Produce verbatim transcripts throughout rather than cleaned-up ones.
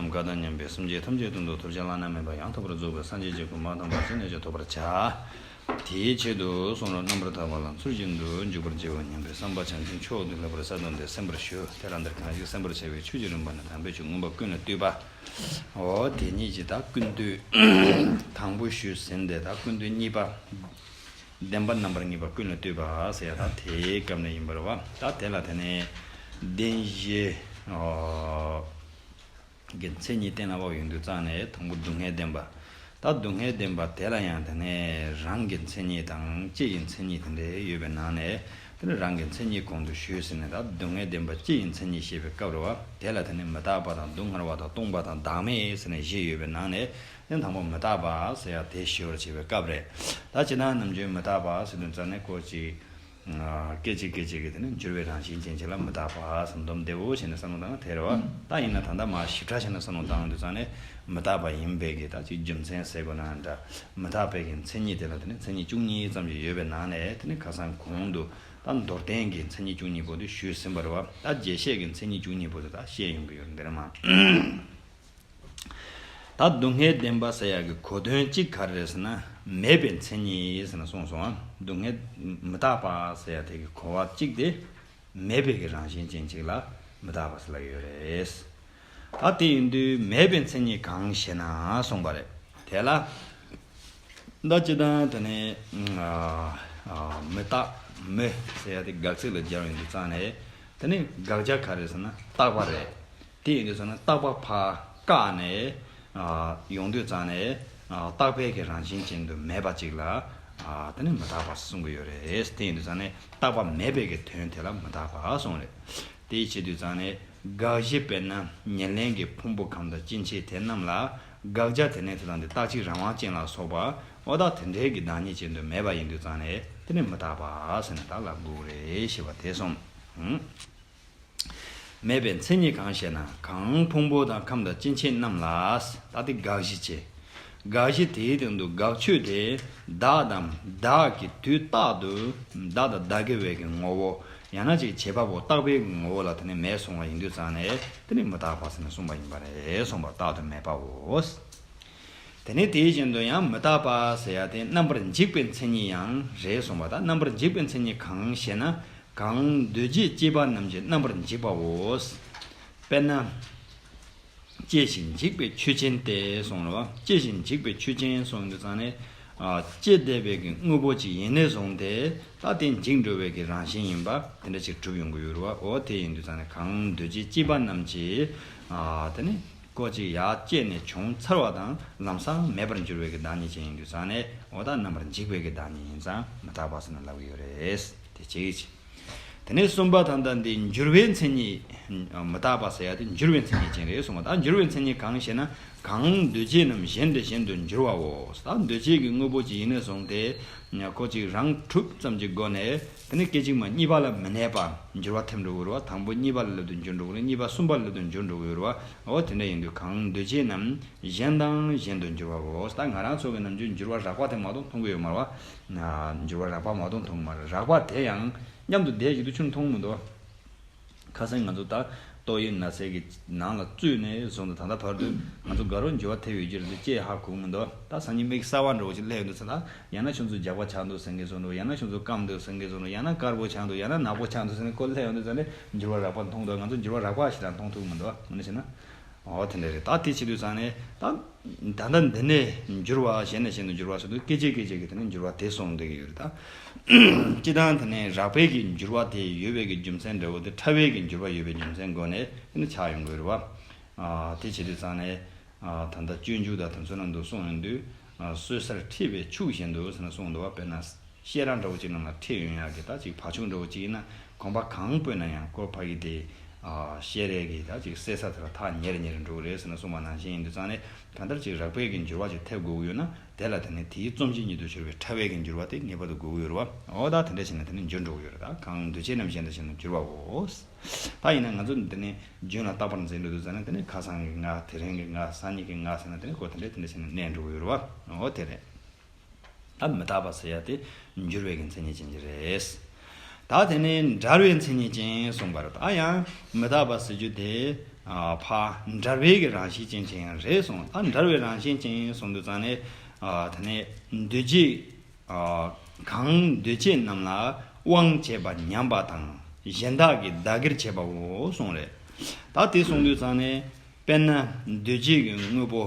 རྣམས་བཀའ་དང་མཉམ་པའི་སེམས་ཅན་ཐམས་ཅད་དོན་དུ་ཐོབ་བྱ་བླ་ན་མེད་པ་ཡང་དག་པར་རྫོགས་པའི་སངས་རྒྱས་ཀྱི་གོ་འཕང་དམ་པ་ཅི་ནས་ཀྱང་ཐོབ་པར་བྱ། དེའི་ཆེད་དུ་གསུང་རབ་རྣམ་པར་དག་པ་ལ་ཚུལ་བཞིན་དུ་འཇུག་པར་བགྱི་བ་སྙམ་པའི་བསམ་པ་བྱང་ཆུབ་མཆོག་ཏུ་ལྷག་པར་གསལ་སྟོན་ཏེ་གསན་པར་ཞུ། དེ་ལ་འདིར་གང་ཞིག་གསན་པར་བྱ་བའི་ཆོས་ཀྱི་རིམ་པ་ནི་དམ་པའི་ཆོས་མངོན་པ་ཀུན་ལས་བཏུས་པ། འོ་དེ་ཉིད་ཀྱི་ད་ཀུན་བཏུས་དང་པོ་ཞུས་ཟིན་ཏེ། ད་ཀུན་བཏུས་གཉིས་པ། བདེན་པ་རྣམ་པར་ངེས་པ་ཀུན་ལས་བཏུས་པ་ཟེར་ཡ་ད་དེའི་སྐབས་ནས་ཡིན་པ་རེད་བ། ད་དེ་ལ་དེ་ནས་བདེན་བཞི། ཨོ། གི་མཚན་ཉིད་གཏན་ལ་དབབ་ཡོང་དུས་ཙང་ནས་དང་པོ་སྡུག་བསྔལ་བདེན་པ། ད་སྡུག་བསྔལ་བདེན་པ་དེ་ལ་ཡང་དེ་ནས་རང་གི་མཚན་ཉིད་དང་སྤྱི་ཡི་མཚན་ཉིད་དེ་འདྲ་ཡོད་པའི་ནང་ནས། དེ་ནི་རང་གི་མཚན་ཉིད་གོང་དུ་ཞུས་ཟིན་ནས། ད་སྡུག་བསྔལ་བདེན་པ་སྤྱི་ཡི་མཚན་ཉིད་བཤད་པའི་སྐབས་རེད་བ། དེ་ལ་དེ་ནི་མི་རྟག་པ་དང་སྡུག་བསྔལ་བ་དང་སྟོང་པ་དང་བདག་མེད་ཟེར་ནས་བཞི་ཡོད་པའི་ནང་ནས། དེ་དང་པོ་མི་རྟག་པ་ཟེར་ཡ་དེ་ཞི་བར་བྱེད་པའི་སྐབས་རེད། ད་ཇི་ལྟར་ནམ་རྒྱུན་མི་རྟག་པ་ཟེར་དུས་ཙང་ནས་ཀོ་ཅིག་སྐད་ཅིག་སྐད་ཅིག་གིས་དེ་ནི་འགྱུར་བའི་རང་བཞིན་ཅན་ཅིག་ལ་མི་རྟག་པ་ཟེར་འདོམས་བདེ་བོ་བྱས་ནས་བསམ་བློ་བཏང་ན་དེ་རེད་བ། ད་ཡིན་ན་ད་ལྟ་མར་ཞིབ་ཕྲ་བྱས་ནས་བསམ་བློ་བཏང་དུས་ཙང་ནས་མི་རྟག་པ་ཡིན་པའི་གི་ད་ཅིག་རྒྱུ་མཚན་ཟེར་དགོས་ན་འདྲ། མི་རྟག་པའི་གི་མཚན་ཉིད་དེ་ལ་དེ་ནི་མཚན་ཉིད་བཅུ་གཉིས་ཙམ་ཞིག་ཡོད་པའི་ནང་ནས། དེ་ནི་ཁ་སང་གོང་དུ་ད་མདོར་བསྟན་གྱི་མཚན་ཉིད་བཅུ་གཉིས་པོ་དེ་ཞུས་ཟིན་པ་རེད་བ། ད་རྒྱས་བཤད་ཀྱི་མཚན་ཉིད་བཅུ་གཉིས་པོ་དེ་ད་བཤད་ཡོང་གི་ཡོད་རེད། འདི་རེད་མ། ད་སྡུག་བསྔལ་བདེན་པ་ཟེར་ཡག་གི་གོ་དོན་གཅིག་ག་རེ་རེད་ཟེར་ན། མེད་པའི་མཚན་ཉིད་ཟེར་ན་གསུངས་སོང་ཨ། སྡུག་བསྔལ་མི་རྟག་པ་ཟེར་ཡག་དེ་གི་གོ་བ་གཅིག་དེ་མེད་པའི་གི་རང་བཞིན་ཅན་གཅིག་ལ་མི་རྟག་པ་ཟེར་ལབ་ཡོད་རེད། ད་དེ་ཡིན་དུས་མེད་པའི་མཚན་ཉིད་གང་ཞེ་ན་གསུངས་པ་རེད། དེ་ལ་ད་ཅི་ད་དེ་ནས་ཨ་ཨ་མི་རྟག་མི་ཟེར་ཡག་དེ་དགག་ཚིག་ལ་སྦྱར་ཡོང་དུས་ཙང་ནས། དེ་ནས་དགག་བྱ་ག་རེ་ཟེར་ན་རྟག་པ་རེད། དེ་ཡིན་དུས་ཙང་ནས་རྟག་པ་ཕར་བཀག་ནས་ཨ་ཡོང་དུས་ཙང་ནས། ཨ་རྟག་པའི་གི་རང་བཞིན་ཅན་དུ་མེད་པ་ཅིག་ལ་ཨ་དེ་ནི་མི་རྟག་པ་གསུང་གི་ཡོད་རེད། དེ་ཡིན་དུས་ཙང་ནས་རྟག་པ་མེད་པའི་གི་དོན་དེ་ལ་མི་རྟག་པ་གསུངས་རེད། དེ་བྱེད་དུས་ཙང་ནས་དགག་གཞི་དཔེར་ན་ཉེར་ལེན་གྱི་ཕུང་པོ་ཁམས་དང་སྐྱེ་མཆེད་དེ་རྣམས་ལ་དགག་བྱ་དེ་ནས་དེ་དང་དེ་རྟག་གཅིག་རང་དབང་ཅན་ལ་སོགས་པ། འོ་ད་དེ་འདྲའི་གི་བདག་ཉིད་ཅན་དུ་མེད་པ་ཡིན་དུས་ཙང་ནས་དེ་ནི་མི་རྟག་པ་ཟེར་ནས་ད་ལབ་དགོས་རེད་ཞེས་པ་དེ་གསུངས། ཧུམ། མེད་པའི་མཚན་ཉིད་གང་ཞེ་ན། གང་ཕུང་པོ་དང་ཁམས་དང་སྐྱེ་མཆེད་རྣམས་ལ། ད་དེ་དགག་གཞི་བྱས། དགག་གཞི་དེའི་སྟེང་དུ་དགག་ཆོས་དེ། བདག་དང་བདག་གི་དུས་རྟག་ཏུ་བདག་དང་བདག་གི་བའི་གི་ངོ་བོ། ཡང་ན་ཅིག་བྱེད་པ་པོ་རྟག་པའི་གི་ངོ་བོ་ལ་དེ་ནི་མེད་སོང་བ་ཡིན་དུས་ཙང་ནས་དེ་ནི་མི་རྟག་པ་ཟེར་ནས་གསུངས་པ་ཡིན་པ་རེད་གསུངས་པ། རྟག་ཏུ་མེད་པའོ། དེ་ནས་དེའི་རྐྱེན་དུ་ཡང་མི་རྟག་པ་ཟེར་ཡ་དེ་རྣམ་པར་འཇིག་པའི་མཚན་ཉིད་ཡང་རེད་གསུངས་པ། ད་རྣམ་པར་འཇིག་པའི་མཚན་ཉིད་གང་ཞེ་ན། གང་འདུ་བྱེད་སྐྱེས་པ་རྣམས་ཀྱིས་རྣམ་པར་འཇིག་པའོ། དཔེར་ན། སྐྱེ་ཞིང་འཇིག་པའི་ཆོས་ཅན་ཏེ་གསུངས་རེད་བ། སྐྱེ་ཞིང་འཇིག་པའི་ཆོས་ཅན་གསུངས་དུས་ཙང་ནས། ཨ་སྐྱེ་བསྡད་པའི་གི་དངོས་པོ་ཅིག་ཡིན་ནས་བཟུང་སྟེ། ད་དེ་འཇིག་འགྲོ་བའི་གི་རང་བཞིན་ཡིན་པ་དེ་འདྲ་ཅིག་གྲུབ་ཡོང་གི་ཡོད་རེད་བ། འོ་དེ་ཡིན་དུས་ཙང་ནས་གང་འདུ་བྱེད་སྐྱེས་པ་རྣམས་ཀྱིས། ཨ་དེ་ནི་ཀོ་ཅིག་ཡར་སྐྱེས་ནས་བྱུང་ཚར་བ་དང་ལམ་སང་མེད་པར་འགྱུར་བའི་གི་བདག་ཉིད་ཅན་ཡིན་དུས་ཙང་ནས། འོ་ད་རྣམ་པར་འཇིག་པའི་གི་བདག་ཉིད་ཡིན་ཙང་མི་རྟག་པ་ཟེར་ནས་ལབ་ཀྱི་ཡོད་རེད། དེ་གཅིག་བྱས། དེ་ནས་གསུམ་པ་ད་ལྟ་འདི་འགྱུར་བའི་མཚན་ཉིད། མི་རྟག་པ་ཟེར་ཡ་དེ་འགྱུར་བའི་མཚན་ཉིད་ཅན་རེད་གསུངས་པ། ད་འགྱུར་བའི་མཚན་ཉིད་གང་ཞེ་ན། གང་འདུ་བྱེད་རྣམས་གཞན་དུ་གཞན་དུ་འགྱུར་བའོ། ད་འདུ་བྱེད་ཀྱི་དངོས་པོ་ཅིག་ཡིན་ནས་བཟུང་སྟེ། ཁོ་ཅིག་རང་གྲུབ་ཙམ་གྱི་སྒོ་ནས། དེ་ནས་སྐད་ཅིག་མ་གཉིས་པ་ལ་མི་གནས་པ་འགྱུར་བ་ཐེབས་འགྲོ་གི་རེད་བ། དང་པོ་གཉིས་པ་ལ་སླེབས་དུས་འགྱུར་འགྲོ་གི་རེད། གཉིས་པ་གསུམ་པ་ལ་སླེབས་དུས་འགྱུར་འགྲོ་གི་ཡོད་རེད་བ། འོ་དེ་འདྲ་ཡིན་དུས་གང་འདུ་བྱེད་རྣམས་གཞན་དང་གཞན་དུ་འགྱུར་བའོ། ད་ང་རང་ཚོ་གི་ནམ་རྒྱུན་འགྱུར་བ་རགས་པ་དེ་མ་གཏོགས་མཐོང་གི་ཡོད་མ་རེད་བ། འགྱུར་བ་རགས་པ་མ་གཏོགས་མཐོང་གི་མ་རེད། རགས་པ་དེ་ཡང་མཉམ་དུ་བསྡད་བཞིན་དུ་ཁྱོན་མཐོང་མི་འདུག་ཁ་སང་ང་ཚོ་ད་ཏོག་དབྱིབས་ན་ཚ་གི་ནང་ལ་བཙུད་ནས་བཟུང་སྟེ་ད་ལྟ་བར་དུ་ང་ཚོ་དགའ་རབ་འགྱུར་བ་ཐེབས་ཡོད་ཀྱི་རེད་འདུག་ཅེས་ཧ་གོ་གི་མི་འདུག་ད་སང་ཉིན་མིག་གསར་པ་འདྲ་བོ་ཅིག་སླེབས་ཡོང་དུས་ཙང་ལ། ཡང་ན་ཁྱོད་ཚོ་རྒྱགས་པ་ཆགས་འདུག་ཟེར་མཁན་བཟོ་འདུག་ཡང་ན་ཁྱོད་ཚོ་སྐམ་འདུག་ཟེར་མཁན་བཟོ་འདུག་ཡང་ན་དཀར་པོ་ཆགས་འདུག་ཡང་ན་ནག་པོ་ཆགས་འདུག་ཟེར་ནས་ཁོ་སླེབས་ཡོང་དུས་ཙང་ནས་འགྱུར་བ་རགས་པ་མཐོང་འདུག་ང་ཚོ་འགྱུར་བ་རགས་པ་ཞིག་དང་མཐོང་ཐུབ་མི་འདུག་ངོ་ནས་བྱས་ན། འོ་དེ་འདྲ་རེད། ད་དེ་བྱེད་དུས་ཙང་ནས་ད། ད་ལྟ་འདི་ནས་འགྱུར་བ་གཞན་ནས་གཞན་དུ་འགྱུར་བ་ཟེར་དུས་སྐད་ཅིག་སྐད་ཅིག་གིས་དེ་ནས་འགྱུར་བ་དེ་གསུངས་བསྡད་ཀྱི་ཡོད་རེད་ད། སྤྱིར་བཏང་དེ་ནས་རགས་པའི་གི་འགྱུར་བ་དེ་ཡོད་པའི་གི་རྒྱུ་མཚན་འདྲ་བོ་དེ་ཕྲ་བའི་གི་འགྱུར་བ་ཡོད་པའི་རྒྱུ་མཚན་སྒོ་ནས་དེ་ནི་ཆགས་ཡོང་གི་ཡོད་རེད་བ། ཨ་དེ་བྱེད་དུས་ཙང་ནས། ཨ་ད་ལྟ་སྤྱོད་འཇུག་དང་དེ་ཚོ་ནང་དུ་གསུངས་ཡོང་དུས། ཨ་གསོད་སར་འཁྲིད་པའི་ཕྱུགས་བཞིན་དུ་ཟེར་ནས་གསུངས་འདུག་བ། དཔེར་ན། བཤས་ར་འདྲ་བོ་ཅིག་ནང་ལ་ཁྲིད་ཡོང་ཡག་གི་ད་ཅིག་བ་ཕྱུགས་འདྲ་བོ་ཅིག་ཡིན་ན་གོམ་པ་གང་སྤོས་ན་ཡང་ཁོ་ཕ་གི་དེ། ཨ་བཤས་རའི་གི་ད་ཅིག་བསད་ས་དེ་ལ་ཐག་ཉེ་རུ་ཉེ་རུ་འགྲོ་གི་རེད་ཟེར་ནས་གསུངས་པ་ནང་བཞིན་ཡིན་དུས་ཙང་ནས། གང་ལྟར་ཅིག་རགས་པའི་གི་འགྱུར་བ་ཅིག་ཐེབས་དགོས་ཀྱི་ཡོད་ན། དེ་ལ་དེ་ནི་དེའི་རྩོམ་གཞི་ཉིད་དུ་གྱུར་པའི་ཕྲ་བའི་གི་འགྱུར་བ་དེ་ངེས་པར་དུ་དགོས་ཀྱི་ཡོད་རེད་བ། འོ་ད་དེ་འདྲ་བྱས་ན་དེ་ནི་འགྱུར་འགྲོ་གི་ཡོད་རེད། ད་གང་འདུ་བྱེད་རྣམས་གཞན་དུ་གཞན་དུ་འགྱུར་བའོ། ད་ཡིན་ན་ང་ཚོ་འདི་ནི་རྒྱུན་ལ་རྟག་པར་འཛིན་འགྲོ་དུས་ཙང་ནས་དེ་ནི་ཁ་སང་གི་ང་དེ་རིང་གི་ང་སང་ཉིན་གི་ང་ཟེར་ན་དེ་ནི་ཁོ་དེ་འདྲ་དེ་འདྲ་བྱས་ནས་གནས་འགྲོ་གི་ཡོད་རེད་བ། འོ་དེ་རེད། ད་མི་རྟག་པ་ཟེར་ཡ་དེ་འགྱུར་བའི་གི་མཚན་ཉིད་ཅན་གྱི་རེད། ད་དེ་ནས་འབྲལ་བའི་མཚན་ཉིད་ཅན་གསུངས་པ་རེད། ད་ཡང་མི་རྟག་པ་ཟེར་རྒྱུ་དེ་ ཕ་འབྲེལ་བའི་གི་རང་བཞིན་ཅན་ཅིག་ཡང་རེད་གསུངས། ད་འབྲེལ་བའི་རང་བཞིན་ཅན་གསུངས་དུས་ཙང་ནས། ཨ་དེ་ནས་འདུས་བྱས། ཨ་གང་འདུས་བྱས་རྣམས་ལ་དབང་བྱེད་པ་ཉམས་པ་དང་གཞན་དག་གིས་བདག་གིར་བྱེད་པའོ་གསུངས་རེད། ད་དེ་གསུངས་དུས་ཙང་ནས། དཔེར་ན་འདུས་བྱས་ཀྱི་དངོས་པོ་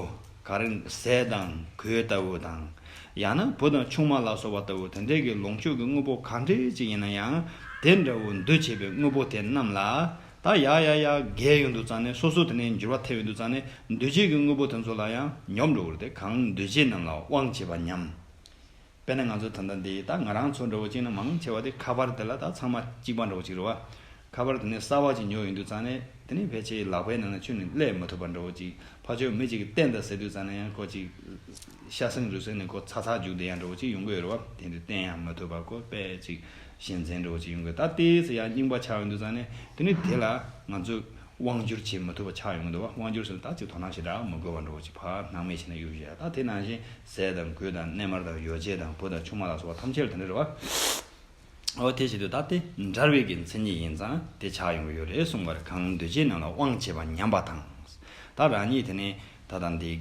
ག་རེ་ཟས་དང་གོས་ལྟ་བུ་དང་། ཡང་ན་བུ་དང་ཆུང་མ་ལ་སོགས་པ་ལྟ་བུ་དེ་འདྲའི་གི་ལོངས་སྤྱོད་ཀྱི་དངོས་པོ་ག་འདྲས་ཅིག་ཡིན་ན་ཡང་། དེ་འདྲ་བོ་འདུས་བྱས་པའི་དངོས་པོ་དེ་རྣམས་ལ། ད་ཡ་ཡ་ཡ་རྒས་ཡོང་དུས་ཙང་ནས། སོ་སོ་དེ་ནས་འགྱུར་བ་ཐེབས་ཡོང་དུས་ཙང་ནས། འདུས་བྱས་ཀྱི་དངོས་པོ་དེ་ཚོ་ལ་ཡང་ཉམས་འགྲོ་གི་རེད་དེ། གང་འདུས་བྱས་རྣམས་ལ་དབང་བྱེད་པ་ཉམས། དཔེར་ན་ང་ཚོ་ད་ལྟ་འདི་ད་ང་རང་ཚོ་འདྲ་བོ་ཅིག་ན། མང་ཆེ་བ་དེ་ཁ་པར་དེ་ལ་ད་ཚང་མ་གཅིག་པ་འདྲ་བོ་ཅིག་རེད་བ། ཁ་པར་དེ་ནས་གསར་བ་ཅིག་ཉོས་ཡོང་དུས་ཙང་ནས། དེ་ནས་ཕལ་ཆེར་ལག་པའི་ནང་ན་ཁྱོན་ནས་སླེབས་མི་ཐུབ་པ་འདྲ་བོ་ཅིག་ཕར་ཕྱོགས་མི་གཅིག་གིས་བསྟན་དང་ཟེར་དུས་ཙང་ནས་ཡང་ཁོ་ཅིག་ཤ་སེང་རུས་སེང་ནས་ཁོ་ཚ་ཚ་རྒྱུག་བསྡད་ཡ་འདྲ་བོ་ཅིག་ཡོང་གི་ཡོད་རེད་བ། དེ་འདྲ་བསྟན་ཡང་མི་ཐུབ་པ། ཁོ་དཔེ་ཅིག་ཞན་འཛིན་འདྲ་བོ་ཅིག་ཡོང་གི། ད་དེ་ཚོ་ཡང་རྙིང་པ་ཆགས་ཡོང་དུས་ཙང་ནས། དེ་ནས་དེ་ལ་ང་ཚོས་དབང་བསྒྱུར་བྱེད་མི་ཐུབ་པ་ཆགས་ཡོང་གི་འདུག་བ། དབང་བསྒྱུར་ཟེར་ན་ད་ཅིག་དོ་སྣང་ཞེ་དྲག་མི་དགོས་པ་འདྲ་བོ་ཅིག་ཕར་སྣང་མེད་བྱས་ནས་གཡུག་བཞག་ད་དེ་ནང་བཞིན་ཟས་དང་གོས་དང་གནས་མལ་དང་ཡོ་བྱད་དང་བུ་དང་ཆུང་མ་ལ་སོགས་པ་ཐམས་ཅད་ལ་དེ་འདྲ་རེད་བ། འོ་དེ་བྱེད་དུས་ད་དེ་འབྲེལ་བའི་གི་མཚན་ཉིད་ཡིན་ཙང་དེ་ཆགས་ཡོང་གི་ཡོད་རེད་གསུངས་པ་རེད། གང་འདུས་བྱས་རྣམས་ལ་དབང་བྱེད་པ་ཉམས་པ་དང་། ད་རང་ཉིད་དེ་ནས་ད་ལྟ་འདི་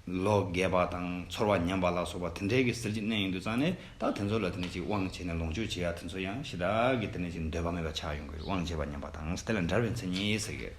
ལོ་རྒས་པ་དང་ཚོར་བ་ཉམས་པ་ལ་སོགས་པ་དེ་འདྲའི་གི་ཟུར་གྱི་གནས་ཡིན་དུས་ཙང་ནས། ད་དེ་ཚོ་ལ་དེ་ནས་ཅིག་དབང་བྱས་ནས་ལོངས་སྤྱོད་བྱེད་ཡ་དེ་ཚོ་ཡང་ཞེ་དྲག་གི་དེ་ནས་ཅིག་འདོད་པ་མེད་པ་ཆགས་ཡོང་གི། དབང་བྱེད་པ་ཉམས་པ་དང་། དེ་ལ་འབྲེལ་བའི་མཚན་ཉིད་ཟེར་གི།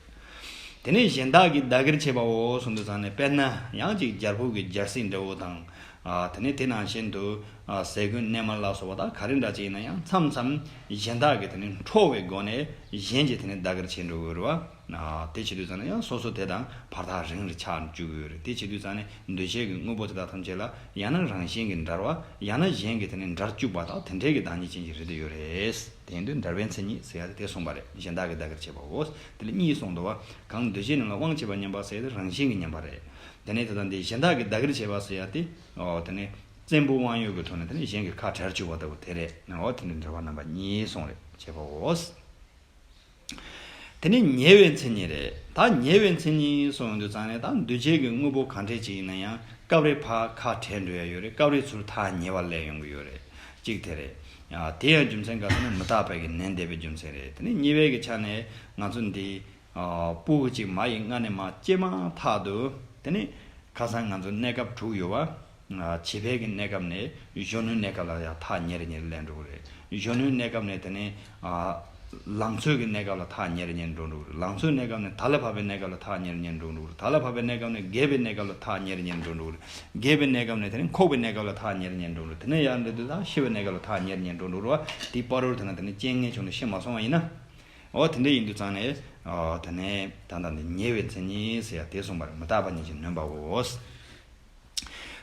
དེ་ནས་གཞན་དག་གིས་བདག་གིར་བྱེད་པའོ་གསུངས་དུས་ཙང་ནས། དཔེར་ན་ཡང་ཅིག་རྒྱལ་པོ་གི་རྒྱལ་སྲིད་འདྲ་བོ་དང་། ཨ་དེ་ནས་དེ་ནང་བཞིན་དུ་ཨ་ཟས་གོས་གནས་མལ་ལ་སོགས་པ་ད་ག་རེ་འདྲ་ཅིག་ཡིན་ན་ཡང་། མཚམས་མཚམས་གཞན་དག་གིས་དེ་ནས་འཕྲོག་པའི་སྒོ་ནས་གཞན་གྱིས་དེ་ནས་བདག་གིར་བྱེད་འགྲོ་གི་ཡོད་རེད་བ། ཨ་དེ་བྱེད་དུས་ཙང་ནས་ཡང་སོ་སོ་དེ་དང་བར་ཐག་རིང་རུ་ཆགས་འཇུག་གི་ཡོད་རེད། དེ་བྱེད་དུས་ཙང་ནས་འདུས་བྱས་ཀྱི་དངོས་པོ་དེ་དག་ཐམས་ཅད་ལ་ཡང་ན་རང་བཞིན་གྱིས་འབྲེལ་བ། ཡང་ན་གཞན་གྱིས་དེ་ནས་འབྲེལ་བཅུག་པ་དང་། དེ་འདྲའི་གི་བདག་ཉིད་ཅན་ཞིག་རེད་དེ་ཡོད་རེད། དེ་ཡིན་དུས་འབྲེལ་བའི་མཚན་ཉིད་ཟེར་ཡ་དེ་དེ་གསུངས་པ་རེད། གཞན་དག་གིས་བདག་གིར་བྱེད་པའོ། དེ་ལ་གཉིས་གསུངས་འདུག་བ། གང་འདུས་བྱས་རྣམས་ལ་དབང་བྱེད་པ་ཉམས་པ་ཟེར་ཡ་དེ་རང་བཞིན་གྱིས་ཉམས་པ་རེད། དེ་ནས་ད་ལྟ་འདི་གཞན་དག་གིས་བདག་གིར་བྱེད་པ་ཟེར་ཡ་དེ། ཨོ་དེ་ནས་བཙན་པོ་དབང་ཡོད་ཀྱི་ཐོག་ནས་དེ་ནས་གཞན་གྱི་ཁ་བྲལ་བཅུག་པ་ལྟ་བུ་དེ་རེད། ཨོ་དེ་འདྲའི་འབྲེལ་བ་རྣམ་པ་གཉིས་གསུངས་རེད། བྱེད་པའོ། དེ་ནས་ཉེ་བའི་མཚན་ཉིད་རེད། ད་ཉེ་བའི་མཚན་ཉིད་གསུངས་ཡོང་དུས་ཙང་ནས། ད་འདུས་བྱས་ཀྱི་དངོས་པོ་གང་འདྲ་ཅིག་ཡིན་ན་ཡང་སྐབས་རེ་ཕར་ཁ་བྲལ་འགྲོ་ཡ་ཡོད་རེད། སྐབས་རེ་ཚུར་ཐག་ཉེ་བ་སླེབས་ཡོང་གི་ཡོད་རེད། གཅིག་དེ་རེད། ཨ་དེ་ཡང་རྒྱུ་མཚན་ག་ཟེར་ན་མི་རྟག་པའི་གི་ནན་ཏན་པའི་རྒྱུ་མཚན་རེད། དེ་ནས་གཉིས་པའི་གི་ཆ་ནས་ང་ཚོ་འདི་ཨ་སྤུ་གུ་གཅིག་མ་ཡི་མངལ་ནས་མར་སྐྱེས་མ་ཐག་ཏུ། དེ་ནས་ཁ་སང་ང་ཚོ་གནས་སྐབས་དྲུག་ཡོད་བ། བྱིས་པའི་གི་གནས་སྐབས་ནས་གཞོན་ནུའི་གནས་སྐབས་ལ་ཡང་ཐག་ཉེ་རུ་ཉེ་རུ་སླེབས་འགྲོ་གི་རེད། གཞོན་ནུའི་གནས་སྐབས་ནས་དེ་ནས་ཨ་ལང་ཚོའི་གི་གནས་སྐབས་ལ་ཐག་ཉེ་རུ་ཉེ་རུ་འགྲོ་འགྲོ་གི་རེད། ལང་ཚོའི་གནས་སྐབས་ནས་ད་ལས་བབ་པའི་གནས་སྐབས་ལ་ཐག་ཉེ་རུ་ཉེ་རུ་འགྲོ་འགྲོ་གི་རེད། ད་ལས་བབ་པའི་གནས་སྐབས་ནས་རྒས་པའི་གནས་སྐབས་ལ་ཐག་ཉེ་རུ་ཉེ་རུ་འགྲོ་འགྲོ་གི་རེད། རྒས་པའི་གནས་སྐབས་ནས་དེ་ནས་འཁོགས་པའི་གནས་སྐབས་ལ་ཐག་ཉེ་རུ་ཉེ་རུ་འགྲོ་འགྲོ་གི་རེད། དེ་ནས་ཡར་འགྲོ་དུས་ད་ཤི་བའི་གནས་སྐབས་ལ་ཐག་ཉེ་རུ་ཉེ་རུ་འགྲོ་འགྲོ་གི་རེད་བ། དེའི་བར་དུ་དེ་ན་དེ་ནས་རྐྱེན་ངན་བྱུང་ནས་ཤི་མ་སོང་བ་ཡིན་ན། འོ་དེ་འདྲ་ཡིན་དུས་ཙང་ནས། ཨ་དེ་ནས་ད་ལྟ་འདི་ཉེ་བའི་མཚན་ཉིད་ཟེར་ཡ་དེ་གསུངས་པ་རེད། མི་རྟག་པ་ཉིད་ཀྱིས་ནོན་པའོ།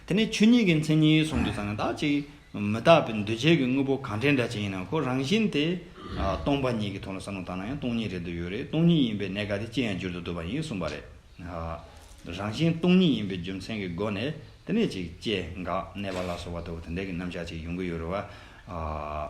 དེ་ནས་ཆོས་ཉིད་ཀྱི་མཚན་ཉིད་གསུངས་དུས་ཙང་ནས། ད་ཅིག་མི་རྟག་པའི་འདུས་བྱས་ཀྱི་དངོས་པོ་གང་འདྲ་འདྲ་ཅིག་ཡིན་ན། ཁོ་རང་བཞིན་དེ་ཨ་སྟོང་པ་ཉིད་ཀྱི་ཐོག་ལ་བསམ་བློ་བཏང་ན་ཡང་སྟོང་ཉིད་རེད་དུ་ཡོད་རེད། སྟོང་ཉིད་ཡིན་པའི་གནས་སྐབས་དེ་སྐྱེ་ཡང་འགྱུར་དུ་འདུག་པ་ཡིན་གསུངས་པ་རེད། ཨ་རང་བཞིན་སྟོང་ཉིད་ཡིན་པའི་རྒྱུ་མཚན་གྱི་སྒོ་ནས་དེ་ནས་ཅིག་སྐྱེ་འགག་གནས་པ་ལ་སོགས་པ་ལྟ་བུ་དེ་འདྲ་གི་རྣམ་གཞག་ཅིག་ཡོང་གི་ཡོད་རེད་བ། ཨ་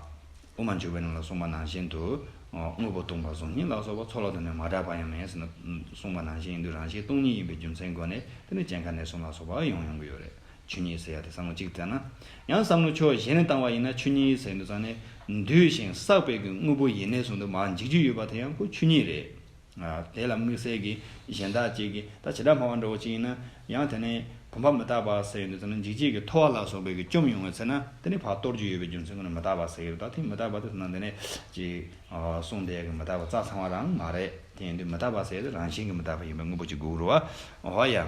དབུ་མ་འཇུག་པའི་ནང་ལ་གསུངས་པ་ནང་བཞིན་དུ། དངོས་པོ་སྟོང་པ་གཟུགས་བརྙན་ལ་སོགས་པ། ཚོགས་ལ་བརྟེན་ནས་མ་འདྲ་བ་ཡང་མེད་ཟེར་ནས་གསུངས་པ་ནང་བཞིན་ཡིན་དུས། རང་བཞིན་སྟོང་ཉིད་ཡིན་པའི་རྒྱུ་མཚན་སྒོ་ནས་དེ་ནས་སྐྱེ་འགག་གནས་གསུམ་ལ་སོགས་པ་ཡང་ཡོང་གི་ཡོད་རེད། ཆོས་ཉིད་ཟེར་ཡ་དེ་བསམ་བློ་གཅིག་བཏང་ན། ཡང་བསམ་བློ་ཕྱོགས་གཞན་ནས་བཏང་བ་ཡིན་ན། ཆོས་ཉིད་ཟེར་དུས་ཙང་ནས་འདུས་ཤིང་བསགས་པའི་གི་དངོས་པོ་ཡེ་ནས་བཟུང་དུ་མར་འཇིག་རྒྱུ་ཡོད་པ་དེ་ཡང་ཁོ་ཆོས་ཉིད་རེད། ཨ་དེ་ལ་དམིགས་བསལ་གྱི་གཞན་དག་ཅིག་གིས། ད་བྱེ་བྲག་སྨྲ་བ་འདྲ་བོ་ཅིག་ཡིན་ན་ཡང་། དེ་ནས་བུམ་པ་མི་རྟག་པ་ཟེར་ཡོང་དུས་ཙམ་ན། འཇིག་བྱེད་ཀྱི་ཐོ་བ་ལ་སོགས་པའི་གི་བཅོམ་ཡོང་བའི་ཚེ་ན། དེ་ནས་ཕར་གཏོར་རྒྱུ་ཡོད་པའི་རྒྱུ་མཚན་ཀུན་ནས་མི་རྟག་པ་ཟེར་གྱི་རེད། ད་དེ་མི་རྟག་པ་དེ་ཚོ་ན་འདི་ནས་ཅིག་ཨ་གསུངས་བསྡད་ཀྱི་མི་རྟག་པ་རྩ་ཚང་བ་རང་མ་རེད། དེ་ཡིན་དུས་མི་རྟག་པ་ཟེར་དེ་རང་བཞིན་གྱིས་མི་རྟག་པ་ཡིན་པའི་དངོས་པོ་ཅིག་དགོས་ཀྱི་རེད་བ། འོ་ཡ།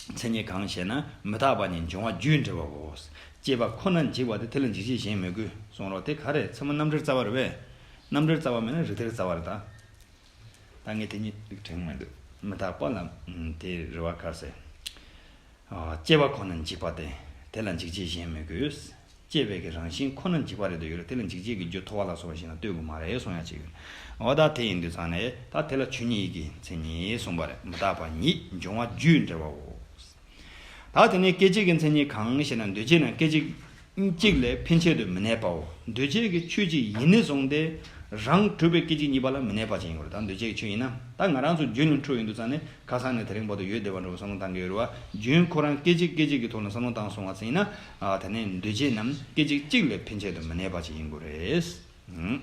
མཚན་ཉིད་གང་ཞེ་ན། མི་རྟག་པ་ཉིད་འབྱུང་བ་རྒྱུས་འབྲེལ་བའོ། སྐྱེས་པ་ཁོ་ན་འཇིག་པ་སྟེ། དེ་ལ་འཇིགས་བྱེད་གཞན་མི་དགོས་གསུངས་རོགས། དེ་ག་རེ་ཚད་མ་རྣམ་འགྲེལ་རྩ་བ་རེད་པས། རྣམ་འགྲེལ་རྩ་བ་མེད་ན་རིགས་གཏེར་རྩ་བ་རེད་ད། ད་ངས་དེ་གཉིས་དྲན་མི་འདུག་མི་རྟག་པ་ལ་དེ་རེད་བ། ག་རེ་ཟེར། ཨ་སྐྱེས་པ་ཁོ་ན་འཇིག་པ་སྟེ། དེ་ལ་འཇིགས་བྱེད་གཞན་མི་དགོས། སྐྱེས་པའི་གི་རང་བཞིན་ཁོ་ན་འཇིག་པ་རེད་དུ་ཡོད་རེད། དེ་ལ་འཇིགས་བྱེད་ཀྱི་རྒྱུ་ཐོ་བ་ལ་སོགས་པ་ཞིག་ན་ལྟོས་དགོས་མ་རེད་གསུང་ཡ་ཅིག་འོ་ད་དེ་ཡིན་དུས་ཙང་ནས་ད་དེ་ལ་ཆོས་ཉིད་ཀྱི་མཚན་ཉིད་གསུངས་པ་རེད། མི་རྟག་པ་ཉིད་འབྱུང་བ་རྒྱུས་འབྲེལ་བའོ། ད་དེ་ནས་སྐད་ཅིག་གི་མཚན་ཉིད་གང་ཞེ་ན། འདུས་བྱས་རྣམས་སྐད་ཅིག་གཅིག་ལས་ཕན་ཆད་དུ་མི་གནས་པའོ། འདུས་བྱས་ཀྱི་ཆོས་ཅིག་ཡིན་ནས་བཟུང་སྟེ་རང་གྲུབ་པའི་སྐད་ཅིག་གཉིས་པ་ལ་མི་གནས་པ་ཅིག་ཡིན་དགོས་རེད། ད་འདུས་བྱས་ཀྱི་ཆོས་ཡིན་ན། ད་ང་རང་ཚོ་རྒྱུན་ལ་འཁྲུལ་ཡོང་དུས་ཙང་ནས། ཁ་སང་ནས་དེ་རིང་བར་དུ་ཡོད་བསྡད་པ་འདྲ་བོ་བསམ་བློ་བཏང་གི་ཡོད་རེད་བ། རྒྱུན་ཁོ་རང་སྐད་ཅིག་སྐད་ཅིག་གི་ཐོག་ནས་བསམ་བློ་བཏང་སོང་བ་ཟིན་ན། ཨ་དེ་ནས་འདུས་བྱས་རྣམས་སྐད་ཅིག་གཅིག་ལས་ཕན་ཆད་དུ་མི་གནས་པ་ཅིག་ཡིན་དགོས་རེད། ཨང་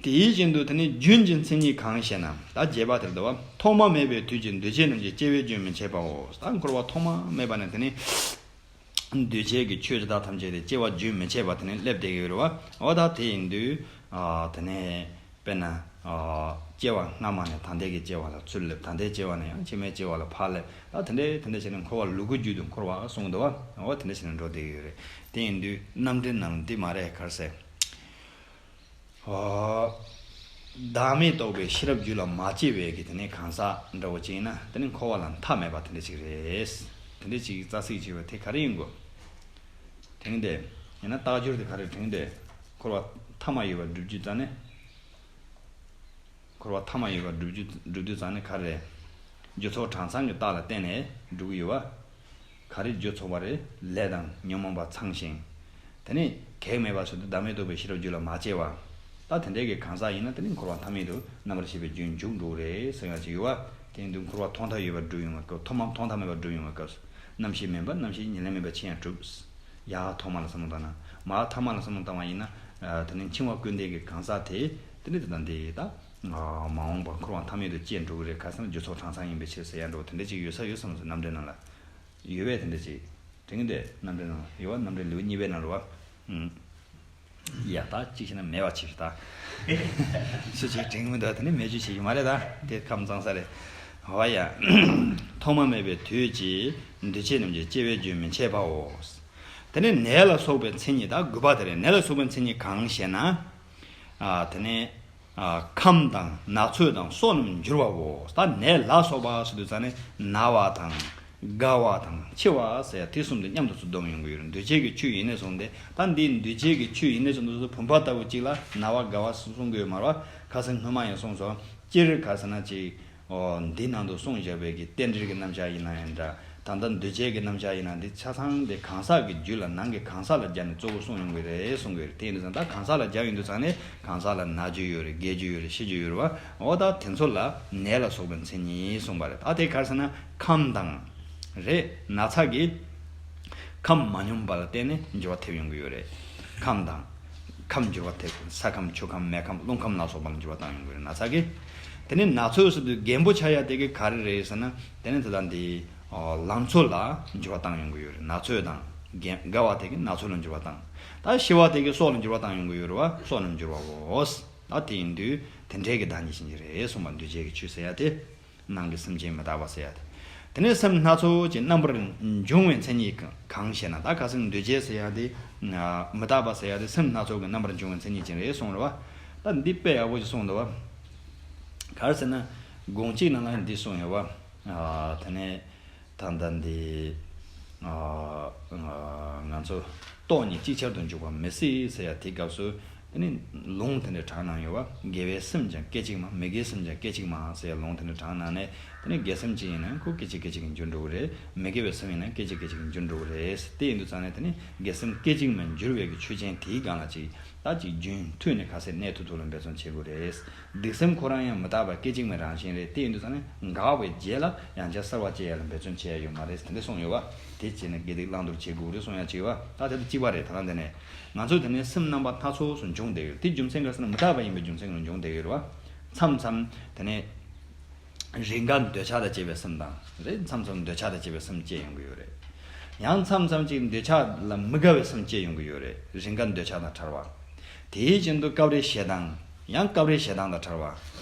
དེ་བཞིན་དུ་དེ་ནི་རྒྱུན་གྱི་མཚན་ཉིད་གང་ཞེ་ན། ད་རྒྱས་པ་དེར་འདུག་བ། ཐོག་མ་མེད་པའི་དུས་ཀྱི་འདུས་བྱས་རྣམས་ཀྱི་སྐྱེ་བའི་རྒྱུན་མི་འཆད་པའོ། ད་འཁོར་བ་ཐོག་མ་མེད་པ་ནས་དེ་ནི་འདུས་བྱས་ཀྱི་ཆོས་ཇི་ལྟ་ཐམས་ཅད་དེ་སྐྱེ་བ་རྒྱུན་མི་འཆད་པ་དེ་ནི་སླེབས་བསྡད་ཀྱི་ཡོད་རེད་བ། འོ་ད་དེ་ཡིན་དུས་ཨ་དེ་ནི་དཔེར་ན་ཨ་སྐྱེ་བ་སྔ་མ་ནས་ད་ལྟའི་གི་སྐྱེ་བ་ལ་ཚུར་སླེབས། ད་ལྟའི་སྐྱེ་བ་ནས་ཡང་ཕྱི་མའི་སྐྱེ་བ་ལ་ཕར་སླེབས། ད་དེ་འདྲའི་དེ་འདྲ་བྱས་ནས་འཁོར་བ་ལུ་གུ་རྒྱུད་དུ་འཁོར་བ་གསུངས་འདུག་བ། འོ་དེ་འདྲ་བྱས་ནས་འགྲོ་བསྡད་ཀྱི་ཡོད་རེད། དེ་ཡིན་དུས་རྣམ་འགྲེལ་ནང་འདི་མ་རེད་ག་རེ་ཟེར། ཨོ། བདག་མེད་རྟོགས་པའི་ཤེས་རབ་རྒྱུད་ལ་མ་སྐྱེས་པའི་གི་དེ་ནས་གང་ཟག་འདྲ་བོ་ཅིག་ཡིན་ན་དེ་ནི་འཁོར་བ་ལ་མཐའ་མེད་པ་དེ་འདྲ་ཅིག་རེད། དེ་འདྲ་ཅིག་རྩ་ཚིག་ཅིག་ཡོད་པ་དེ་ག་རེ་ཡིན་དགོས། དྲན་གྱི་འདུག་ཡིན་ན་རྟགས་སྦྱོར་དེ་ག་རེ་དྲན་གྱི་འདུག་འཁོར་བ་མཐའ་མ་ཡོད་པ་སྒྲུབ་རྒྱུ་རྩ་ནས། འཁོར་བ་མཐའ་མ་ཡོད་པ་སྒྲུབ་རྒྱུ་སྒྲུབ་དུས་ཙང་ནི་ག་རེ་རེད། རྒྱུ་ཚོགས་གྲངས་ཚང་གི་རྟགས་ལ་བརྟེན་ནས་སྒྲུབ་ཀྱི་ཡོད་པ། ག་རེ་རྒྱུ་ཚོགས་པ་རེད། ལས་དང་ཉོན་མོངས་པ་ཚང་ཞིང་། དེ་ནི་གེགས་མེད་པ་ཟེར་དུས་བདག་མེད་རྟོགས་པའི་ཤེས་རབ་རྒྱུད་ལ་མ་སྐྱེས་པ། ད་དེ་འདྲའི་གི་གང་ཟག་ཡིན་ན་དེ་ནི་འཁོར་བ་མཐའ་མེད་དུ་རྣམ་པར་ཤེས་པའི་རྒྱུན་འཇུག་འགྲོ་གི་རེད་ཟེར་ཡང་ཅིག་ཡོད་པ། དེ་ཡིན་དུས་འཁོར་བ་ཐོག་མཐའ་ཡོད་པར་སྒྲུབ་ཡོང་བའི་སྐབས་ཐོག་མ་ཐོག་མཐའ་མེད་པར་སྒྲུབ་ཡོང་བའི་སྐབས། རྣམ་ཤེས་མེད་པ་རྣམ་ཤེས་ཉེར་ལེན་མེད་པ་ཕྱིན་ཡང་གྲུབ། ཡར་ཐོག་མ་ལ་བསམ་བློ་བཏང་ན། མར་ཐ་མ་ལ་བསམ་བློ་བཏང་བ་ཡིན་ན། ཨ་དེ་ནི་འཆིང་བ་ཀུན་ལྡན་གྱི་གང་ཟག་དེ། དེ་ནི་དེ་དང་དེ་ད། ཨ་མ་འོངས་པར་འཁོར་བ་མཐའ་མེད་དུ་སྐྱེ་འགྲོ་གི་རེད། ག་ཟེར་ན་རྒྱུ་ཚོགས་གྲངས་ཚང་ཡིན་པའི་ཕྱིར་ཟེར་ཡ་འདྲ་བོ་དེ་འདྲ་ཅིག་ཡོད་ས་ཡོད་བསམ་སོང་། རྣམ་འགྲེལ་ནང་ལ། ཡོད་པས་དེ་འདྲ་ཅིག་དྲན་གྱི་འདུག་རྣམ་འགྲེལ་ནང་ལ་ཡོད་པ། རྣམ་འགྲེལ་ལེའུ་གཉིས་པའི་ནང་ལ་བ། ཨུམ། ཡ་ད་གཅིག་བྱས་ན་མེད་པ་བྱས་ཤིག་ད། སུ་ཞིག་དྲན་གྱི་མི་འདུག་དེ་ནི་མེད་རྒྱུ་བྱེད་ཀྱི་མ་རེད་ད། དེ་ཁམས་གཙང་ས་རེད། འོ་ཡ། ཐོག་མ་མེད་པའི་དུས་ཀྱི་འདུས་བྱས་རྣམས་ཀྱི་སྐྱེ་བའི་རྒྱུན་མི་འཆད་པའོ། དེ་ནས་ནད་ལ་སོགས་པའི་མཚན་ཉིད། ད་དགུ་པ་དེ་རེད། ནད་ལ་སོགས་པའི་མཚན་ཉིད་གང་ཞེ་ན། ཨ་དེ་ནས་ཨ་ཁམས་དང་ན་ཚོད་དང་སོ་རྣམས་འགྱུར་བའོ། ད་ནད་ལ་སོགས་པ་ཟེར་དུས་ཙང་ནས་ན་བ་དང་རྒ་བ་དང་འཆི་བ་ཟེར་ཡ་དེ་གསུམ་དེ་མཉམ་དུ་ཚུར་སྡོམ་ཡོང་གི་ཡོད་རེད། འདུས་བྱས་ཀྱི་ཆོས་ཡིན་ནས་བཟུང་སྟེ། ད་འདི་འདུས་བྱས་ཀྱི་ཆོས་ཡིན་ནས་བཟུང་སྟེ་བུམ་པ་ལྟ་བུ་གཅིག་ལ་ན་བ་རྒ་བ་གསུམ་གསུང་གི་ཡོད་མ་རེད་བ། ཁ་སང་སྔོན་མ་ཡང་གསུངས་སོང་། སྤྱིར་ག་ཟེར་ན་ཅིག་ཨོ། འདི་ནང་དུ་གསུངས་བཞག་པའི་གི་རྟེན་འབྲེལ་གྱི་རྣམ་གཞག་ཡིན་ན་ཡང་འདྲ། ད་ལྟ་འདུས་བྱས་ཀྱི་རྣམ་གཞག་ཡིན་ན་འདི་ཆ་ཚང་དེ་གང་ཟག་གི་རྒྱུད་ལ་ནང་གི་གང་ཟག་ལ་སྦྱར་ནས་གཙོ་བོ་གསུངས་ཡོང་གི་རེད་གསུང་གི་རེད། དེ་ཡིན་དུས་ཙང་ད་གང་ཟག་ལ་སྦྱར་ཡོང་དུས་ཙང་ནས་གང་ཟག་ལ་ན་རྒྱུ་ཡོད་རེད། རྒས་རྒྱུ་ཡོད་རེད། ཤི་རྒྱུ་ཡོད་རེད་བ། འོ་ད་དེ་ཚོ་ལ་ནད་ལ་སོགས་པའི་མཚན་ཉིད་གསུངས་པ་རེད། ད་དེ་ག་རེ་ཟེར་ན་ཁམས་དང་། རེད། ན་ཚ་གི་ཁམས་མ་སྙོམས་པ་ལ་བརྟེན་ནས་འགྱུར་བ་ཐེབས་ཡོང་གི་ཡོད་རེད། ཁམས་དང་། ཁམས་འགྱུར་བ་ཐེབས། ས་ཁམས་ཆུ་ཁམས་མེ་ཁམས་རླུང་ཁམས་ལ་སོགས་པ་ལ་འགྱུར་བ་བཏང་ཡོང་གི་ཡོད་རེད། ན་ཚ་གི། དེ་ནས་ན་ཚོད་ཟེར་དུས་རྒན་པོ་ཆགས་ཡ་དེ་གི་ག་རེ་རེད་ཟེར་ན། དེ་ནས་དེ་དང་དེ་ལང་ཚོ་ལ་འགྱུར་བ་བཏང་ཡོང་གི་ཡོད་རེད། ན་ཚོད་དང་རྒན་རྒ་བ་དེ་གི་ན་ཚོད་ལ་འགྱུར་བ་བཏང་། ད་ཤི་བ་དེ་གི་སྲོག་ལ་འགྱུར་བ་བཏང་ཡོང་གི་ཡོད་རེད་བ། སྲོག་ལ་འགྱུར་བའོ། ད་དེ་ཡིན་དུས་དེ་འདྲའི་གི་བདག་ཉིད་ཤེས་ཀྱི་རེད་གསུངས་པ། འདུས་བྱས་ཀྱི་ཆོས་ཟེར་ཡ་དེ། ནང་གི་སེམས་ཅན་མི་རྟག་པ་ཟེར་ཡ་དེ། དེ་ནས་སེམས་སྣ་ཚོགས་ཀྱི་རྣམ་པར་འབྱུང་བའི་མཚན་ཉིད་གང་ཞེ་ན། ད་ཁ་སང་འདུས་བྱས་ཟེར་ཡ་དེ། མི་རྟག་པ་ཟེར་ཡ་དེ་སེམས་སྣ་ཚོགས་ཀྱི་རྣམ་པར་འབྱུང་བའི་མཚན་ཉིད་ཅན་རེད་གསུངས་རེད་བ། ད་འདི་དཔེ་ཡག་པོ་ཞིག་གསུངས་འདུག་བ། ག་རེ་ཟེར་ན། དགོངས་གཅིག་ནང་ལ་འདི་གསུངས་ཡོད་བ། དེ་ནས། ད་ལྟ་འདི། ང་ཚོ་སྟོང་ཉིད་ཅིག་ཆར་དུ་འཇུག་པ་མི་སྲིད་ཟེར་ཡ་དེའི་སྐབས་སུ། དེ་ནི་ལུང་དེ་འདྲ་དྲངས་གནང་ཡོད་བ། དགེ་བའི་སེམས་ཀྱང་སྐད་ཅིག་མ། མི་དགེའི་སེམས་ཀྱང་སྐད་ཅིག་མ་ཟེར་ཡ་ལུང་དེ་འདྲ་དྲངས་གནང་ནས། དེ་ནི་དགེ་སེམས་ཅིག་ཡིན་ན་ཁོ་སྐད་ཅིག་སྐད་ཅིག་གིས་འགྱུར་འགྲོ་གི་རེད། མི་དགེ་བའི་སེམས་ཡིན་ན་སྐད་ཅིག་སྐད་ཅིག་གིས་འགྱུར་འགྲོ་གི་རེད། དེ་ཡིན་དུས་ཙང་ནས་དེ་ནི་དགེ་སེམས་སྐད་ཅིག་མ་འགྱུར་བའི་གི་ཆོས་ཅན་དེའི་སྒང་ལ་ཅིག་ད་ཅིག་རྒྱུན་མཐུད་ནས་ག་ཚད་གནས་ཐུབ་ཐུབ་ལ་འབད་བརྩོན་བྱེད་དགོས་རེད། སྡིག་སེམས་ཁོ་རང་ཡང་མི་རྟག་པ་སྐད་ཅིག་མའི་རང་བཞིན་རེད། དེ་ཡིན་དུས་ཙང་ནས་འགགས་པའི་རྗེས་ལ་ཡང་བསྐྱར་གསར་བ་སྐྱེ་ཡ་ལ་འབད་བརྩོན་བྱེད་ཡ་ཡོད་མ་རེད། དེ་འདྲ་གསུངས་ཡོད་བ། དེ་བྱས་ནས་དགེ་སྡིག་བླང་དོར་བྱེད་དགོས་རེད་གསུང་ཡ་ཅིག་ཡོད་བ། ད་དེ་ལ་གཅིག་པ་རེད། ད་ལམ་དེ་ནས་ང་ཚོ་དེ་ནས་སེམས་རྣམ་པ་སྣ་ཚོགས་སུ་འབྱུང་བསྡད་ཡོད། དེ་རྒྱུ་མཚན་ག་རེ་ཟེར་ན་མི་རྟག་པ་ཡིན་པའི་རྒྱུ་མཚན་ལ་འབྱུང་བསྡད་ཡོད་རེད་བ། མཚམས་མཚམས་དེ་ནས། རེས་འགའ་འདོད་ཆགས་དང་བཅས་པའི་སེམས་དང་། རེད། མཚམས་མཚམས་འདོད་ཆགས་དང་བཅས་པའི་སེམས་སྐྱེ་ཡོང་གི་ཡོད་རེད། ཡང་མཚམས་མཚམས་ཅིག་འདོད་ཆགས་ལ་མི་དགའ་བའི་སེམས་སྐྱེ་ཡོང་གི་ཡོད་རེད། རེས་འགའ་འདོད་ཆགས་དང་བྲལ་བ། དེའི་རྐྱེན་དུ་སྐབས་རེ་ཞེ་སྡང་། ཡང་སྐབས་རེ་ཞེ་སྡང་དང་བྲལ་བ།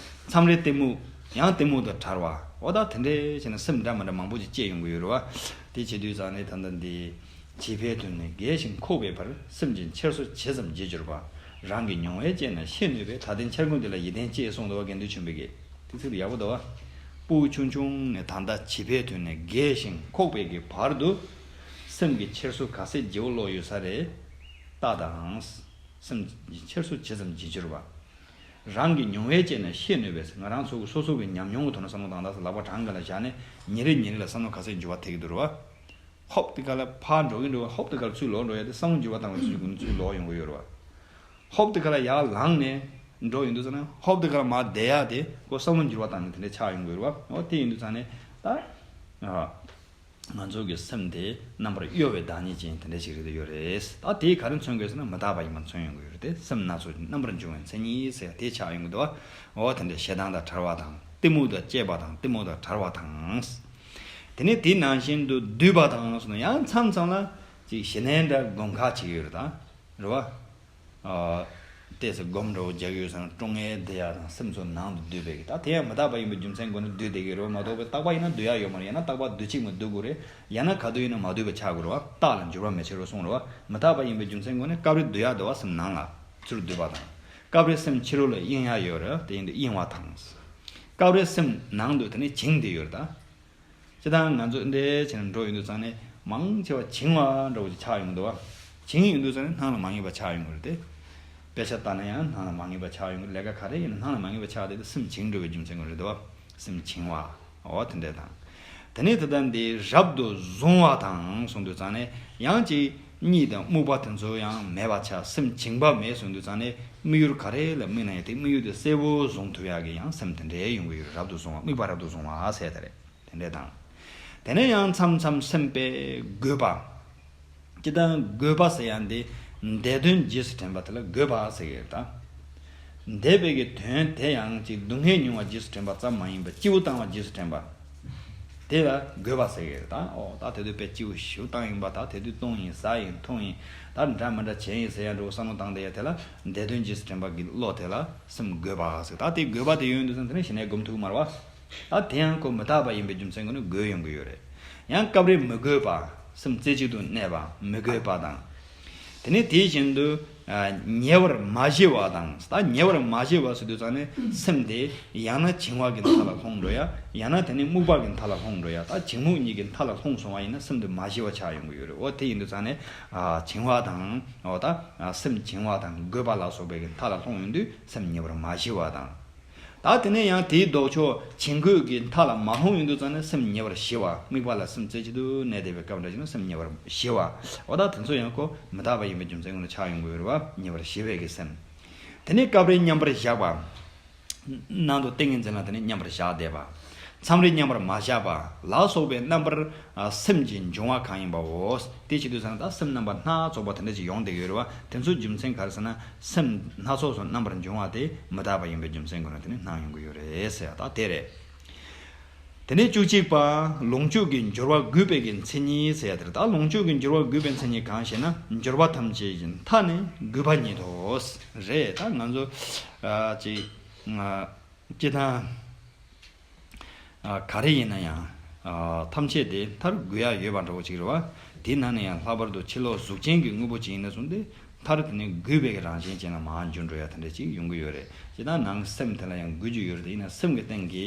མཚམས་རེ་གཏི་མུག། ཡང་གཏི་མུག་དང་བྲལ་བ། འོ་ད་དེ་འདྲས་བྱས་ནས་སེམས་འདྲ་མི་འདྲ་མང་པོ་ཅིག་སྐྱེ་ཡོང་གི་ཡོད་རེད་བ། དེ་བྱེད་དུས་ཙང་ནས་ད་ལྟ་འདི། བྱིས་པའི་དུས་ནས་རྒས་ཤིང་འཁོགས་པའི་བར། སེམས་ཀྱི་འཆར་སོ་ཇི་ཙམ་ཇི་འགྱུར་བ། རང་གི་མྱོང་བས་དཔྱད་ན་ཤེས་ནུས་པས། ད་ལྟའི་འཆར་སྒོ་འདི་ལ་ཡིད་བརྟན་ཅེས་གསུངས་འདུག་བ། དགེ་འདུན་ཆོས་འཕེལ་གྱིས། དེ་ཚིག་དེ་ཡག་པོ་འདུག་བ། སྤུ་གུ་ཆུང་ཆུང་ནས་ད་ལྟ་བྱིས་པའི་དུས་ནས་རྒས་ཤིང་འཁོགས་པའི་གི་བར་དུ། སེམས་ཀྱི་འཆར་སོ་ག་ཚད་ལྗིད་པོ་ལོག་ཡོད་ས་རེད། ལྟ་དང་། སེམས་ཀྱི་འཆར་སོ་ཇི་ཙམ་ཇི་འགྱུར་བ། རང་གི་མྱོང་བས་དཔྱད་ན་ཤེས་ནུས་པས། ང་རང་ཚོ་གི་སོ་སོ་གི་ཉམས་མྱོང་གི་ཐོག་ནས་བསམ་བློ་བཏང་སྟངས་སུ་ལག་པ་བྲང་ག་ལ་བཞག་ནས་ཉིན་རེ་ཉིན་རེ་ལ་བསམ་བློ་ག་ཚད་འགྱུར་བ་ཐེབས་ཀྱི་འདུག་རེད་བ། ཧོབ་དེ་ག་ལ་ཕར་འགྲོ་གི་འགྲོ་བ། ཧོབ་དེ་ག་ལ་ཚུར་ལོག་འགྲོ་ཡ་དེ་བསམ་བློ་འགྱུར་བ་བཏང་བའི་ཚུལ་གྱིས་ཚུར་ལོག་ཡོང་གི་ཡོད་རེད་བ། ཧོབ་དེ་ག་ལ་ཡར་ལངས་ནས་འགྲོ་ཡོང་དུས་ཙ་ན་ཧོབ་དེ་ག་ལ་མར་བསྡད་ཡ་དེ་ཁོ་བསམ་བློ་འགྱུར་བ་བཏང་ནས་དེ་འདྲ་ཆགས་ཡོང་གི་ཡོད་རེད་བ། འོ་དེ་ཡིན་དུས་ཙ་ནས་ད། ཨ། ང་ཚོ་གི་སེམས་དེ་རྣམ་པར་གཡོ་བའི་བདག་ཉིད་ཅན་དེ་འདྲ་ཞིག་རེད་ཡོད་རེད། ད་དེ་ག་རེ་མཚོན་དགོས་ཟེར་ན་མི་རྟག་པ་ཡིན་པ་མཚོན་ཡོང་གི་ཡོད་རེད་དེ། སེམས་སྣ་ཚོགས་ཀྱི་རྣམ་པར་འབྱུང་བའི་མཚན་ཉིད་ཟེར་དེ་ཆགས་ཡོང་གི་འདུག་བ། འོ་དེ་འདྲའི་ཞེ་སྡང་དང་བྲལ་བ་དང་གཏི་མུག་དང་བཅས་པ་དང་གཏི་མུག་དང་བྲལ་བ་དང་། དེ་ནས་དེ་ནང་བཞིན་དུ་འདུས་པ་དང་སོགས་ན་ཡང་མཚམས་མཚམས་ལ་ཅིག་ཞི་གནས་འདྲ་སྒོམ་ཁ་ཅིག་ཡོད་རེད་ད། རེད་བ། ཨ། ཏོག་ཙམ་སྒོམ་འདྲ་བོ་རྒྱག་ཡོད་ཙང་ཀྲུང་ངེ་བསྡད་ཡ་དང་སེམས་ཚོ་ནང་དུ་སྡུད་པའི་གི། ད་དེ་ཡང་མི་རྟག་པ་ཡིན་པའི་རྒྱུ་མཚན་སྒོ་ནས་སྡུད་བསྡད་ཀྱི་རེད་བ། མ་གཏོགས་པའི་རྟག་པ་ཡིན་ན་སྡུད་ཡ་ཡོད་མ་རེད། ཡང་ན་རྟག་པ་སྡུད་གཅིག་མ་སྡུད་དགོས་རེད། ཡང་ན་ག་དུས་ཡིན་ན་མ་སྡུད་པ་ཆགས་དགོས་རེད་བ། རྟགས་ལ་འགྱུར་བ་མི་བྱེད་རོགས་གསུངས་རེད་བ། མི་རྟག་པ་ཡིན་པའི་རྒྱུ་མཚན་སྒོ་ནས་སྐབས་རེ་སྡུད་ཡ་འདུག་བ། སེམས་ནང་ལ་ཚུར་སྡུད་པ་དང་། སྐབས་རེ་སེམས་ཕྱི་རོལ་ལ་གཡེང་ཡ་ཡོད་རེད། དེ་ཡིན་དུས་གཡེང་བ་དང་། སྐབས་རེ་སེམས་ནང་དུ་དེ་ནས་བྱིང་བསྡད་ཡོད་རེད་ད། སྤྱིར་བཏང་ང་ཚོ་འདི་བྱས་ནས་འགྲོ་ཡོང་དུས་ཙང་ནས་མང་ཆེ་བ་བྱིང་བ་འདྲ་བོ་ཅིག་ཆགས་ཡོང་གི་འདུག་བ། བྱིང་ཡོང་དུས་ཙང་ནས་སྣང་ལ་མ་ངེས་པ་ཆགས་ཡོང་གི་རེད་དེ། དཔེ་ཆ་ལྟ་ན་ཡང་སྣང་ལ་མ་ངེས་པ་ཆགས་ཡོང་གི་རེད། ལས་ཀ་ག་རེ་ཡིན་ན་སྣང་ལ་མ་ངེས་པ་ཆགས་བསྡད་དུས་སེམས་བྱིང་འགྲོ་བའི་རྒྱུ་མཚན་ཀྱང་རེད་འདུག་བ། སེམས་བྱིང་བ། འོ་དེ་འདྲ་དང་། དེ་ནས་དེ་ལྟར་འདི་རབ་ཏུ་གཟུང་བ་དང་གསུངས་དུས་ཙང་ནས་ཡང་ཅིག་གཉིད་དང་རྨུགས་པ་དེ་ཚོ་ཡང་མེད་པ་ཆགས། སེམས་བྱིང་བ་མེད་གསུངས་དུས་ཙང་ནས་དམིགས་ཡུལ་ག་རེ་ལ་དམིགས་ན་ཡང་དེ་དམིགས་ཡུལ་དེ་གསལ་པོ་གཟུང་ཐུབ་ཡག་གི་ཡང་སེམས་དེ་འདྲའི་ཡོང་གི་ཡོད། རབ་ཏུ་གཟུང་བ། དམིགས་པ་རབ་ཏུ་གཟུང་བ་ཟེར་དེ་རེད། དེ་འདྲས་དང་། དེ་ནས་ཡང་མཚམས་མཚམས་སེམས་པས་རྒོད་པ། སྤྱིར་བཏང་རྒོད་པ་ཟེར་ཡ་འདི་འདས་དོན་རྗེས་སུ་དྲན་པ་དེ་ལ་རྒོད་པ་ཟེར་གྱི་རེད་ད། འདས་པའི་གི་དོན་དེ་ཡང་ཅིག་སྡུག་བསྔལ་མྱོང་བ་རྗེས་སུ་དྲན་པ་ཙམ་མ་ཡིན་པར་སྐྱིད་པོ་བཏང་བ་རྗེས་སུ་དྲན་པ། དེ་ལ་རྒོད་པ་ཟེར་གྱི་རེད་ད། ཨོ་ད་དེ་དུས་དཔེ་སྐྱིད་པོ་ཞེ་པོ་བཏང་ཡིན་པ། ད་དེ་དུས་བཏུང་ཡིན་ཟ་ཡིན་འཐུང་ཡིན། ད་འདྲ་མི་འདྲ་བྱས་ཡིན་ཟེར་ཡ་འདྲ་བོ་བསམ་བློ་བཏང་བསྡད་ཡ་དེ་ལ་འདས་དོན་རྗེས་སུ་དྲན་པ་གི་བློ་དེ་ལ་སེམས་རྒོད་པ་ཟེར། ད་དེ་རྒོད་པ་དེ་ཡོང་དུས་ཙང་དེ་ནས་ཞི་གནས་སྒོམ་ཐུབ་ཀྱི་མ་རེད་བ། ད་དེ་ཡང་ཁོ་མི་རྟག་པ་ཡིན་པའི་རྒྱུ་མཚན་ཀྱིས་ནི་རྒོད་ཡོང་གི་ཡོད་རེད། ཡང་སྐབས་རེ་མི་རྒོད་པ། སེམས་རྩེ་གཅིག་ཏུ་གནས་པ་མི་རྒོད་པ་དང་། དེ་ནས་དེ་བཞིན་དུ་ཨ་ཉེ་བར་མ་ཞི་བ་དང་། ད་ཉེ་བར་མ་ཞི་བ་ཟེར་དུས་ཙང་ནས་སེམས་དེ་ཡང་ན་བྱིང་བ་གི་མཐའ་ལ་ལྷུང་འགྲོ་ཡ། ཡང་ན་དེ་ནས་རྨུགས་པ་གི་མཐའ་ལ་ལྷུང་འགྲོ་ཡ། ད་བྱིང་རྨུགས་གཉིས་ཀྱི་མཐའ་ལ་ལྷུང་སོང་བ་ཡིན་ན་སེམས་དེ་མ་ཞི་བ་ཆགས་ཡོང་གི་ཡོད་རེད། འོ་དེ་ཡིན་དུས་ཙང་ནས་ཨ་བྱིང་བ་དང་། འོ་ད་ཨ་སེམས་བྱིང་བ་དང་རྒོད་པ་ལ་སོགས་པའི་གི་མཐའ་ལ་ལྷུང་ཡོང་དུས་སེམས་ཉེ་བར་མ་ཞི་བ་དང་། ད་དེ་ནས་ཡང་དེའི་ལྡོག་ཕྱོགས་བྱིང་རྒོད་ཀྱི་མཐའ་ལ་མ་ལྷུང་ཡོང་དུས་ཙང་ནས་སེམས་ཉེ་བར་ཞི་བ། དམིགས་པ་ལ་སེམས་རྩེ་གཅིག་ཏུ་གནས་བསྡད་པའི་སྐབས་འདྲ་ཞིག་ན་སེམས་ཉེ་བར་ཞི་བ། འོ་ད་དེ་ཚོ་ཡང་ཁོ་མི་རྟག་པ་ཡིན་པའི་རྒྱུ་མཚན་ཀྱིས་ནི་ཆགས་ཡོང་གི་ཡོད་རེད་བ། ཉེ་བར་ཞི་བའི་གི་སེམས། དེ་ནས་སྐབས་རེ་མཉམ་པར་བཞག་པ། ནང་དུ་ཏིང་ངེ་འཛིན་ལ་དེ་ནས་མཉམ་པར་བཞག་བསྡད་པ། མཚམས་རེ་མཉམ་པར་མ་བཞག་པ་ལ་སོགས་པའི་རྣམ་པར་ཨ་སེམས་ཀྱི་འབྱུང་བ་གང་ཡིན་པའོ། དེ་བྱེད་དུས་ཙང་ད་སེམས་རྣམ་པ་སྣ་ཚོགས་པ་དེ་འདྲ་ཅིག་ཡོང་བསྡད་ཀྱི་ཡོད་རེད་བ། དེ་ཚོའི་རྒྱུ་མཚན་ག་རེ་ཟེར་ན་སེམས་སྣ་ཚོགས་སུ་རྣམ་པར་འབྱུང་བ་དེ་མི་རྟག་པ་ཡིན་པའི་རྒྱུ་མཚན་ཀྱིས་ནི་དེ་ནི་སྣང་ཡོང་གི་ཡོད་རེད་ཟེར་ཡ་ད་དེ་རེད། དེ་ནས་བཅུ་གཅིག་པ། ལོངས་སྤྱོད་ཀྱི་འབྱོར་བ་རྒུད་པའི་གི་མཚན་ཉིད་ཟེར་ཡ་དེ་རེད། ད་ལོངས་སྤྱོད་ཀྱི་འབྱོར་བ་རྒུད་པའི་མཚན་ཉིད་གང་ཞེ་ན། འབྱོར་པ་ཐམས་ཅད་ཀྱི་མཐའ་ནི་རྒུད་པ་ཉིད་དོ། རེད། ད་ང་ཚོ་ཨ་ཅིག་ཨ་སྤྱིར་བཏང་ཨ་ག་རེ་ཡིན་ན་ཡང་ཨ་ཐམས་ཅད་དེ་མཐར་རྒུད་ཡ་ཡོད་པ་འདྲ་བོ་ཅིག་རེད་བ། དེའི་ནང་ནས་ཡང་ལྷག་པར་དུ་ཕྱི་ལོགས་གཟུགས་ཅན་གྱི་དངོས་པོ་ཅིག་ཡིན་ན་བཟུང་སྟེ། མཐར་དེ་ནས་རྒུད་པའི་རང་བཞིན་ཅན་ལ་མར་འགྱུར་འགྲོ་ཡ་དེ་འདྲ་ཅིག་ཡོང་གི་ཡོད་རེད། ཅི་ལྟར་ནང་སེམས་དེ་ལ་ཡང་རྒུད་རྒྱུ་ཡོད་རེད། ཡིན་ན་སེམས་ཀྱི་སྟེང་གི་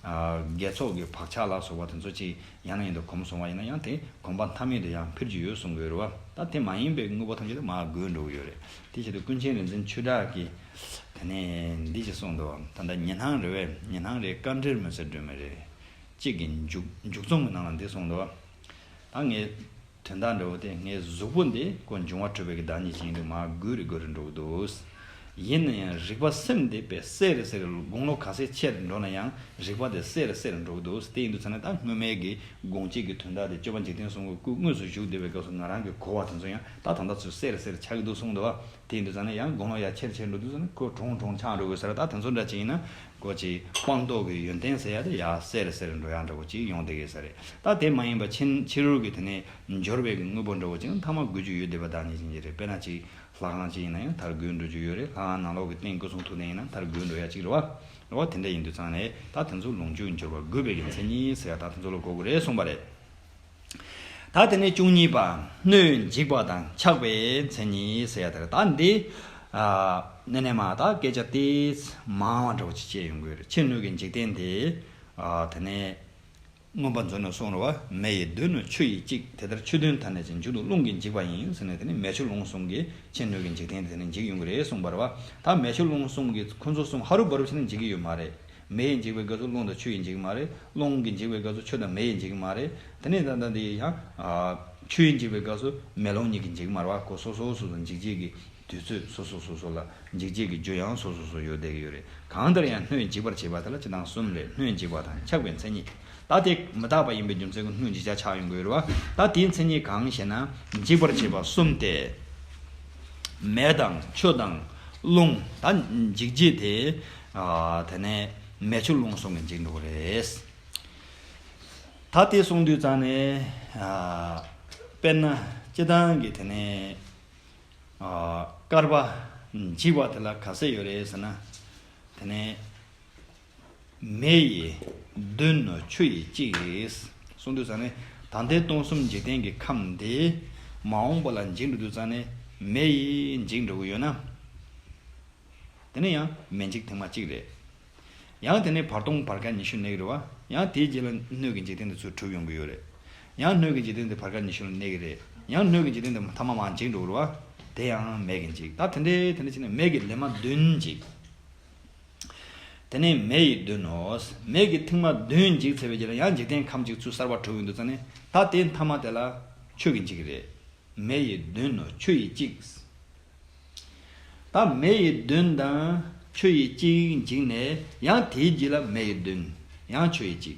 ཨ་དགེ་ཚོགས་ཀྱི་བག་ཆགས་ལ་སོགས་པ་དེ་ཚོ་ཅིག་ཡང་ན་ཡང་དུ་གོམས་སོང་བ་ཡིན་ན་ཡང་དེ་གོམས་པ་མཐའ་མེད་དུ་ཡང་འཕེལ་རྒྱུ་ཡོད་གསུང་གི་ཡོད་རེད་བ། ད་དེ་མ་ཡིན་པའི་དངོས་པོ་ཐམས་ཅད་དེ་མར་རྒུད་འགྲོ་གི་ཡོད་རེད། དེ་བྱེད་དུས་ཀུན་མཁྱེན་རིག་འཛིན་ཆོས་གྲགས་ཀྱིས་དེ་ནས་འདི་ཅིག་གསུངས་འདུག་ད་ལྟ་ཉི་སྣང་རེད་བས། ཉི་སྣང་རེད། དཀའ་འགྲེལ་མི་ཟེར་སྒྲོན་མེ་རེད། གཅིག་གི་མཇུག་མཇུག་རྩོམ་གྱི་ནང་ལ་འདི་གསུངས་འདུག་ད་ངས། དོན་དག་འདྲ་བོ་དེ་ངའི་གཟུགས་པོ་འདི་ཁོ་འབྱུང་བ་འཁྲུལ་པའི་གི་བདག་ཉིད་ཅན་དུ་མར་རྒུད་རེ་རྒུད་རེ་འགྲོ་གི་འདུག་ཡིན་ན་ཡང་རིག་པ་སེམས་འདི་དཔེ་གསལ་རེ་གསལ་རེ་དགུང་ལོ་ག་ཚད་ཆེར་འགྲོ་ན་ཡང་རིག་པ་དེ་གསལ་རེ་གསལ་རེ་འགྲོ་གི་འདུག་དེ་ཡིན་དུས་ཙང་ནས་ད་སྔོན་མའི་གི་དགོངས་གཅིག་གི་དོན་དག་དེ་སྤྱོད་པ་འཇིག་རྟེན་གསུམ་གྱི་སྐུ་དངོས་སུ་བཞུགས་བསྡད་པའི་སྐབས་སུ་ང་རང་གི་གོ་བ་དེ་ཚོ་ཡང་ད་ད་ལྟ་ཚུར་གསལ་རེ་གསལ་རེ་ཆགས་ཀྱི་འདུག་གསུངས་འདུག་དེ་ཡིན་དུས་ཙང་ནས་ཡང་དགུང་ལོ་ཡར་ཆེར་ཆེར་འགྲོ་དུས་ཙང་ནས་ཁོ་གྲོང་གྲོང་ཆགས་འགྲོ་དགོས་ས་རེད། ད་དེ་ཚོ་འདྲ་ཅིག་ཡིན་ན། ཀོ་ཅིག་སྤངས་རྟོགས་ཀྱི་ཡོན་ཏན་ཟེར་ཡ་དེ་ཡར་གསལ་རེ་གསལ་རེ་འགྲོ་ཡ་འདྲ་བོ་ཅིག་ཡོང་བསྡད་ཀྱི་ས་རེད། ད་དེ་མ་ཡིན་པ་ཕྱི་ཕྱི་རོལ་གྱི་དེ་ནས་འབྱོར་བའི་གི་དངོས་པོ་འདྲ་བོ་ཅིག་མཐའ་མ་རྒུད་རྒྱུ་ཡོད་བསྡད་པ་བདག་ཉིད་ཅན་གྱི་རེད། དཔེར་ན་ཅིག་ལྷ་ཁང་ཅིག་ཡིན་ན་ཡང་མཐར་རྒུད་འགྲོ་རྒྱུ་ཡོད་རེད། ལྷ་ཁང་ནང་ལོགས་ཀྱི་རྟེན་སྐུ་གསུང་ཐུགས་རྟེན་ཡིན་ན་མཐར་རྒུད་འགྲོ་ཡ་ཅིག་རེད་བ། འོ་དེ་འདྲ་ཡིན་དུས་ཙང་ནས་ད་དེ་ཚོ་ལོངས་སྤྱོད་འབྱོར་བ་རྒུད་པའི་གི་མཚན་ཉིད་ཟེར་ཡ་ད་དེ་ཚོ་ལ་གོ་དགོས་རེད་གསུངས་པ་རེད། ད་དེ་ནས་བཅུ་གཉིས་པ། སྣོད་འཇིག་པ་དང་ཆགས་པའི་མཚན་ཉིད་ཟེར་ཡ་དེ་རེད། ད་འདི་ཨ་ནི་ནས་མ་ད་སྐད་ཆ་ཏིས་མང་བ་འདྲ་བོ་ཅིག་བཤད་ཡོང་གི་ཡོད་རེད། ཕྱི་སྣོད་ཀྱི་འཇིག་རྟེན་དེ་ཨ་དེ་ནས་མངོན་པ་མཛོད་ནས་གསུངས་རེད་བ། མེ་ཡིས་གདོད་ནས་ཆུ་ཡིས་བསྐྱིགས། དེ་ལྟར་ཆོས་བདུན་ཐ་སྙད་ཅན། མཇུག་ཏུ་རླུང་གིས་འཇིག་པ་ཡིན་ཟེར་ནས་དེ་ནས་མེ་ཆུ་རླུང་གསུམ་གྱིས་ཕྱི་སྣོད་ཀྱི་འཇིག་རྟེན་དེ་ནས་འཇིག་ཡོང་གི་རེད་གསུངས་པ་རེད་བ། ད་མེ་ཆུ་རླུང་གསུམ་གྱིས་ཁོ་ཚོ་གསུམ་ཧ་རུ་བ་རུ་བྱས་ནས་འཇིག་གི་ཡོད་མ་རེད། མེ་ཡིས་འཇིག་པའི་སྐབས་སུ་རླུང་དང་ཆུ་ཡིས་འཇིག་གི་མ་རེད། རླུང་གིས་འཇིག་པའི་སྐབས་སུ་ཆུ་དང་མེ་ཡིས་འཇིག་གི་མ་རེད། དེ་ནས་ད་ལྟ་འདི་ཡང་ཨ་ཆུ་ཡིས་འཇིག་པའི་སྐབས་སུ་མེ་རླུང་གཉིས་ཀྱིས་འཇིག་གི་མ་རེད་བ། ཁོ་སོ་སོ་སོ་སོ་འཇིག་བྱེད་ཀྱི་དུས་ཚོད་སོ་སོ་སོ་སོ་ལ་འཇིག་བྱེད་ཀྱི་རྒྱུ་ཡང་སོ་སོ་སོ་ཡོད་བསྡད་ཀྱི་ཡོད་རེད། གང་ལྟར་ཡང་སྣོད་འཇིག་པར་བྱེད་པ་དེ་ལ་སྤྱིར་བཏང་གསུམ་རེད། སྣོད་འཇིག་པ་དང་ཆགས་པའི་མཚན་ཉིད། ད་དེ་མི་རྟག་པ་ཡིན་པའི་རྒྱུ་མཚན་གྱིས་སྣོད་འཇིག་བྱ་ཆགས་ཡོང་གི་ཡོད་རེད་བ། ད་དེའི་མཚན་ཉིད་གང་ཞེ་ན། འཇིག་པར་བྱེད་པ་གསུམ་སྟེ། མེ་དང་ཆུ་དང་རླུང་། ད་འཇིག་བྱེད་དེ། ཨ། དེ་ནས་མེ་ཆུ་རླུང་གསུམ་གྱིས་འཇིག་འགྲོ་གི་རེད། ད་དེ་གསུངས་དུས་ཙང་ནས། ཨ། དཔེར་ན་སྤྱིར་བཏང་གི་དེ་ནས། ཨ། བསྐལ་པ་འཇིག་པ་དེ་ལ་ག་ཚད་ཡོད་རེད་ཟེར་ན། དེ་ནས། མེ་ཡིས་བདུན་ནོ་ཆུ་ཡིས་གཅིག་གསུངས་དུས་ཙང་ནས། ད་ལྟའི་སྟོང་གསུམ་འཇིག་རྟེན་གྱི་ཁམས་འདི་མ་འོངས་པ་ལ་འཇིག་འགྲོ་དུས་ཙང་ནས་མེ་ཡིས་འཇིག་འགྲོ་གི་ཡོད་ན། དེ་ནས་ཡང་མེ་འཇིག་ཐེངས་མ་གཅིག་རེད། ཡང་དེ་ནས་བར་སྟོང་བར་སྐབས་ཉི་ཤུ་གནས་ཀྱི་རེད་བ། ཡང་དེའི་རྗེས་ལ་སྣོད་ཀྱི་འཇིག་རྟེན་དེ་ཚུར་གྲུབ་ཡོང་གི་ཡོད་རེད། ཡང་སྣོད་ཀྱི་འཇིག་རྟེན་དེ་བར་སྐབས་ཉི་ཤུ་ལ་གནས་ཀྱི་རེད། ཡང་སྣོད་ཀྱི་འཇིག་རྟེན་དེ་ཐ་མ་མར་འཇིག་འགྲོ་གི་རེད་བ། དེ་ཡང་མེ་གིས་འཇིག་ད་དེ་འདྲའི་དེ་འདྲ་བྱས་ནས་མེ་གིས་ལན་མ་བདུན་འཇིག་དེ་ནས་མེ་ཡིས་བདུན་ནོ། མེ་གིས་ཐེངས་མ་བདུན་འཇིག་ཚར་བའི་རྗེས་ལ་ཡང་འཇིག་རྟེན་ཁམས་གཅིག་ཚུར་གསར་པ་གྲུབ་ཡོང་དུས་ཙང་ནས། ད་དེ་མཐའ་མ་དེ་ལ་ཆུ་གིས་འཇིག་གི་རེད། མེ་ཡིས་བདུན་ནོ་ཆུ་ཡིས་གཅིག་ད་མེ་ཡིས་བདུན་དང་ཆུ་ཡིས་གཅིག་འཇིག་ནས། ཡང་དེའི་རྗེས་ལ་མེ་ཡིས་བདུན། ཡང་ཆུ་ཡིས་གཅིག་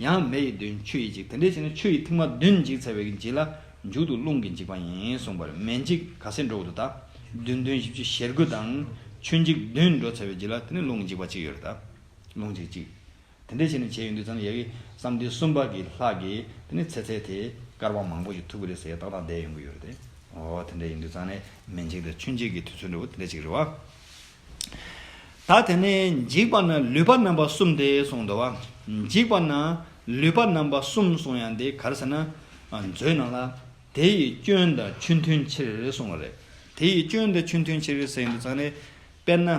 ཡང་མེ་ཡིས་བདུན་ཆུ་ཡིས་གཅིག་དེ་འདྲ་བྱས་ནས་ཆུ་ཡིས་ཐེངས་མ་བདུན་འཇིག་ཚར་བའི་རྗེས་ལ་མཇུག་ཏུ་རླུང་གིས་འཇིག་པ་ཡིན་གསུངས་པ་རེད། མེ་འཇིག་ག་ཚད་འགྲོ་གི་འདུག་ད་བདུན་བདུན་བཞི་བཅུ་ཞེ་དགུ་དང་། ཆུ་འཇིག་བདུན་འགྲོ་ཚར་བའི་རྗེས་ལ་དེ་ནས་རླུང་གིས་འཇིག་པ་གཅིག་ཡོད་རེད་ད། རླུང་འཇིག་གཅིག་དེ་འདྲ་བྱས་ནས་བྱས་ཡོང་དུས་ཙང་ནས་ཡ་གི་བསམ་གཏན་གསུམ་པ་གི་ལྷ་གི་དེ་ནས་ཚེ་ཚད་དེ་བསྐལ་པ་མང་པོ་ཞིག་ཐུབ་ཀྱི་རེད་ཟེར་ཏག་ཏག་བསྡད་ཡོང་གི་ཡོད་རེད་དེ། འོ་དེ་འདྲ་ཡིན་དུས་ཙང་ནས་མེ་འཇིག་དང་ཆུ་འཇིག་གི་དུས་ཚོད་འདྲ་བོ་དེ་འདྲ་ཅིག་རེད་བ། ད་དེ་ནས་འཇིག་པ་ན་ལུས་པ་རྣམ་པ་གསུམ་སྟེ་གསུངས་འདུག་བ། འཇིག་པ་ན་ལུས་པ་རྣམ་པ་གསུམ་གསུངས་ཡང་དེ་ག་རེ་ཟེར་ན། མཛོད་ནང་ལ། དེ་ཡི་སྐྱོན་དང་ཆོས་མཐུན་ཕྱིར་གསུངས་པ་རེད། དེ་ཡི་སྐྱོན་དང་ཆོས་མཐུན་ཕྱིར་ཟེར་ཡོང་དུས་ཙང་ནས། དཔེར་ན།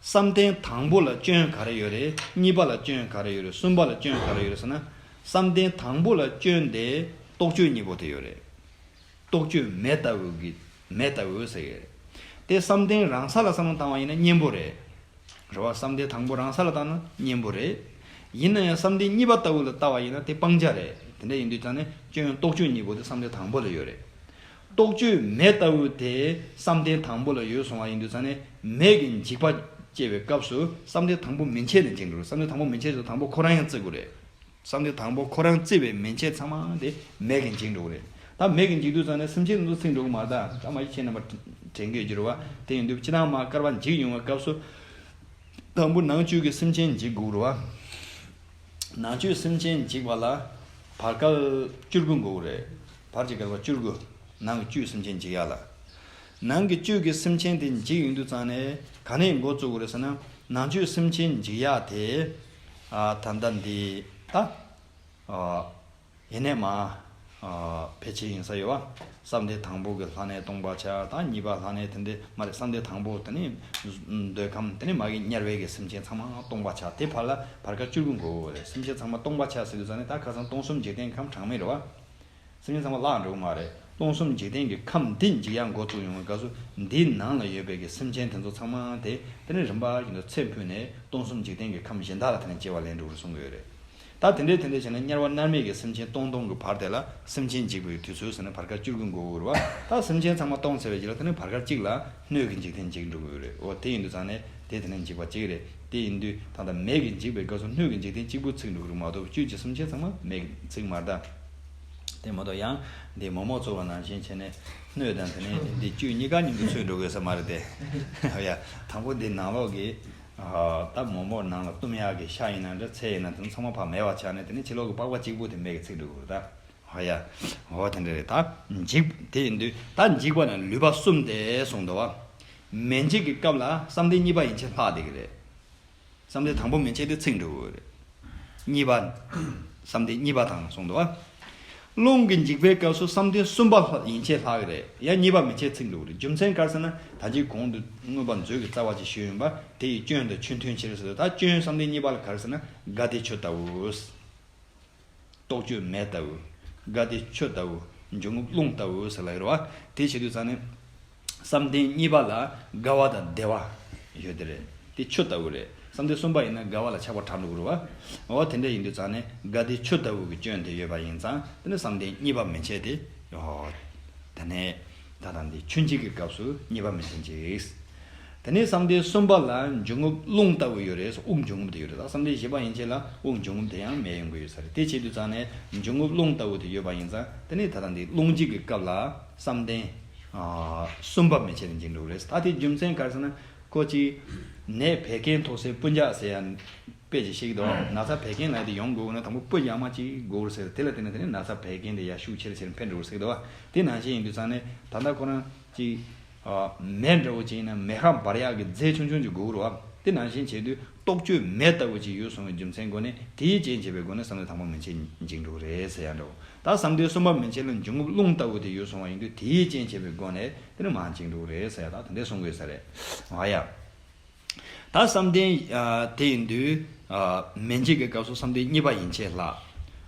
བསམ་གཏན་དང་པོ་ལ་སྐྱོན་ག་རེ་ཡོད་རེད། གཉིས་པ་ལ་སྐྱོན་ག་རེ་ཡོད་རེད། གསུམ་པ་ལ་སྐྱོན་ག་རེ་ཡོད་རེད་ཟེར་ན། བསམ་གཏན་དང་པོ་ལ་སྐྱོན་དེ་རྟོག་དཔྱོད་གཉིས་པོ་དེ་ཡོད་རེད། རྟོག་དཔྱོད་མེ་ལྟ་བུ་གི་མེ་ལྟ་བུ་ཟེར་གི་རེད། དེ་བསམ་གཏན་རང་ས་ལ་བསམ་བློ་བཏང་བ་ཡིན་ན་གཉེན་པོ་རེད། རེད་བ། བསམ་གཏན་དང་པོ་རང་ས་ལ་བཏང་ན་གཉེན་པོ་རེད། ཡིན་ན་ཡང་བསམ་གཏན་གཉིས་པ་ལྟ་བུ་ལ་ལྟ་བ་ཡིན་ན་དེ་སྤང་བྱ་རེད། དེ་འདྲ་ཡིན་དུས་ཙང་ནས་སྐྱོན་རྟོག་དཔྱོད་གཉིས་པོ་དེ་བསམ་གཏན་དང་པོ་ལ་ཡོད་རེད། རྟོག་དཔྱོད་མེ་ལྟ་བུ་དེ་བསམ་གཏན་དང་པོ་ལ་ཡོད་སོང་བ་ཡིན་དུས་ཙང་ནས་མེ་གི་འཇིགས་པ་སྐྱེ་བའི་སྐབས་སུ་བསམ་གཏན་དང་པོ་མན་ཆད་ནས་འཇིག་འགྲོ་རེད། བསམ་གཏན་དང་པོ་མན་ཆད་དེ་དང་པོ་ཁོ་རང་ཡང་བརྩི་དགོས་རེད། བསམ་གཏན་དང་པོ་ཁོ་རང་བརྩི་བའི་མན་ཆད་ཚང་མ་དེ་མེ་གིས་འཇིག་འགྲོ་གི་རེད། ད་མེ་གིས་འཇིག་དུས་ཙང་ནས་སེམས་ཅན་དེ་ཚོ་ཚིག་འགྲོ་གི་མ་རེད། ད་ད་མ་གཞི་ཁྱེད་རྣམ་པ་དྲན་གི་ཡོད་ཀྱི་རེད་བ། དེ་ཡིན་དུས་སྤྱིར་བཏང་མར་བསྐལ་པ་འཇིག་ཡོང་བའི་སྐབས་སུ། དང་པོ་ནང་བཅུད་ཀྱི་སེམས་ཅན་འཇིག་དགོས་རེད་བ། ནང་བཅུད་སེམས་ཅན་འཇིག་པ་ལ་བར་བསྐལ་བཅུ་དགུ་འགོར་གི་རེད། བར་གྱི་བསྐལ་པ་བཅུ་དགུ། ནང་གི་བཅུད་སེམས་ཅན་འཇིག་ཡག་ལ། ནང་གི་བཅུད་ཀྱི་སེམས་ཅན་དེ་འཇིག་ཡོང་དུས་ཙང་ནས་ག་ནས་འགོ་བཙུགས་དགོས་རེད་ཟེར་ན། ནང་བཅུད་སེམས་ཅན་འཇིག་ཡག་དེ། ཨ། ད་ལྟ་འདི། ད། ཨ། ཡེ་ནས་མར། ཨ། ཕལ་ཆེར་ཡིན་ས་ཡོད་བ། བསམ་གཏན་དང་པོ་གི་ལྷ་གནས་སྟོང་པ་ཆགས། ད་གཉིས་པ་ལྷ་གནས་དེ་འདྲ་མ་རེད། བསམ་གཏན་དང་པོ་དེ་ནས་འདོད་ཁམས་དེ་ནས་མ་གི་དམྱལ་བའི་གི་སེམས་ཅན་ཚང་མ་སྟོང་པ་ཆགས། དེ་བར་ལ་བར་བསྐལ་བཅུ་དགུ་འགོར་གི་རེད། སེམས་ཅན་ཚང་མ་སྟོང་པ་ཆགས་ཟེར་དུས་ཙང་ནས་ད་ཁ་སང་སྟོང་གསུམ་འཇིག་རྟེན་ཁམས་གྲངས་མེད་རེད་བ། སེམས་ཅན་ཚང་མ་བརླག་འགྲོ་གི་མ་རེད། སྟོང་གསུམ་འཇིག་རྟེན་གྱི་ཁམས་འདི་འཇིག་ཡག་འགོ་བཙུགས་ཡོང་བའི་སྐབས་སུ། འདིའི་ནང་ལ་ཡོད་པའི་གི་སེམས་ཅན་དེ་ཚོ་ཚང་མ་དེ་དེ་ནས་རིམ་པ་བཞིན་དུ་ཚེ་འཕོས་ནས་སྟོང་གསུམ་འཇིག་རྟེན་གྱི་ཁམས་གཞན་དག་ལ་དེ་ནས་སྐྱེ་བ་ལེན་འགྲོ་གི་རེད་གསུང་གི་ཡོད་རེད། ད་དེ་འདྲའི་དེ་འདྲའི་བྱས་ན་དམྱལ་བ་མནར་མེད་ཀྱི་སེམས་ཅན་སྟོང་སྟོང་གི་བར་དེ་ལ་སེམས་ཅན་འཇིག་པའི་དུས་ཚོད་ཟེར་ན་བར་བསྐལ་བཅུ་དགུ་འགོར་གི་རེད་བ། ད་སེམས་ཅན་ཚང་མ་སྟོང་ཚར་བའི་རྗེས་ལ་དེ་ནས་བར་བསྐལ་གཅིག་ལ་སྣོད་ཀྱི་འཇིག་རྟེན་འཇིག་འགྲོ་གི་ཡོད་རེད། འོ་དེ་ཡིན་དུས་ཙང་ནས་དེ་དེ་ནས་འཇིག་པ་གཅིག་རེད། དེ་ཡིན་དུས་ད་ལྟ་མེ་གིས་འཇིག་པའི་སྐབས་སུ་སྣོད་ཀྱི་འཇིག་རྟེན་གཅིག་པུ་ཚིག་འགྲོ་གི་རེད་མ་གཏོགས་བཅུད་ཀྱི་སེམས་ཅན་ཚང་མ་མེ་གིས་ཚིག་མ་རེད་ད། དེ་མ་གཏོགས་ཡང་འདི་མོག་མོག་བཙོག་པ་ནང་བཞིན་བྱས་ནས་སྣོད་དང་དེ་ནས་འདི་བཅུད་གཉིས་ཀ་མཉམ་དུ་ཚོས་འགྲོ་དགོས་ས་མ་རེད་དེ། ཡ། དང་པོ་འདི་ནང་ལོགས་ཀྱི། ཨ། ད་མོག་མོག་ནང་ལ་བཏུམ་ཡག་གི་ཤ་ཡིན་ན་འདྲ་ཚལ་ཡིན་ན་དེ་ཚོ་ཚང་མ་ཕར་མེད་པ་ཆགས་ནས་དེ་ནས་ཕྱི་ལོགས་ཀྱི་པགས་པ་གཅིག་པུ་དེ་མེ་གིས་ཚིག་འགྲོ་དགོས་རེད་ད། ཧོ་ཡ། ཧོ་དེ་འདྲ་རེད་ད། འཇིག་དེ་ཡིན་དུས་ད་འཇིག་པ་ན་ལུས་པ་གསུམ་སྟེ་གསུངས་འདུག་བ། མེ་འཇིག་གི་སྐབས་ལ་བསམ་གཏན་གཉིས་པ་ཡན་ཆད་ལྷག་བསྡད་ཀྱི་རེད། བསམ་གཏན་དང་པོ་མན་ཆད་དེ་ཚིག་འགྲོ་གི་རེད། གཉིས་པ། བསམ་གཏན་གཉིས་པ་དང་གསུངས་འདུག་བ། རླུང་གི་འཇིག་པའི་སྐབས་སུ་བསམ་གཏན་གསུམ་པ་ཡན་ཆད་ལྷག་གི་རེད། ཡང་གཉིས་པ་མན་ཆད་ཚིག་འགྲོ་གི་རེད། རྒྱུ་མཚན་ག་རེ་ཟེར་ན་ད་ཅི་གོང་དུ་མངོན་པ་མཛོད་ཀྱི་རྩ་བ་ཅིག་ཞུས་ཡིན་པ་དེ་ཡི་སྐྱོན་དང་ཆོས་མཐུན་ཕྱིར་ཟེར། ད་སྐྱོན་བསམ་གཏན་གཉིས་པ་ལ་ག་རེ་ཟེར་ན་དགའ་བདེ་ཆུ་ལྟ་བུ། རྟོག་དཔྱོད་མེ་ལྟ་བུ། དགའ་བདེ་ཆུ་ལྟ་བུ། འཇུག་ངོགས་རླུང་ལྟ་བུ་ཟེར་ལབ་ཡོད་རེད་བ། དེ་བྱེད་དུས་ཙང་ནས། བསམ་གཏན་གཉིས་པ་ལ་དགའ་བ་དང་བདེ་བ་ཡོད་དེ་རེད། དེ་ཆུ་ལྟ་བུ་རེད། བསམ་གཏན་གསུམ་པ་ཡིན་ན་དགའ་བ་ལ་ཆགས་པ་དྲག་འགྲོ་གི་རེད་བ། འོ་དེ་འདྲ་ཡིན་དུས་ཙང་ནས་དགའ་བདེ་ཆུ་ལྟ་བུ་གི་སྐྱོན་དེ་ཡོད་པ་ཡིན་ཙང་དེ་ནི་བསམ་གཏན་གཉིས་པ་མན་ཆད་དེ། འོ། དེ་ནས་ད་ལྟ་འདི་ཆུ་འཇིག་གི་སྐབས་སུ་གཉིས་པ་མན་ཆད་འཇིག། དེ་ནས་བསམ་གཏན་གསུམ་པ་ལ་འབྱུང་རྔུབ་རླུང་ལྟ་བུ་ཡོད་རེད། དབུགས་འབྱུང་རྔུབ་དེ་ཡོད་རེད། ད་བསམ་གཏན་བཞི་པ་ཡན་ཆད་ལ་དབུགས་འབྱུང་རྔུབ་དེ་ཡང་མེད་ཡོང་གི་ཡོད་ས་རེད། དེ་བྱེད་དུས་ཙང་ནས་འབྱུང་རྔུབ་རླུང་ལྟ་བུ་དེ་ཡོད་པ་ཡིན་ཙང་། དེ་ནས་ད་ལྟ་འདི་རླུང་འབྱིན་གྱི་སྐབས་ལ་བསམ་གཏན་ཨ་གསུམ་པ་མན་ཆད་དུ་འབྱིན་འགྲོ་གི་རེད། ད་དེ་རྒྱུ་མཚན་ག་རེ་ཟེར་ན། ཁོ་གཅིག་ནད་བད་ཀན་ཐོགས་སའི་སྤུན་ཀྱག་ཟེར་ཡ་དཔེ་ཅིག་བཤད་ཀྱི་འདུག། ན་ཚ་བད་ཀན་ལབ་ཡ་དེ་ཡོང་དགོས་ན་དང་པོ་སྤུ་ཡག་མ་གཅིག་དགོས་རེད་ཟེར། དེ་ལ་བརྟེན་ནས་དེ་ནས་ན་ཚ་བད་ཀན་དེ་ཡར་ཤུགས་ཆེ་རུ་ཆེ་རུ་འཕེལ་འགྲོ་གི་རེད་ཟེར་གྱི་འདུག་བ། དེ་ནང་བཞིན་ཡིན་དུས་ཙང་ནས་ད་ལྟ་ཁོ་རང་གཅིག་ཨ་མེ་འདྲ་བོ་ཅིག་ཡིན་ན་མེ་ཁ་འབར་ཡག་གི་རྫས་ཆུང་ཆུང་ཅིག་དགོས་རེད་བ། དེ་ནང་བཞིན་བྱེད་དུས་རྟོག་དཔྱོད་མེ་ལྟ་བུ་ཅིག་ཡོད་སོང་བའི་རྒྱུ་མཚན་སྒོ་ནས། དེའི་རྐྱེན་བྱས་པའི་སྒོ་ནས་བསམ་གཏན་དང་པོ་མན་ཆད་འབྱིན་འགྲོ་གི་རེད་ཟེར་ཡ་འདྲ་བོ། ད་བསམ་གཏན་གསུམ་པ་མན་ཆད་ལ་འབྱུང་རྔུབ་རླུང་ལྟ་བུ་དེ་ཡོད་སོང་བ་ཡིན་དུས། དེའི་རྐྱེན་བྱས་པའི་སྒོ་ནས་དེ་ནི་མར་འབྱིན་འགྲོ་གི་རེད་ཟེར་ཡ། ད་དེ་འདྲས་གསུང་དགོས་ས་རེད། ཨ་ཡ། ད་བསམ་གཏན་ཨ་དེ་ཡིན་དུས་ཨ་མན་ཆད་ཀྱི་སྐབས་སུ་བསམ་གཏན་གཉིས་པ་ཡན་ཆད་ལྷག།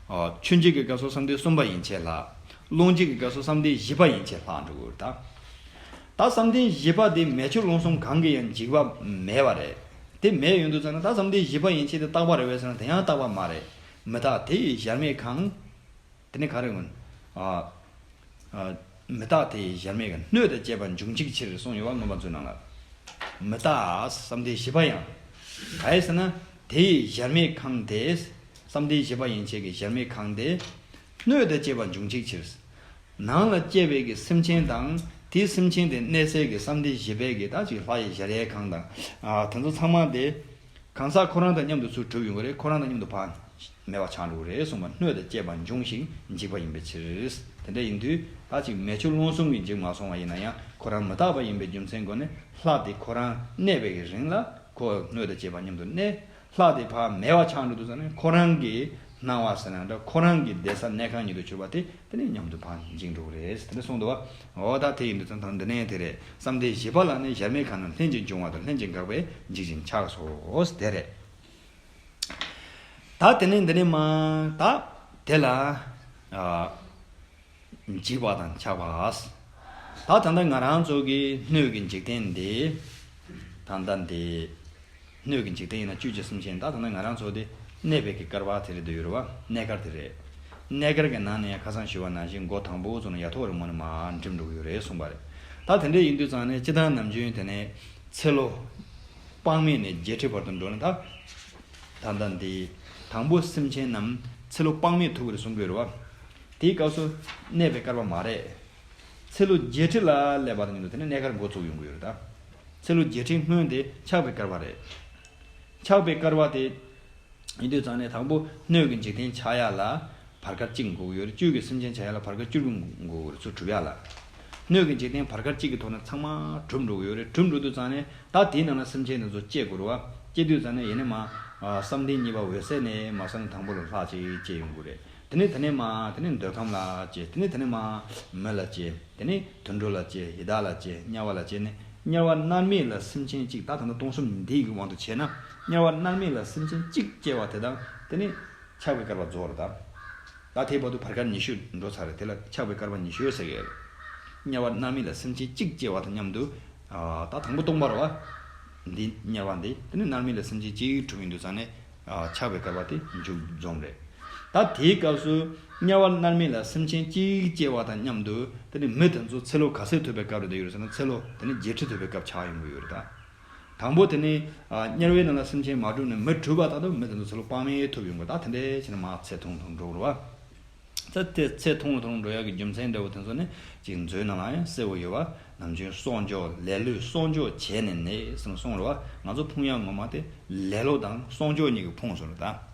ཨ་ཆུ་འབྱིན་གྱི་སྐབས་སུ་བསམ་གཏན་གསུམ་པ་ཡན་ཆད་ལྷག། རླུང་འབྱིན་གྱི་སྐབས་སུ་བསམ་གཏན་བཞི་པ་ཡན་ཆད་ལྷག་འགྲོ་གི་རེད་ད། ད་བསམ་གཏན་བཞི་པ་དེ་མེ་ཆུ་རླུང་གསུམ་གང་གིས་ཡང་འཇིག་པ་མེད་པ་རེད། དེ་མེད་ཡོང་དུས་ཙང་ནས་ད་བསམ་གཏན་བཞི་པ་ཡན་ཆད་དེ་རྟག་པ་རེད་པས་ཟེར་ན། དེ་ཡང་རྟག་པ་མ་རེད། མི་རྟག་དེ་ཡི་གཞལ་མེད་ཁང་། དེ་ནི་ག་རེ་ཡིན། ཨ་ཨ་མི་རྟག་དེ་ཡི་གཞལ་མེད་ཁང་། སྣོད་དང་བཅས་པ་འབྱུང་འཇིག་ཕྱིར་གསུངས་ཡོད་པ། མངོན་པ་མཛོད་ནང་ལ། མི་རྟག་བསམ་གཏན་བཞི་པ་ཡང་ག་རེ་ཟེར་ན། དེ་ཡི་གཞལ་མེད་ཁང་དེ། བསམ་གཏན་བཞི་པ་ཡན་ཆད་ཀྱི་གཞལ་མེད་ཁང་དེ། སྣོད་དང་བཅས་པ་འབྱུང་འཇིག་ཕྱིར། ནང་ལ་སྐྱེས་པའི་གི་སེམས་ཅན་དང་། དེའི་སེམས་ཅན་དེ་གནས་སའི་གི་བསམ་གཏན་བཞི་པའི་གི་ད་ཅིག་ལྷ་ཡི་གཞལ་ཡས་ཁང་དང་། ཨ་དེ་ཚོ་ཚང་མ་དེ་གང་ཟག་ཁོ་རང་དང་མཉམ་དུ་ཚུར་གྲུབ་ཡོང་གི་རེད། ཁོ་རང་དང་མཉམ་དུ་ཕར་མེད་པ་ཆགས་འགྲོ་གི་རེད་གསུངས་པ། སྣོད་དང་བཅས་པ་འབྱུང་ཞིང་འཇིག་པ་ཡིན་པའི་ཕྱིར། དེ་འདྲ་ཡིན་དུས་ད་ཅིག་མེ་ཆུ་རླུང་གསུམ་གྱིས་འཇིག་མ་སོང་བ་ཡིན་ན་ཡང་། ཁོ་རང་མི་རྟག་པ་ཡིན་པའི་རྒྱུ་མཚན་སྒོ་ནས། ལྷ་དེ་ཁོ་རང་གནས་པའི་གི་རིང་ལ་ཁོ་སྣོད་དང་བཅས་པ་མཉམ་དུ་གནས། ལྷ་དེ་ཕར་མེད་པ་ཆགས་འགྲོ་དུས་ཙང་ནས། ཁོ་རང་གི་སྣང་བ་ཟེར་ན་འདྲ། ཁོ་རང་གི་བསྡད་ས་གནས་ཁང་ཉིད་དུ་གྱུར་པ་དེ་དེ་ནས་མཉམ་དུ་ཕར་འཇིག་འགྲོ་གི་རེད་ཟེར། དེ་འདྲ་གསུངས་འདུག་བ། འོ་ད་དེ་ཡིན་དུས་ཙང་ད་འདི་ནས་དེ་རེད། བསམ་གཏན་བཞི་པ་ལ་ནི་གཞལ་མེད་ཁང་རྣམས་ལྷན་ཅིག་འབྱུང་བ་དང་། ལྷན་ཅིག་འགག་པས་འཇིག་ཅིང་ཆགས་སོ་ཟེར་དེ་རེད། ད་དེ་ནས་འདི་ནས་མར་ད་དེ་ལ་ཨ། འཇིག་པ་དང་ཆགས་པ། ད་ད་ལྟ་ང་རང་ཚོ་གི་སྣོད་ཀྱི་འཇིག་རྟེན་འདི། ད་ལྟ་འདི་སྣོད་ཀྱི་འཇིག་རྟེན་ཡིན་ན་བཅུད་ཀྱི་སེམས་ཅན། ད་ད་ལྟ་ང་རང་ཚོ་འདི་གནས་པའི་གི་སྐལ་བ་དེ་རེད་འདུག་ཡོད་རེད་བ། གནས་སྐལ་དེ་རེད། གནས་སྐལ་གྱི་ནང་ནས་ཡང་ཁ་སང་ཞུས་པ་ནང་བཞིན་མགོ་དང་པོ་ཚོ་ནས་ཡ་ཐོག་རིང་མོ་ནས་མར་འགྲིམ་འགྲོ་གི་ཡོད་རེད་གསུངས་པ་རེད། ད་དེ་འདྲ་ཡིན་དུས་ཙང་ནས་སྤྱིར་བཏང་ནམ་རྒྱུན་དེ་ནས་ཚེ་ལོ་དཔག་མེད་ནས་བརྒྱད་ཁྲི་བར་དུ་འགྲོ་ན། ད་ད་ལྟ་འདི་དང་པོ་སེམས་ཅན་རྣམས་ཚེ་ལོ་དཔག་མེད་ཐུབ་ཀྱི་རེད་གསུང་གི་ཡོད་རེད་བ། དེའི་སྐབས་སུ་གནས་པའི་སྐལ་བ་མ་རེད། ཚེ་ལོ་བརྒྱད་ཁྲི་ལ་སླེབས་པ་དང་མཉམ་དུ་དེ་ནས་གནས་སྐལ་འགོ་བཙུགས་ཡོང་གི་ཡོད་རེད་ད། ཚེ་ལོ་བརྒྱད་ཁྲི་སྔོན་དེ་ཆགས་པའི་སྐལ་བ་རེད། ཆགས་པའི་སྐལ་བ་དེ་ཡིན་དུས་ཙང་ནས་དང་པོ་སྣོད་ཀྱི་འཇིག་རྟེན་ཆགས་ཡ་ལ་བར་སྐལ་གཅིག་འགོར་གྱི་ཡོད་རེད། བཅུད་ཀྱི་སེམས་ཅན་ཆགས་ཡ་ལ་བར་སྐལ་བཅུ་དགུ་འགོར་གྱི་རེད། ཚུར་གྲུབ་ཡ་ལ། སྣོད་ཀྱི་འཇིག་རྟེན་བར་སྐལ་གཅིག་གི་ཐོག་ནས་ཚང་མ་གྲུབ་འགྲོ་གི་ཡོད་རེད། གྲུབ་འགྲོ་དུས་ཙང་ནས་ད་དེའི་ནང་ལ་སེམས་ཅན་དེ་ཚོ་སྐྱེ་དགོས་རེད་བ། སྐྱེ་དུས་ཙང་ནས་ཡིན་ནའི་མ། ཨ་བསམ་གཏན་གཉིས་པ་འོད་གསལ་ནས་མ་བསམ་གཏན་དང་པོ་ལ་ལྷག་ཅིག་སྐྱེ་ཡོང་གི་རེད། དེ་ནས་དེ་ནས་མ་དེ་ནས་འདོད་ཁམས་ལ་སྐྱེ། དེ་ནས་དེ་ནས་མ་མི་ལ་སྐྱེ། དེ་ནས་དུད་འགྲོ་ལ་སྐྱེ། ཡི་དྭགས་ལ་སྐྱེ། དམྱལ་བ་ལ་སྐྱེ་ནས། དམྱལ་བ་མནར་མེད་ལ་སེམས་ཅན་གཅིག་ད་ད་ལྟ་སྟོང་གསུམ་འདིའི་གི་དབང་དུ་བྱས་ན། དམྱལ་བ་མནར་མེད་ལ་སེམས་ཅན་གཅིག་སྐྱེ་བ་དེ་དང་། དེ་ནས་ཆགས་པའི་སྐལ་བ་རྫོགས་རེད་ད། ད་དེའི་བར་དུ་བར་སྐལ་ཉི་ཤུ་འགྲོ་ཚར་རེད། དེ་ལ་ཆགས་པའི་སྐལ་བ་ཉི་ཤུ་ཟེར་གི་རེད། དམྱལ་བ་མནར་མེད་ལ་སེམས་ཅན་གཅིག་སྐྱེ་བ་དང་མཉམ་དུ། ཨ་ད་དང་པོ་སྟོང་པ་རེད་བ། འདི་དམྱལ་བ་འདི། དེ་ནས་མནར་མེད་ལ་སེམས་ཅན་གཅིག་གྲུབ་ཡོང་དུས་ཙང་ནས། ཨ་ཆགས་པའི་སྐལ་བ་དེ་མཇུག་རྫོགས་རེད། ད་དེའི་སྐབས་སུ་དམྱལ་བ་མནར་མེད་ལ་སེམས་ཅན་གཅིག་སྐྱེ་བ་དང་མཉམ་དུ། དེ་ནས་མི་དེ་ཚོ་ཚེ་ལོ་ག་ཚོད་ཐུབ་པའི་སྐབས་རེད་འདོད་ཡོད་རེད་ཟེར་ན། ཚེ་ལོ་དེ་ནས་བརྒྱད་ཁྲི་ཐུབ་པའི་སྐབས་ཆགས་ཡོང་གི་ཡོད་རེད་ད། དང་པོ་དེ་ནས་ཨ་དམྱལ་བའི་ནང་ལ་སེམས་ཅན་མ་གྲུབ་ནས་མི་གྲུབ་པ་དང་། ད་མི་དེ་ཚོ་ཚེ་ལོ་དཔག་མེད་ཐུབ་ཡོང་གི། ད་དེ་འདྲའི་བྱས་ནས་མར་ཚེ་ཐུང་ཐུང་འགྲོ་གི་རེད་བ། ད་དེ་ཚེ་ཐུང་རུ་ཐུང་རུ་འགྲོ་ཡག་གི་རྒྱུ་མཚན་འདྲ་བོ་དེ་ཚོ་ནི་ཅིག་མཛོད་ནང་ལ་ཡང་གསལ་བོ་ཡོད་བ། ནམ་རྒྱུན་གསོག་འཇོག་ལེ་ལོས་གསོག་འཇོག་བྱས་ནས་ནི་ཟེར་ནས་གསུངས་རེད་བ། ང་ཚོ་ཕུང་ཡག་ངོ་མ་དེ་ལེ་ལོ་དང་གསོག་འཇོག་གཉིས་ཀྱིས་ཕུང་སོང་རེད་ད།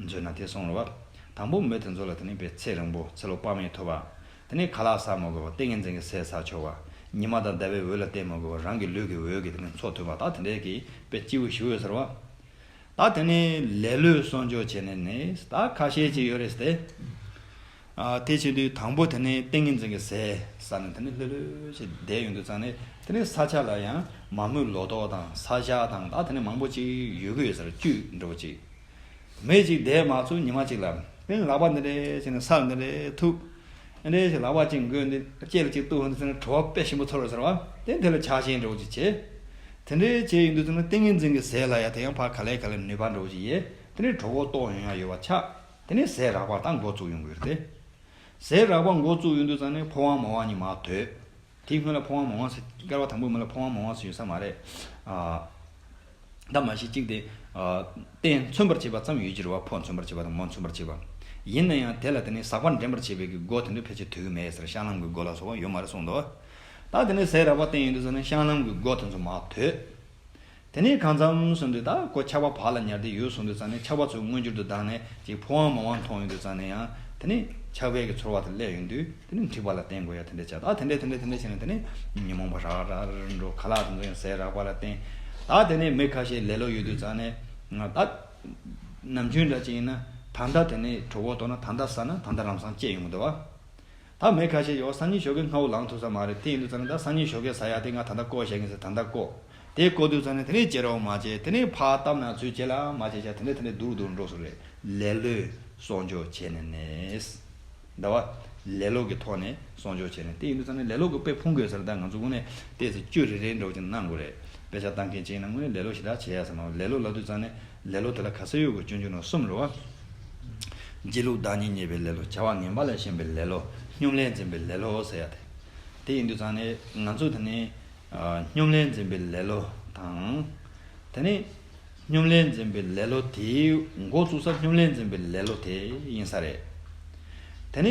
མཛོད་ནང་དེ་གསུངས་རེད་བ། དང་པོ་མི་དེ་ཚོ་ལ་དེ་ནི་དཔེ་ཚེ་རིང་པོ། ཚེ་ལོ་དཔག་མེད་ཐུབ་པ། དེ་ནི་ཁ་ལག་ཟ་མི་དགོས་པ། ཏིང་ངེ་འཛིན་གྱི་ཟས་ཟ་ཆོག་པ། ཉི་མ་དང་ཟླ་བའི་འོད་ལ་བལྟ་མི་དགོས་པ། རང་གི་ལུས་ཀྱི་འོད་ཀྱིས་དེ་ནི་འཚོ་ཐུབ་པ། ད་དེ་འདྲའི་གི་དཔེ་སྐྱིད་པོ་ཞིག་ཡོད་ཟེར་བ། ད་དེ་ནས་ལེ་ལོས་གསོག་འཇོག་བྱས་ནས་ནི་ད་ཁ་ཤས་ཅིག་ཡོད་རེད་ཟེར་ཏེ། ཨ་དེ་བྱེད་དུས་དང་པོ་དེ་ནས་ཏིང་ངེ་འཛིན་གྱི་ཟས་ཟ་ནས་དེ་ནས་ལྷོད་ལྷོད་ཅིག་བསྡད་ཡོང་དུས་ཙང་ནས། དེ་ནས་ས་ཆ་ལ་ཡང་མ་རྨོས་ལོ་ཏོག་དང་ས་ཞག་དང་། ད་དེ་ནས་མང་པོ་ཅིག་ཡོད་ཀྱི་ཡོད་ཟེར། བཅུད་འདྲ་བོ་ཅིག་མི་ཅིག་བསྡད་མ་ཚུགས་ཉི་མ་ཅིག་ལ། དེ་ནས་ལག་པ་འདི་འདྲས་བྱས་ནས་སར་འདི་འདྲས་ཐུག་འདི་འདྲས་བྱས་ལག་པ་ཅིག་འགོས་འདི་ལྕེ་ལ་ཅིག་གཏུགས་འདི་ཟེར་ན་བྲོ་བ་དཔེ་ཞིམ་པོ་ཚོར་བ་ཟེར་བ། དེ་དེ་ལ་ཆགས་ཞེན་འདྲ་བོ་ཅིག་བྱས། དེ་འདྲས་བྱས་ཡོང་དུས་ཙམ་ན་ཏིང་ངེ་འཛིན་གྱི་ཟས་ལ་ཡང་དེ་ཡང་ཕར་ག་ལེ་ག་ལེ་ནུས་པ་འདྲ་བོ་ཅིག་ཡོད། དེ་ནས་གྲོད་ཁོག་ལྟོགས་ཡོང་ཡ་ཡོད་པ་ཆགས། དེ་ནས་ཟས་རགས་པ་ད་འགོ་བཙུགས་ཡོང་གི་རེད་དེ། ཟས་རགས་པ་འགོ་བཙུགས་ཡོང་དུས་ཙམ་ནས་ཕོ་བ་མོ་བ་གཉིས་མར་དོད། དེའི་སྔོན་ལ་ཕོ་བ་མོ་བ་ཟེར། བསྐལ་པ་དང་པོའི་མི་ལ་ཕོ་བ་མོ་བ་ཟེར་ཡོད་ས་མ་རེད། ཨ། ད་མ་གཞི་གཅིག་དེ། ཨ། རྟེན་མཚོན་པར་བྱེད་པ་ཙམ་ཡོད་ཀྱི་རེད་བ། ཕོ་མཚོན་པར་བྱེད་པ་དང་མོ་མཚོན་པར་བྱེད་པ། ཡིན་ན་ཡང་དེ་ལ་དེ་ནི་ཟག་པ་འདྲེན་པར་བྱེད་པའི་གི་སྒོ་དེ་འདྲ་ཕལ་ཆེར་དོད་ཀྱི་མེད་ཟེར། བཤང་ལམ་གྱི་སྒོ་ལ་སོགས་པ་ཡོད་མ་རེད་གསུངས་འདུག། ད་དེ་ནི་ཟས་རགས་པ་བསྟན་ཡོང་དུས་ཙ་ན་བཤང་ལམ་གྱི་སྒོ་དེ་ཚོ་མར་དོད། དེ་ནས་གང་འཚམ་སོང་དུས་ད་ཁོ་ཆགས་པ་བག་ལ་ཉལ་ཏེ་ཡོད་སོང་དུས་ཙང་ནས་ཆགས་པ་ཚོ་མངོན་གྱུར་དུ་ལྡང་ནས་ཅིག་ཕོ་བ་མོ་བ་མཐོང་ཡོང་དུས་ཙང་ནས་ཡང་དེ་ནས་ཆགས་པའི་གི་ཚོར་བ་དེ་སླེབས་ཡོང་དུས་དེ་ནས་འཁྲིག་པ་ལ་བརྟེན་དགོས་ཡ་དེ་འདྲ་ཆགས། ད་དེ་འདྲས་དེ་འདྲས་དེ་འདྲས་བྱས་ནས་དེ་ནས་ཉོན་མོངས་པ་རགས་རགས་རེ་འགྲོ། ཁ་ལག་དེ་ཚོ་ཡང་ཟས་རགས་པ་ལ་བརྟེན། ད་དེ་ནས་མི་ཁ་ཤས་ལེ་ལོ་ཡོད་དུས་ཙང་ནས་ད་ནམ་རྒྱུན་འདྲ་ཅིག་ཡིན་ན་ད་ལྟ་དེ་ནས་གྲོད་ཁོག་ལྟོགས་ན་ད་ལྟ་ཟ་ན་ད་ལྟ་ལམ་སང་སྐྱེ་ཡོང་གི་འདུག་བ། ད་མི་ཁ་ཤས་ཡོད། སང་ཉིན་ཞོགས་ཀས་སྔ་བོ་ལངས་ཐུབ་ས་མ་རེད། དེ་ཡིན་དུས་ཙང་ནས་ད་སང་ཉིན་ཞོགས་ཀས་ཟ་ཡ་དེ་ང་ད་ལྟ་བཀོལ་བཞག་གི་ཟེར། ད་ལྟ་བཀོལ། དེ་བཀོལ་དུས་ཙང་ནས་དེ་ནས་ཅི་རེད་མ་བྱེད། དེ་ནས་ཕར་བཏབ་ན་ཚུར་བྱེད་ལ་མ་བྱེད་བྱ་དེ་འདྲ་དེ་འདྲ་སྡུག་རུ་སྡུག་རུ་འགྲོ་སོང་རེད། ལེ་ལོས་གསོག་འཇོག་བྱས་ནས་ནས། ད་བ། ལེ་ལོ་གི་ཐོག་ནས་གསོག་འཇོག་བྱས་ནས། དེ་ཡིན་དུས་ཙང་ནས་ལེ་ལོ་གི་དཔེ་ཕུང་དགོས་ཟེར། ད་ང་ཚོ་དངོས་གནས་ཏོག་ཙམ་བཅུ་རེ་རེ་འདྲ་བོ་ཅིག་གནང་དགོས་རེད། དཔེ་ཆ་ལྟ་མཁན་ཅིག་ཡིན་ན་དངོས་གནས་ལེ་ལོ་ཞེ་དྲག་བྱེད་ཡ་ཟེར་ན། ལེ་ལོ་ལབ་དུས་ཙང་ནས་ལེ་ལོ་དེ་ལ་ག་ཚོད་ཡོད་དགོས། སྐྱོན་བརྗོད་ནང་གསུམ་རེད་བ། སྒྱིད་ལུག་བདག་ཉིད་བརྙས་པའི་ལེ་ལོ། བྱ་བ་ངན་པ་ལ་ཞེན་པའི་ལེ་ལོ། སྙོམ་ལས་འཛིན་པའི་ལེ་ལོ་ཟེར་ཡ་དེ། དེ་ཡིན་དུས་ཙང་ནས་ང་ཚོ་དེ་ནས་ཨ། སྙོམ་ལས་འཛིན་པའི་ལེ་ལོ་དང་། དེ་ནས་སྙོམ་ལས་འཛིན་པའི་ལེ་ལོ་དེའི་འགོ་བཙུགས་ས་སྙོམ་ལས་འཛིན་པའི་ལེ་ལོ་དེ་ཡིན་ས་རེད། དེ་ནས་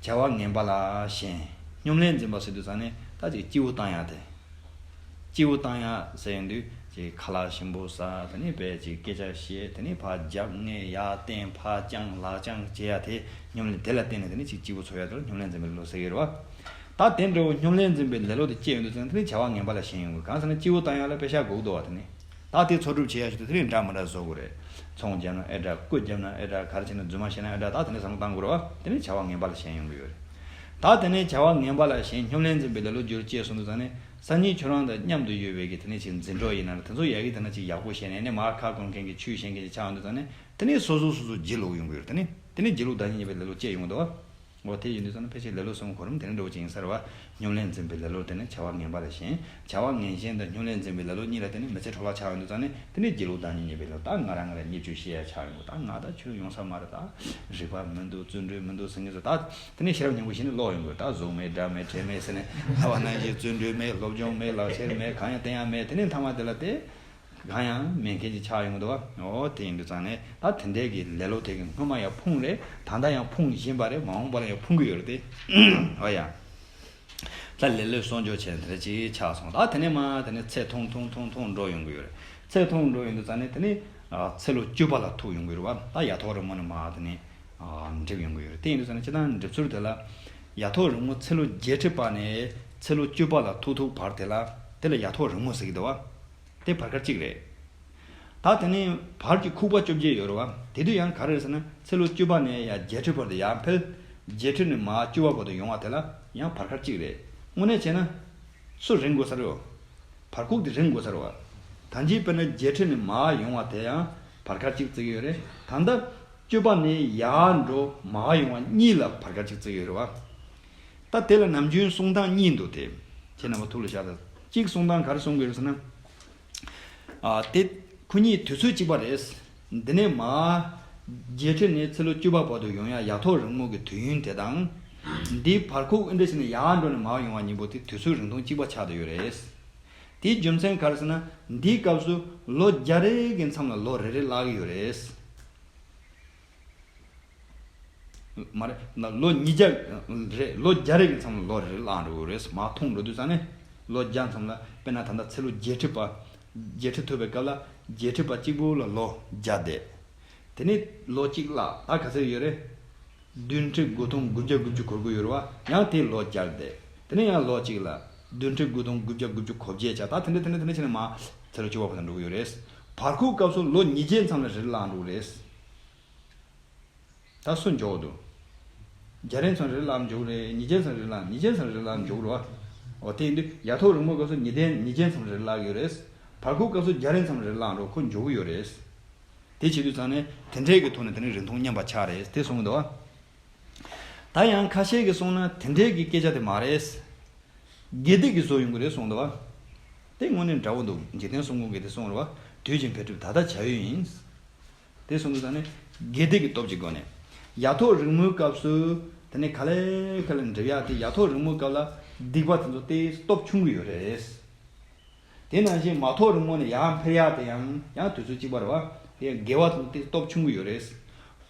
བྱ་བ་ངན་པ་ལ་ཞེན། སྙོམ་ལས་འཛིན་པ་ཟེར་དུས་ཙང་ནས་ད་ཅིག་སྐྱིད་པོ་བཏང་ཡ་དེ། སྐྱིད་པོ་བཏང་ཡ་ཟེར་ཡོང་དུས་ཅིག་ཁ་ལག་ཞིམ་པོ་ཟ། དེ་ནས་དཔེ་ཅིག་སྐད་ཆ་བཤད། དེ་ནས་ཕར་རྒྱབ་ངས་ཡར་བསྟན། ཕར་བརྐྱངས་ལག་བརྐྱངས་བྱེད་ཡ་དེ་སྙོམ་ལས། དེ་ལ་བརྟེན་ནས་དེ་ནས་ཅིག་སྐྱིད་པོ་ཚོར་ཡ་དེ་ལ་སྙོམ་ལས་འཛིན་པའི་ལེ་ལོ་ཟེར་གྱི་རེད་བ། ད་དེ་འདྲ་བོ་སྙོམ་ལས་འཛིན་པའི་ལེ་ལོ་དེ་སྐྱེས་ཡོང་དུས་ཙང་དེ་ནས་བྱ་བ་ངན་པ་ལ་ཞེན་ཡོང་གི། གང་ཟེར་ན་སྐྱིད་པོ་བཏང་ཡ་ལ་པེ་ཤ་དགོས་འདུག་བ། དེ་ནས་ད་དེ་འཚོ་སྒྲུབ་བྱེད་ཡ་ཞིག་ཏུ་དེ་ནས་འདྲ་མི་འདྲ་བཟོ་དགོས་རེད། ཚོང་བརྒྱབ་ན་ཨེ་འདྲ། རྐུ་བརྒྱབ་ན་ཨེ་འདྲ། ག་རེ་བྱས་ན་རྫུན་མ་བཤད་ན་ཨེ་འདྲ། ད་དེ་ནས་བསམ་བློ་བཏང་དགོས་རེད་བ། དེ་ནས་བྱ་བ་ངན་པ་ལ་ཞེན་སྙོམ་ལས་འཛིན་པའི་ལེ་ལོ་སྐྱེ་ཡོང་གི་ཡོད་རེད། ད་དེ་ནས་བྱ་བ་ངན་པ་ལ་ཞེན་སྙོམ་ལས་འཛིན་པའི་ལེ་ལོ་རྒྱུར་སྐྱེས་སོང་དུས་ཙང་ནས་སང་ཉིན་ཁྱོད་རང་དང་མཉམ་དུ་ཡོད་པའི་གི་དེ་ནས་ཅིག་འཛིན་གྲོགས་ཡིན་ན་དེ་ཚོ་ཡ་གི་དེ་ན་ཅིག་ཡག་པོ་བཤད་ནས་ནས་མར་ཁ་སྐོང་མཁན་གྱི་ཆོས་བཤད་མཁན་ཅིག་ཆགས་ཡོང་དུས་ཙང་ནས་དེ་ནས་སོ་སོ་སོ་སོ་ལྗིད་ལོག་ཡོང་གི་ཡོད་རེད། དེ་ནས་དེ་ནས་སྒྱིད་ལུག་བདག་ཉིད་བརྙས་པའི་ལེ་ལོ་སྐྱེས་ཡོང་གི་འདུག་བ། འོ་དེ་ཡིན་དུས་ཙང་ནས་ཕལ་ཆེར་ལེ་ལོ་གསུམ་གོ་རིམ་དེ་འདྲ་འདྲ་བོ་ཅིག་ཡིན་ས་རེད་བ། སྙོམ་ལས་འཛིན་པའི་ལེ་ལོ་དེ་ནི་བྱ་བ་ངན་པ་ལ་ཞེན། བྱ་བ་ངན་ཞེན་དང་སྙོམ་ལས་འཛིན་པའི་ལེ་ལོ་གཉིས་ལ་དེ་ནི་མི་ཚེ་འཕྲོ་བརླག་ཆགས་ཡོང་དུས་ཙང་ནས་དེ་ནི་སྒྱིད་ལུག་བདག་ཉིད་བརྙས་པའི་ལེ་ལོ། ད་ང་རང་ང་རང་བརྙས་བཅོས་བྱེད་ཡ་ཆགས་ཡོང་གི། ད་ང་ད་ཆོས་ཡོང་ས་མ་རེད། ད་རིག་པ་མི་འདུག་བརྩོན་འགྲུས་མི་འདུག་ཟེར་མཁན་ཚོ་ད་དེ་ནི་ཤེས་རབ་སྙིང་པོ་བཞིན་ནི་ལོག་ཡོང་གི། ད་གཟུགས་མེད་སྒྲ་མེད་དྲི་མེད་ཟེར་ནས་ལྟ་བ་ནང་བཞིན་བརྩོན་འགྲུས་མེད། སློབ་སྦྱོང་མེད། ལག་ཁྱེར་མེད། གང་ཡང་བསྟན་ཡ་མེད། དེ་ནི་མཐའ་མ་དེ་ལ་དེ། གང་ཡང་མེད་མཁན་ཅིག་ཆགས་ཡོང་གི་འདུག་བ། འོ་དེ་ཡིན་དུས་ཙང་ནས་ད་དེ་འདྲའི་གི་ལེ་ལོ་དེ་གི་སྔོན་མ་ཡང་ཕུང་རེད། ད་ལྟ་ཡང་ཕུང་བཞིན་པ་རེད། མ་འོངས་པ་ལ་ཡང་ཕུང་གི་ཡོད་རེད་དེ། འོ་ཡ། ད་ལེ་ལོས་གསོག་འཇོག་བྱས་དེ་འདྲ་ཅིག་ཆགས་སོང་། ད་དེ་ནས་མར་དེ་ནས་ཚད་ཐུང་ཐུང་ཐུང་ཐུང་འགྲོ་ཡོང་གི་ཡོད་རེད། ཚད་ཐུང་འགྲོ་ཡོང་དུས་ཙང་ནས་དེ་ནས་ཨ་ཚེ་ལོ་བཅུ་པ་ལ་ཐུག་ཡོང་གི་ཡོད་རེད་བ། ད་ཡ་ཐོག་རིང་མོ་ནས་མར་དེ་ནས་ཨ་འགྲིབ་ཡོང་གི་ཡོད་རེད། དེ་ཡིན་དུས་ཙང་ནས་སྤྱིར་བཏང་འགྲིབ་ཚུལ་དེ་ལ་ཡ་ཐོག་རིང་མོ་ཚེ་ལོ་བརྒྱད་ཁྲི་པ་ནས་ཚེ་ལོ་བཅུ་པ་ལ་ཐུག་ཐུག་བར་དེ་ལ་དེ་ལ་ཡ་ཐོག་རིང་མོ་ཟེར་གི་འདུག་བ། དེ་བར་སྐབས་གཅིག་རེད། ད་དེ་ནས་བར་གྱི་ཁུག་པ་བཅོ་བརྒྱད་ཡོད་རེད་བ། དེ་དུས་ཡང་ག་རེ་རེད་ཟེར་ན་ཚེ་ལོ་བཅུ་པ་ནས་ཡང་བརྒྱད་ཁྲི་བར་དུ་ཡར་འཕེལ། བརྒྱད་ཁྲི་ནས་མར་བཅུ་པ་བར་དུ་ཡོང་བ་དེ་ལ་ཡང་བར་སྐབས་གཅིག་རེད། དངོས་གནས་བྱས་ན་སུ་རིང་དགོས་ས་རེད། བར་ཁུག་དེ་རིང་དགོས་ས་རེད་བ། ད་གིན་དཔེར་ན་བརྒྱད་ཁྲི་ནས་མར་ཡོང་བ་དེ་ཡང་བར་སྐབས་གཅིག་བརྩི་གི་ཡོད་རེད། ད་ལྟ་བཅུ་པ་ནས་ཡར་འགྲོ་མར་ཡོང་བ་གཉིས་ལ་བར་སྐབས་གཅིག་བརྩི་གི་ཡོད་རེད་བ། ད་དེ་ལ་ནམ་རྒྱུན་གསུང་སྟངས་གཉིས་འདུག། དེ་ཁྱེད་རྣམ་པ་ཐུགས་ལ་བཞག་དང་། གཅིག་གསུང་སྟངས་ག་རེ་གསུང་གི་ཡོད་ཟེར་ན། ཨ་དེ་ཁོ་གཉིས་དུས་ཚོད་གཅིག་པ་རེད། འདི་ནས་མར་བརྒྱད་ཁྲི་ནས་ཚེ་ལོ་བཅུ་པ་བར་དུ་ཡོང་ཡ་ཡ་ཐོག་རིང་མོ་གི་དུས་ཡུན་དེ་དང་། འདིའི་བར་ཁུག་ཨེ་འདྲ་བྱས་ནས་ཡར་འགྲོ་ནས་མར་ཡོང་བ་གཉིས་པོ་དེ་དུས་ཚོད་རིང་ཐུང་གཅིག་པ་ཆགས་བསྡད་ཡོད་རེད། དེའི་རྒྱུ་མཚན་ག་རེ་ཟེར་ན་འདིའི་སྐབས་སུ་ལོ་བརྒྱ་རེ་གི་མཚམས་ལ་ལོ་རེ་རེ་བརླག་གི་ཡོད་རེད། མ་རེད། ལོ་ཉིས་བརྒྱ་རེད། ལོ་བརྒྱ་རེ་གི་མཚམས་ལ་ལོ་རེ་རེ་བརླག་འགྲོ་གི་རེད། མར་ཐུང་འགྲོ་དུས་ཙང་ནས་ལོ་བརྒྱ་མཚམས་ལ་དཔེར་ན་ད་ལྟ་ཚེ་ལོ་བརྒྱད་ཁྲི་པ། བརྒྱད་ཁྲི་ཐུབ་པའི་སྐབས་ལ་བརྒྱད་ཁྲི་པ་གཅིག་པུ་ལ་ལོ་བརྒྱ་འདས། དེ་ནས་ལོ་གཅིག་བརླག། ད་ག་ཚོད་ཡོད་རེད། བདུན་ཁྲི་དགུ་སྟོང་དགུ་བརྒྱ་དགུ་བཅུ་གོ་དགུ་ཡོད་རེད་བ། ཡང་དེ་ལོ་བརྒྱ་འདས། དེ་ནས་ཡང་ལོ་གཅིག་ལ་བདུན་ཁྲི་དགུ་སྟོང་དགུ་བརྒྱ་དགུ་བཅུ་གོ་བརྒྱད་ཆགས། ད་དེ་འདྲ་དེ་འདྲ་དེ་འདྲ་བྱས་ནས་མར་ཚེ་ལོ་བཅུ་པ་བར་དུ་འགྲོ་གི་ཡོད་རེད། བར་ཁུག་སྐབས་སུ་ལོ་ཉིས་བརྒྱའི་མཚམས་ལ་རེ་རེ་བརླག་འགྲོ་གི་རེད། ད་སུ་མགྱོགས་འདུག། བརྒྱ་རེ་མཚམས་རེ་རེ་བརླག་མགྱོགས་རེད། ཉིས་བརྒྱའི་མཚམས་རེ་རེ་བརླག། ཉིས་བརྒྱའི་མཚམས་རེ་རེ་བརླག་མགྱོགས་རེད་བ། འོ་དེ་ཡིན་དུས་ཡ་ཐོག་རིང་མོའི་སྐབས་སུ་ཉིས་བརྒྱའི་ཉིས་བརྒྱའི་མཚམས་རེ་རེ་བརླག་ཡོད་རེད། བར་ཁུག་སྐབས་སུ་བརྒྱ་རེ་མཚམས་རེ་རེ་བརླག་འགྲོ། ཁོ་མགྱོགས་གི་ཡོད་རེད། དེ་བྱེད་དུས་ཙང་ནས་དེ་འདྲའི་གི་ཐོག་ནས་དེ་ནི་རིང་ཐུང་མཉམ་པ་ཆགས་རེད་དེ་གསུངས་འདུག་བ། ད་ཡང་ཁ་ཤས་ཀྱིས་གསུངས་ན་དེ་འདྲའི་གི་སྐད་ཆ་དེ་མ་རེད། དགེ་སྡིག་གིས་བཟོ་ཡོང་གི་རེད་གསུངས་འདུག་བ། དེ་དངོས་གནས་འདྲ་བོ་འདུག། འཇིག་རྟེན་གསུམ་མགོན་གྱིས་དེ་གསུངས་རེད་བ། དུས་ཀྱི་འཕེལ་འགྲིབ་ད་ལྟ་བྱ་ཡུལ་ཡིན། དེ་གསུངས་དུས་ཙང་ནས་དགེ་སྡིག་གི་སྟོབས་ཀྱི་སྒོ་ནས། ཡ་ཐོག་རིང་མོའི་སྐབས་སུ་ དེ་ནས་ག་ལེ་ག་ལེ་འགྲིབ་ཡག་དེ་ཡ་ཐོག་རིང་མོའི་སྐབས་ལ་སྡིག་པ་དེ་ཚོ་དེ་སྟོབས་ཆུང་གི་ཡོད་རེད། དེ་ནང་བཞིན་མ་ཐོག་རིང་མོ་ནས་ཡར་འཕེལ་ཡག་དེ་ཡང་ཡང་དུས་ཚོད་གཅིག་པ་རེད་བ། དེ་ཡང་དགེ་བ་དེ་ཚོ་དེ་སྟོབས་ཆུང་གི་ཡོད་རེད།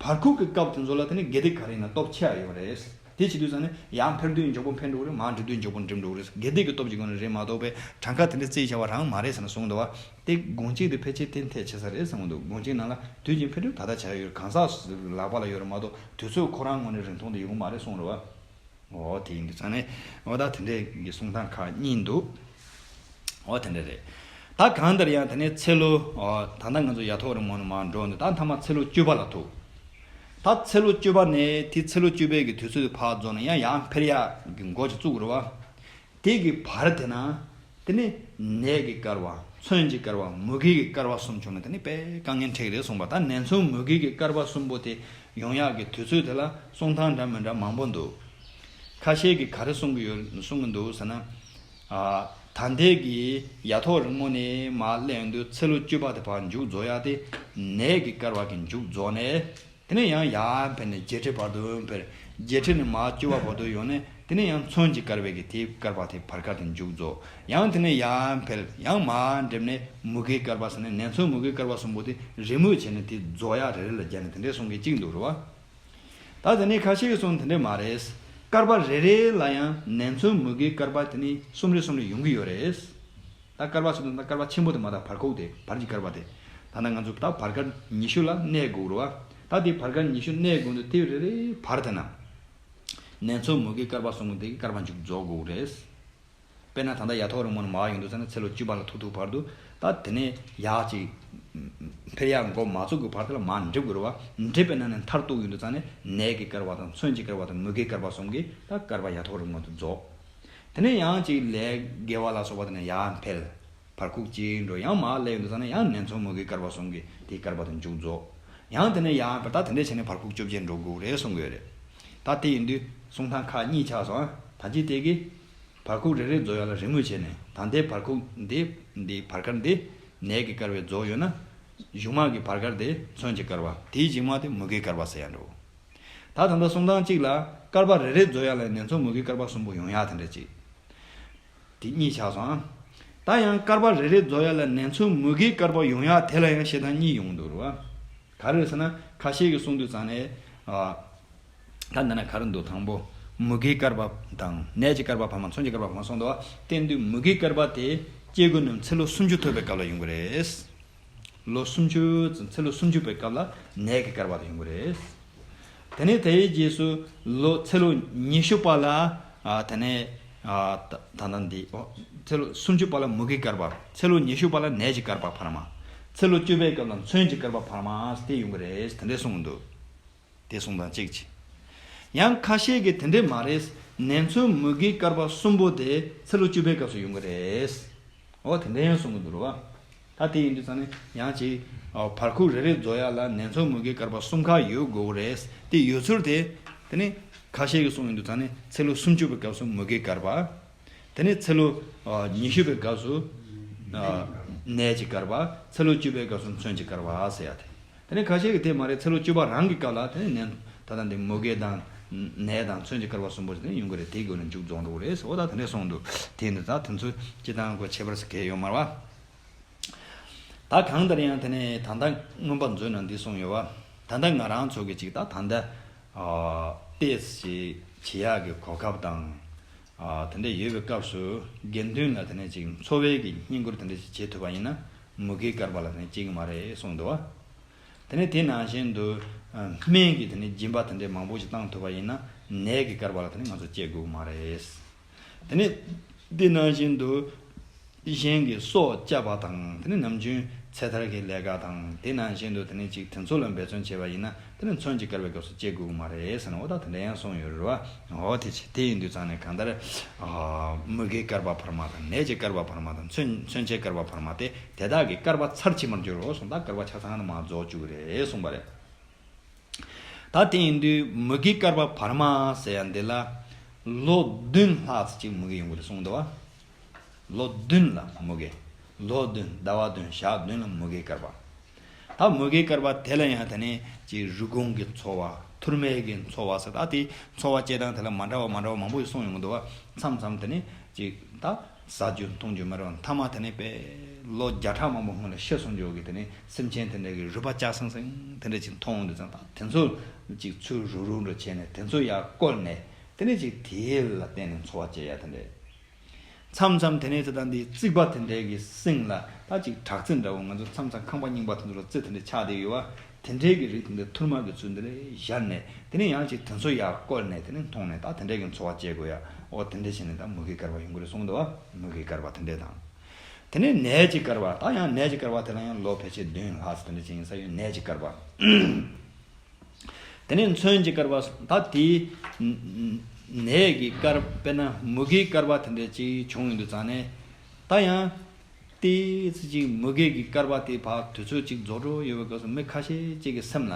བར་ཁུག་གི་སྐབས་དེ་ཚོ་ལ་དེ་ནས་དགེ་སྡིག་ག་རེ་ཡིན་ན་སྟོབས་ཆེ་ཡག་ཡོད་རེད། དེ་བྱེད་དུས་ཙང་ནས་ཡར་འཕེལ་དུས་མགྱོགས་པོ་འཕེལ་འགྲོ་གི་རེད། མར་འགྲིབ་དུས་མགྱོགས་པོ་འགྲིབ་འགྲོ་གི་རེད། དགེ་སྡིག་གི་སྟོབས་ཀྱི་སྒོ་ནས་རེད་མ་གཏོགས་པའི་གྲངས་ཀ་དེ་འདྲ་བརྩིས་བྱ་བ་རང་མ་རེད་ཟེར་ནས་གསུངས་འདུག་བ། དེ་དགོངས་གཅིག་དེ་ཕལ་ཆེར་གཏན་འཁེལ་ཆེ་ས་རེད་བསམ་གྱི་འདུག་དགོངས་གཅིག་ནང་ལ་དུས་རྒྱུན་འཕེལ་འགྲིབ་ད་ལྟ་བྱ་ཡོད་རེད། གང་ཟག་ལག་པ་ལ་ཡོད་རེད་མ་གཏོགས་དུས་ཚོད་ཁོ་རང་ངོས་ནས་རིང་ཐུང་དེ་ཡོང་གི་མ་རེད་གསུངས་རེད་བ། འོ་དེ་ཡིན་དུས་ཙང་ནས་འོ་ད་དེ་འདྲའི་གི་གསུང་སྟངས་ཁག་གཉིས་འདུག་འོ་དེ་འདྲ་རེད། ད་གང་ལྟར་ཡང་དེ་ནས་ཚེ་ལོ་འོ་ད་ལྟ་ང་ཚོ་ཡ་ཐོག་རིང་མོ་ནས་མར་འགྲོ་འདུག་ད་མཐའ་མ་ཚེ་ལོ་བཅུ་པ་ལ་ཐུག་ད་ཚེ་ལོ་བཅུ་པ་ནས་དེ་ཚེ་ལོ་བཅུ་པའི་གི་དུས་ཚོད་དུ་ཕར་རྫོགས་ནས་ཡང་ཡང་འཕེལ་ཡག་གི་འགོ་ཅིག་བཙུགས་རེད་བ། དེ་གི་བར་དེ་ན། དེ་ནས་ནད་ཀྱི་བསྐལ་པ། མཚོན་གྱི་བསྐལ་པ། མུ་གེ་གི་བསྐལ་པ་གསུམ་བྱུང་ན་དེ་ནི་དཔེ་དཀའ་ངལ་འཕྲད་ཀྱི་རེད་གསུངས་པ། ད་ནད་མཚོན་མུ་གེ་གི་བསྐལ་པ་གསུམ་པོ་དེ་ཡོང་ཡག་གི་དུས་ཚོད་དེ་ལ་གསུང་སྟངས་འདྲ་མི་འདྲ་མང་པོ་འདུག་ཁ་ཤས་ཀྱིས་ག་རེ་གསུང་གི་ཡོད་གསུང་གི་འདུག་ཟེར་ན། ཨ། ད་ལྟའི་གི་ཡ་ཐོག་རིང་མོ་ནས་མར་སླེབས་དུས་ཚེ་ལོ་བཅུ་པ་དེ་བར་མཇུག་རྫོགས་ཡག་དེ་ནད་ཀྱི་བསྐལ་པ་གི་མཇུག་རྫོགས་ནས། དེ་ནས་ཡང་ཡར་འཕེལ་ནས་བརྒྱད་ཁྲི་བར་དུ་འཕེལ། བརྒྱད་ཁྲི་ནས་མར་བཅུ་པ་བར་དུ་ཡོང་ནས་དེ་ནས་ཡང་མཚོན་གྱི་བསྐལ་པའི་གི་དེའི་བསྐལ་པ་དེ་བར་བསྐལ་དེ་མཇུག་རྫོགས། ཡང་དེ་ནས་ཡར་འཕེལ་ཡང་མར་འགྲིབ་ནས་མུ་གེའི་བསྐལ་པ་ཟེར་ནས་ནད་མཚོན་མུ་གེའི་བསྐལ་པ་གསུམ་པོ་དེ་རེས་མོས་བྱས་ནས་དེ་རྫོགས་ཡག་རེ་རེ་ལ་སྦྱར་ནས་དེ་འདྲའི་གསུང་མཁན་གཅིག་འདུག་རེད་བ། ད་དེ་ནས་ཁ་ཤས་ཀྱིས་གསུངས་དེ་འདྲ་མ་རེད། བསྐལ་པ་རེ་རེ་ལ་ཡང་ནད་མཚོན་མུ་གེའི་བསྐལ་པ་དེ་ནི་གསུམ་རེ་གསུམ་རེ་ཡོང་གི་ཡོད་རེད། ད་བསྐལ་པ་ཟེར་དུས་ད་བསྐལ་པ་ཆེན་པོ་དེ་མ་གཏོགས་བར་ཁུག་དེ་བར་གྱི་བསྐལ་པ་དེ། ད་ནི་ང་ཚོ་ད་བར་བསྐལ་ཉི་ཤུ་ལ་གནས་དགོས་རེད་བ། ད་དེ་བར་བསྐལ་ཉི་ཤུ་གནས་དགོས་འདུག་དེ་རེ་རེའི་བར་དེ་ན། ནད་མཚོན་མུ་གེའི་བསྐལ་པ་གསུམ་དེ་གི་བསྐལ་པ་མཇུག་རྫོགས་དགོས་རེད། དཔེར་ན་ད་ལྟ་ཡ་ཐོག་རིང་མོ་ནས་མར་ཡོང་དུས་ཙང་ནས་ཚེ་ལོ་བཅུ་པ་ལ་ཐུག་ཐུག་བར་དུ་ད་དེ་ནས་ཡག་ཅིག་འཕེལ་ཡག་འགོ་མ་བཙུགས་ཀྱི་བར་དེ་ལ་མར་འགྲིབ་དགོས་རེད་བ། འགྲིབ་པའི་ནང་ནས་མཐར་གཏུགས་ཡོང་དུས་ཙང་ནས་ནད་ཀྱི་བསྐལ་པ་དང་མཚོན་གྱི་བསྐལ་པ་དང་མུ་གེའི་བསྐལ་པ་གསུམ་གྱི་ད་བསྐལ་པ་ཡ་ཐོག་རིང་མོ་དེ་རྫོགས། དེ་ནས་ཡང་ཅིག་ལས་དགེ་བ་ལ་སོགས་པ་དེ་ནས་ཡར་འཕེལ། བར་ཁུག་ཅིག་འགྲོ་ཡང་མར་སླེབས་ཡོང་དུས་ཙང་ནས་ཡང་ནད་མཚོན་མུ་གེའི་བསྐལ་པ་གསུམ་གྱི་དེའི་བསྐལ་པ་དེ་མཇུག་རྫོགས། ཡང་དེ་ནས་ཡང་ད་དེ་འདྲས་བྱས་ནས་བར་ཁུག་བཅོ་བརྒྱད་འགྲོ་དགོས་རེད་གསུང་གི་ཡོད་རེད། ད་དེ་ཡིན་དུས་གསུང་སྟངས་ཁག་གཉིས་ཆགས་སོང་ཨ། ད་ཅི་དེ་གི་བར་ཁུག་རེ་རེ་རྫོགས་ཡག་ལ་རེས་མོས་བྱས་ནས་ད་ལྟའི་བར་ཁུག་འདི་འདི་བར་བསྐལ་འདི་ནད་ཀྱི་བསྐལ་པའི་རྫོགས་ཡོད་ན། གཞུག་མ་གི་བར་བསྐལ་དེ་མཚོན་གྱི་བསྐལ་པ། དེའི་གཞུག་མ་དེ་མུ་གེའི་བསྐལ་པ་ཟེར་ཡག་འགྲོ། ད་ད་ལྟ་གསུང་སྟངས་གཅིག་ལ་བསྐལ་པ་རེ་རེ་རྫོགས་ཡག་ལ་ནད་མཚོན་མུ་གེའི་བསྐལ་པ་གསུམ་པོ་ཡོང་ཡག་དེ་འདྲ་ཅིག་དེ་གཉིས་ཆགས་སོང་ཨ། ད་ཡང་བསྐལ་པ་རེ་རེ་རྫོགས་ཡག་ལ་ནད་མཚོན་མུ་གེའི་བསྐལ་པ་ཡོང་ཡག་དེ་ལ་ཡང་བཤད་སྟངས་གཉིས་ཡོང་འདུག་རེད་བ། ག་རེ་རེད་ཟེར་ན་ཁ་ཤས་ཀྱིས་གསུང་དུས་ཙང་ནས། ཨ། ད་འདི་ན་ག་རེ་འདུག་དང་པོ། མུ་གེའི་བསྐལ་པ་དང་ནད་ཀྱི་བསྐལ་པ་བར་མ་མཚོན་གྱི་བསྐལ་པ་བར་མ་གསུངས་འདུག་བ། དེ་འདུག་མུ་གེའི་བསྐལ་པ་དེ་སྐྱེ་དགུ་རྣམས་ཚེ་ལོ་སུམ་ཅུ་ཐུབ་པའི་སྐབས་ལ་ཡོང་གི་རེད། ལོ་སུམ་ཅུ་ཙམ་ཚེ་ལོ་སུམ་ཅུ་པའི་སྐབས་ལ་ནད་ཀྱི་བསྐལ་པ་དེ་ཡོང་གི་རེད། དེ་ནས་དེའི་རྗེས་སུ་ལོ་ཚེ་ལོ་ཉི་ཤུ་པ་ལ། ཨ། དེ་ནས། ཨ། ད་ད་ལྟ་འདི། ཨོ། ཚེ་ལོ་སུམ་ཅུ་པ་ལ་མུ་གེའི་བསྐལ་པ། ཚེ་ལོ་ཉི་ཤུ་པ་ལ་ནད་ཀྱི་བསྐལ་པ་བར་མ། ཚེ་ལོ་བཅུ་པའི་སྐབས་ལ་མཚོན་གྱི་བསྐལ་པ་བར་མ་དེ་ཡོང་གི་རེད་དེ་འདྲས་གསུངས་འདུག་དེ་གསུང་སྟངས་གཅིག་བྱས། ཡང་ཁ་ཤས་ཀྱིས་དེ་འདྲས་མ་རེད། ནད་མཚོན་མུ་གེའི་བསྐལ་པ་གསུམ་པོ་དེ་ཚེ་ལོ་བཅུ་པའི་སྐབས་སུ་ཡོང་གི་རེད། འོ་དེ་འདྲ་ཡང་གསུང་གི་འདུག་རེད་བ། ད་དེ་ཡིན་དུས་ཙང་ནས་ཡང་ཅིག་ཨོ། བར་ཁུག་རེ་རེ་རྫོགས་ཡག་ལ་ནད་མཚོན་མུ་གེའི་བསྐལ་པ་གསུམ་ཁག་ཡོད་དགོས་རེད། དེ་ཡོད་ཚུལ་དེ། དེ་ནི་ཁ་ཤས་ཀྱིས་གསུང་ཡོང་དུས་ཙང་ནས་ཚེ་ལོ་སུམ་ཅུ་པའི་སྐབས་སུ་མུ་གེའི་བསྐལ་པ། དེ་ནས་ཚེ་ལོ། ཨ། ཉི་ཤུ་པའི་སྐབས་སུ། ཨ། ནད་ཀྱི་བསྐལ་པ། ཚེ་ལོ་བཅུ་པའི་སྐབས་སུ་མཚོན་གྱི་བསྐལ་པ་ཟེར་ཡག་དེ། དེ་ནས་ཁ་ཤས་ཀྱིས་དེ་མ་རེད། ཚེ་ལོ་བཅུ་པ་རང་གི་སྐབས་ལ་དེ་ནས་ནད། ད་ལྟ་འདི་མུ་གེ་དང་། ནད་དང་མཚོན་གྱི་བསྐལ་པ་གསུམ་པོ་དེ་ནས་ཡོང་གི་རེད། དེའི་སྒོ་ནས་མཇུག་རྫོགས་འགྲོ་གི་རེད་ཟེར། འོ་ད་དེ་འདྲས་གསུངས་འདུག་དེ་འདི་ད་དེ་ཚོ་སྤྱིར་བཏང་གོ་ཁྱད་པར་ཟེར་གང་ཡང་ཡོད་མ་རེད་བ། ད་གང་ལྟར་ཡང་དེ་ནས་ད་ལྟ་མངོན་པ་མཛོད་ནང་འདི་གསུངས་ཡོད་བ། ད་ལྟ་ང་རང་ཚོ་གི་ཅིག་ད་ད་ལྟ། ཨ། ཏོག་ཙམ་བྱེད་ཡག་གི་གོ་སྐབས་དང་། ཨ། དེ་འདྲ་ཡོད་པའི་སྐབས་སུ་དགེ་འདུན་ལ་དེ་ནས་ཅིག་འཚོ་བའི་གི་བསྙེན་བཀུར་དེ་འདྲ་ཅིག་བྱེད་ཐུབ་པ་ཡིན་ན་མུ་གེའི་བསྐལ་པ་ལ་དེ་ནས་སྐྱེ་གི་མ་རེད་གསུངས་འདུག་བ། དེ་ནས་དེ་ནང་བཞིན་དུ། ཨ། སྨན་གྱི་དེ་ནས་སྦྱིན་པ་དེ་འདྲ་མང་པོ་ཞིག་བཏང་ཐུབ་པ་ཡིན་ན་ནད་ཀྱི་བསྐལ་པ་ལ་དེ་ནས་ང་ཚོ་སྐྱེ་དགོས་མ་རེད། དེ་ནས་དེ་ནང་བཞིན་དུ་གཞན་གྱི་སྲོག་བསྐྱབས་པ་དང་། དེ་ནས་ནམ་རྒྱུན་ཚེ་ཐར་གྱི་ལས་ཀ་དང་། དེ་ནང་བཞིན་དུ་དེ་ནས་ཅིག་དེ་ཚོ་ལ་འབད་བརྩོན་བྱས་པ་ཡིན་ན་དེ་ནས་མཚོན་གྱི་བསྐལ་པའི་སྐབས་སུ་སྐྱེ་དགོས་མ་རེད་ཟེར་ན། འོ་ད་དེ་འདྲ་ཡང་གསུངས་ཡོད་རེད་བ། འོ་དེ་ཆེ་དེ་ཡིན་དུས་ཙང་ནས་གང་ལྟར། ཨ། མུ་གེའི་བསྐལ་པ་བར་མ་དང་། ནད་ཀྱི་བསྐལ་པ་བར་མ་དང་། མཚོན་མཚོན་ཆའི་བསྐལ་པ་བར་མ་དེ་དེ་དག་གི་བསྐལ་པ་ཚར་ཕྱིན་པར་འགྱུར་རོ་གསུངས། ད་བསྐལ་པ་ཆ་ཚང་ནས་མར་རྫོགས་བཅུག་གི་རེད་གསུངས་པ་རེད། ད་དེ་ཡིན་དུས་མུ་གེའི་བསྐལ་པ་བར་མ་ཟེར་ཡ་འདི་ལ་ལོ་བདུན་ལྷག་ཙམ་ཅིག་མུ་གེ་ཡོང་གི་རེད་གསུངས་འདུག་བ། ལོ་བདུན་ལ་མུ་གེ། ལོ་བདུན། ཟླ་བ་བདུན། ཞག་བདུན་ལ་མུ་གེའི་བསྐལ་པ། ད་མུ་གེའི་བསྐལ་པ་དེ་ལ་ཡང་དེ་ནས་ཅིག་རུས་ཁུངས་ཀྱི་ཚོར་ ཐུར་མའི་གི་འཚོ་བ་ཟེར། ད་དེ་འཚོ་བ་སྐྱེལ་སྟངས་དེ་ལ་མ་འདྲ་བ་མ་འདྲ་བ་མང་པོ་ཞིག་གསུངས་ཡོང་གི་འདུག་བ། མཚམས་མཚམས་དེ་ནས་ཅིག་ད་ཟ་རྒྱུ་འཐུང་རྒྱུ་མེད་རུང་མཐའ་མ་དེ་ནས་དཔེ་ལོ་བརྒྱ་ཕྲག་མང་པོ་སྔོན་ལ་ཤི་སོང་རྒྱུ་གི་དེ་ནས་སེམས་ཅན་དེ་འདྲ་གི་རུས་པ་བཅག་སང་སང་དེ་འདྲ་ཅིག་མཐོང་འདུག་ཙང་། ད་དེ་ཚོ་ཅིག་ཚུར་རུག་རུག་འགྲོ་བྱས་ནས་དེ་ཚོ་ཡར་བསྐོལ་ནས་དེ་ནས་ཅིག་དེ་ལ་བརྟེན་ནས་འཚོ་བ་སྐྱེལ་ཡ་དེ་འདྲ། མཚམས་མཚམས་དེ་ནས་དེ་དང་དེའི་རྩིག་པ་དེ་འདྲའི་གི་གསེང་ལ་ད་ཅིག་བྲག་རྩི་འདྲ་བོ། ང་ཚོ་མཚམས་མཚམས་ཁང་པ་རྙིང་པ་དེ་ཚོ་ལ་རྩི་དེ་འདྲ་ཆགས་བསྡད་ཡོད་བ། དེ་འདྲའི་གི་རིགས་དེ་འདྲ་ཐུར་མ་གི་ཚུལ་འདི་ལས་བཞར་ནས་དེ་ནས་ཡང་ཅིག་དེ་ཚོ་ཡར་བསྐོལ་ནས་དེ་ནས་འཐུང་ནས་ད་དེ་འདྲའི་གི་འཚོ་བ་སྐྱེལ་དགོས་ཡ། ཨོ་དེ་འདྲ་བྱས་ནས་ད་མུ་གེའི་བསྐལ་པ་ཡོང་གི་རེད་གསུངས་འདུག་བ། མུ་གེའི་བསྐལ་པ་དེ་འདྲ་དང་། དེ་ནས་ནད་ཀྱི་བསྐལ་པ། ད་ཡང་ནད་ཀྱི་བསྐལ་པ་དེ་ལ་ཡང་ལོ་ཕལ་ཆེར་བདུན་ལྷག་ཙམ་དེ་འདྲ་ཅིག་ཡིན་ས་ཡོད། ནད་ཀྱི་བསྐལ་པ། དེ་ནས་མཚོན་གྱི་བསྐལ་པ། ད་དེའི་ནད་ཀྱི་བསྐལ་པ། དཔེར་ན་མུ་གེའི་བསྐལ་པ་དེ་འདྲ་ཅིག་བྱུང་ཡོང་དུས་ཙང་ནས། ད་ཡང་ཏོག་ཙམ་ཅིག་མུ་གེ་གི་བསྐལ་པ་དེ་ཕར་དུས་ཚོད་ཅིག་རྫོགས་འགྲོ་ཡོད་པའི་སྐབས་སུ་མི་ཁ་ཤས་ཅིག་གི་སེམས་ལ་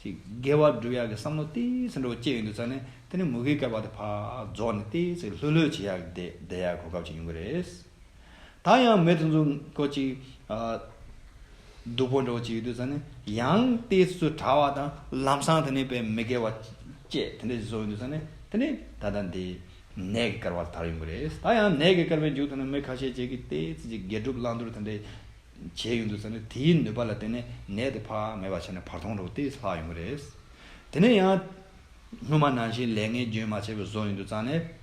ཅིག་དགེ་བ་སྒྲུབ་ཡག་གི་བསམ་བློ་ཏོག་ཙམ་འདྲ་བོ་སྐྱེས་ཡོང་དུས་ཙང་ནས། དེ་ནས་མུ་གེའི་བསྐལ་པ་དེ་ཕར་རྫོགས་ནས་ཏོག་ཙམ་ལྷོད་ལྷོད་བྱེད་ཡག་བསྡད་བསྡད་ཡག་གོ་སྐབས་ཅིག་ཡོང་གི་རེད། ད་ཡང་མི་དེ་ཚོ་ཀོ་ཅིག་ཨ། སྡུག་པོ་འདྲ་བོ་ཅིག་ཡོད་དུས་ཙང་ནས་ཡང་ཏོག་ཙམ་དྲག་པ་དང་ལམ་སང་དེ་ནས་དཔེ་མི་དགེ་བ་སྐྱེས་དེ་འདྲ་ཞིག་བཟོ་ཡོང་དུས་ཙང་ནས། དེ་ནས་ད་ལྟ་འདི་ནད་ཀྱི་བསྐལ་པ་དར་ཡོང་གི་རེད། ད་ཡང་ནད་ཀྱི་བསྐལ་པའི་མཇུག་དེ་ནས་མི་ཁ་ཤས་ཅིག་གིས་ཏོག་ཙམ་ཅིག་དགེ་སྒྲུབ་བླང་དོར་དེ་འདྲ་བྱས་ཡོང་དུས་ཙང་ནས། དེའི་ནུས་པ་ལ་བརྟེན་ནས་ནད་དེ་ཕར་མེད་པ་བྱས་ནས་བར་སྟོང་འདྲ་བོ་ཏོག་ཙམ་ལྷག་ཡོང་གི་རེད། དེ་ནས་ཡང་སྔོན་མ་ནང་བཞིན་ལས་ངན་རྒྱུན་མ་ཆད་པར་བཟོ་ཡོང་དུས་ཙང་ནས།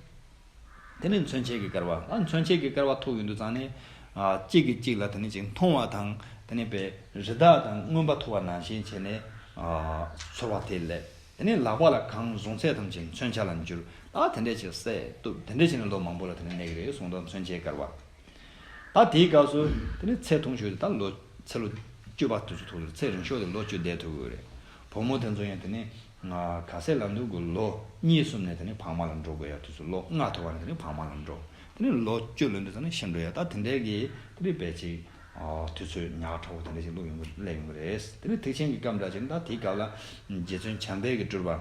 དེ་ནས་མཚོན་ཆའི་གི་བསྐལ་པ། ཨ། མཚོན་ཆའི་གི་བསྐལ་པ་ཐུག་ཡོང་དུས་ཙང་ནས། ཨ། གཅིག་གིས་གཅིག་ལ་དེ་ནས་ཅིག་མཐོང་བ་དང་། དེ་ནས་དཔེ་རི་དྭགས་དང་རྔོན་པ་ཐུག་པ་ནང་བཞིན་བྱས་ནས། ཨ། ཚོར་བ་དེ་སླེབས། དེ་ནས་ལག་པ་ལ་གང་བཟུང་ཚད་ཐམས་ཅད་མཚོན་ཆ་ལ་འགྱུར། ཨ། དེ་འདྲས་ཅིག་བསད་གཏུབ། དེ་འདྲས་བྱས་ནས་ལོ་མང་པོ་ལ་དེ་ནས་གནས་ཀྱི་རེད་གསུངས་དང་། མཚོན་ཆའི་བསྐལ་པ། ད་དེའི་སྐབས་སུ་དེ་ནས་ཚེ་ཐུང་ཤོས་དེ་ད་ལོ་ཚེ་ལོ་བཅུ་པ་དེ་ཚོ་ཐུག་རེད། ཚེ་རིང་ཤོས་དེ་ལོ་བཅུ་བསྡད་ཐུབ་ཀྱི་རེད། བུ་མོ་དེ་ཚོ་ཡང་དེ་ནས་ང་ག་ཚད་ལབ་འདུག་གི། ལོ་གཉིས་གསུམ་ནས་དེ་ནས་འཕགས་མ་ལ་འགྲོ་དགོས་ཡ། དུས་ཚོད་ལོ་ལྔ་ཐུབ་པ་ནས་དེ་ནས་འཕགས་མ་ལ་འགྲོ། དེ་ནས་ལོ་བཅུ་ལོན་དུས་ཙང་ནས་ཤི་འགྲོ་ཡ། ད་དེ་འདྲའི་གི་དེ་ནས་དཔེ་ཅིག་དུས་ཚོད་ཉག་ཕྲ་བོ་དེ་འདྲ་ཞིག་བླུགས་ཡོང་གི་སླེབས་ཡོང་གི་རེད། དེ་ནས་ཐེག་ཆེན་གྱི་སྐབས་འདྲ་ཅིག་ནི། ད་དེའི་སྐབས་ལ་རྗེ་བཙུན་བྱམས་པའི་གི་སྤྲུལ་པ།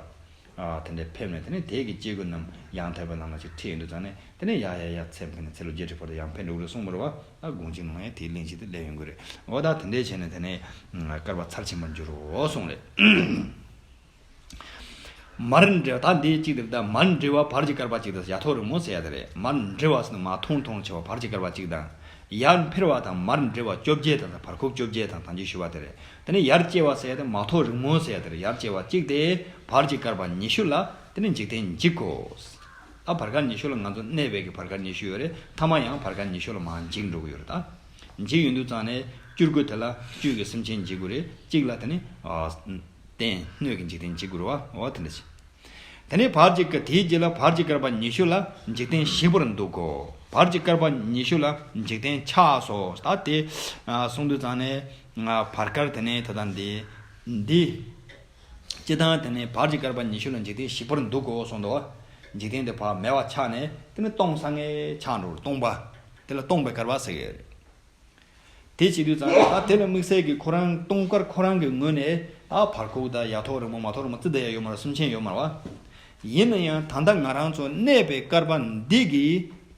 ཨ། དེ་འདྲས་ཕེབས་ནས་དེ་ནས་དེ་གི་སྐྱེ་དགུ་རྣམས་ཡང་དག་པའི་ལམ་ལ་ཅིག་ཁྲིད་ཡོང་དུས་ཙང་ནས། དེ་ནས་ཡར་ཡར་ཡར་ཚེ་འཕེལ་ནས་ཚེ་ལོ་བརྒྱད་ཁྲི་བར་དུ་ཡང་འཕེལ་འགྲོ་གི་རེད་གསུངས་པ་རེད་བ། ད་དགོངས་གཅིག་ནང་ཡང་དེའི་གླེང་གཞི་དེ་སླེབས་ཡོང་གི་རེད། འོ། ད་དེ་འདྲས་བྱས་ནས་དེ་ནས་བསྐལ་པ་ཚར་ཕྱིན་པར་འགྱུར་རོ་གསུངས་རེད། མར་འབྲེལ་བ། ད་འདི་གཅིག་དེ། ད་མར་འབྲེལ་བ་བར་གྱི་བསྐལ་པ་གཅིག་དང་། ཡ་ཐོག་རིང་མོ་ཟེར་ཡ་དེ་རེད། མར་འབྲེལ་བ་ཟེར་ན་མར་ཐུང་ཐུང་ཆེ་བ་བར་གྱི་བསྐལ་པ་གཅིག་དང་། ཡར་འཕེལ་བ་དང་མར་འབྲེལ་བ་བཅོ་བརྒྱད་དང་། ད་བར་ཁུག་བཅོ་བརྒྱད་དང་དང་ཅིག་ཞུ་བ་དེ་རེད། དེ་ནས་ཡར་སྐྱེ་བ་ཟེར་ཡ་དེ་མར་ཐོག་རིང་མོ་ཟེར་ཡ་དེ་རེད། ཡར་སྐྱེ་བ་གཅིག་དེ་བར་གྱི་བསྐལ་པ་ཉི་ཤུ་ལ་དེ་ནས་འཇིག་རྟེན་འཇིག་གོ། ད་བར་བསྐལ་ཉི་ཤུ་ལ་ང་ཚོ་གནས་པའི་གི་བར་བསྐལ་ཉི་ཤུ་ཡོད་རེད། མཐའ་མ་ཡང་བར་བསྐལ་ཉི་ཤུ་ལ་མར་འཇིག་འགྲོ་གི་ཡོད་རེད། ད་འཇིག་ཡོང་དུས་ཙང་ནས་བཅུ་དགུ་དེ་ལ་བཅུད་ཀྱི་སེམས་ཅན་འཇིག་དགོས་རེད། གཅིག་ལ་དེ་ནི། ཨ། རྟེན་སྣོད་ཀྱི་འཇིག་རྟེན་འཇིག་དགོས་རེད་བ། འོ་དེ་འདྲ་ཞིག་དེ་ནས་བར་གྱི་བསྐལ། དེའི་རྗེས་ལ་བར་གྱི་བསྐལ་པ་ཉི་ཤུ་ལ་འཇིག་རྟེན་ཞིག་པར་འདུག་གོ། བར་གྱི་བསྐལ་པ་ཉི་ཤུ་ལ་འཇིག་རྟེན་ཆགས་སོ། ད་དེ། ཨ། གསུངས་དུས་ཙང་ནས། ཨ། བར་བསྐལ་དེ་ནས་ད་ལྟ་འདི་འདི། སྤྱིར་བཏང་དེ་ནས་བར་གྱི་བསྐལ་པ་ཉི་ཤུ་ལ་འཇིག་རྟེན་ཞིག་པར་འདུག་གོ་གསུངས་འདུག། འཇིག་རྟེན་དེ་ཕར་མེད་པ་ཆགས་ནས་དེ་ནས་སྟོང་སང་ངེ་ཆགས་འགྲོ། སྟོང་པ། དེ་ལ་སྟོང་པའི་བསྐལ་པ་ཟེར་གྱི་རེད། དེ་བྱེད་དུས་ཙང་ད་དེ་ལ་དམིགས་བསལ་གྱི་ཁོ་རང་སྟོང་བསྐལ་ཁོ་རང་གི་ངོས་ནས། ད་བར་ཁུག་དང་ཡ་ཐོག་རིང་མོ་མ་ཐོག་རིང་མོ་རྩི་བསྡད་ཡ་ཡོད་མ་རེད། སེམས་ཅན་ཡོད་མ་རེད་བ། ཡིན་ན་ཡང་ད་ལྟ་ང་རང་ཚོ་གནས་པའི་བསྐལ་པ་འདི་གི་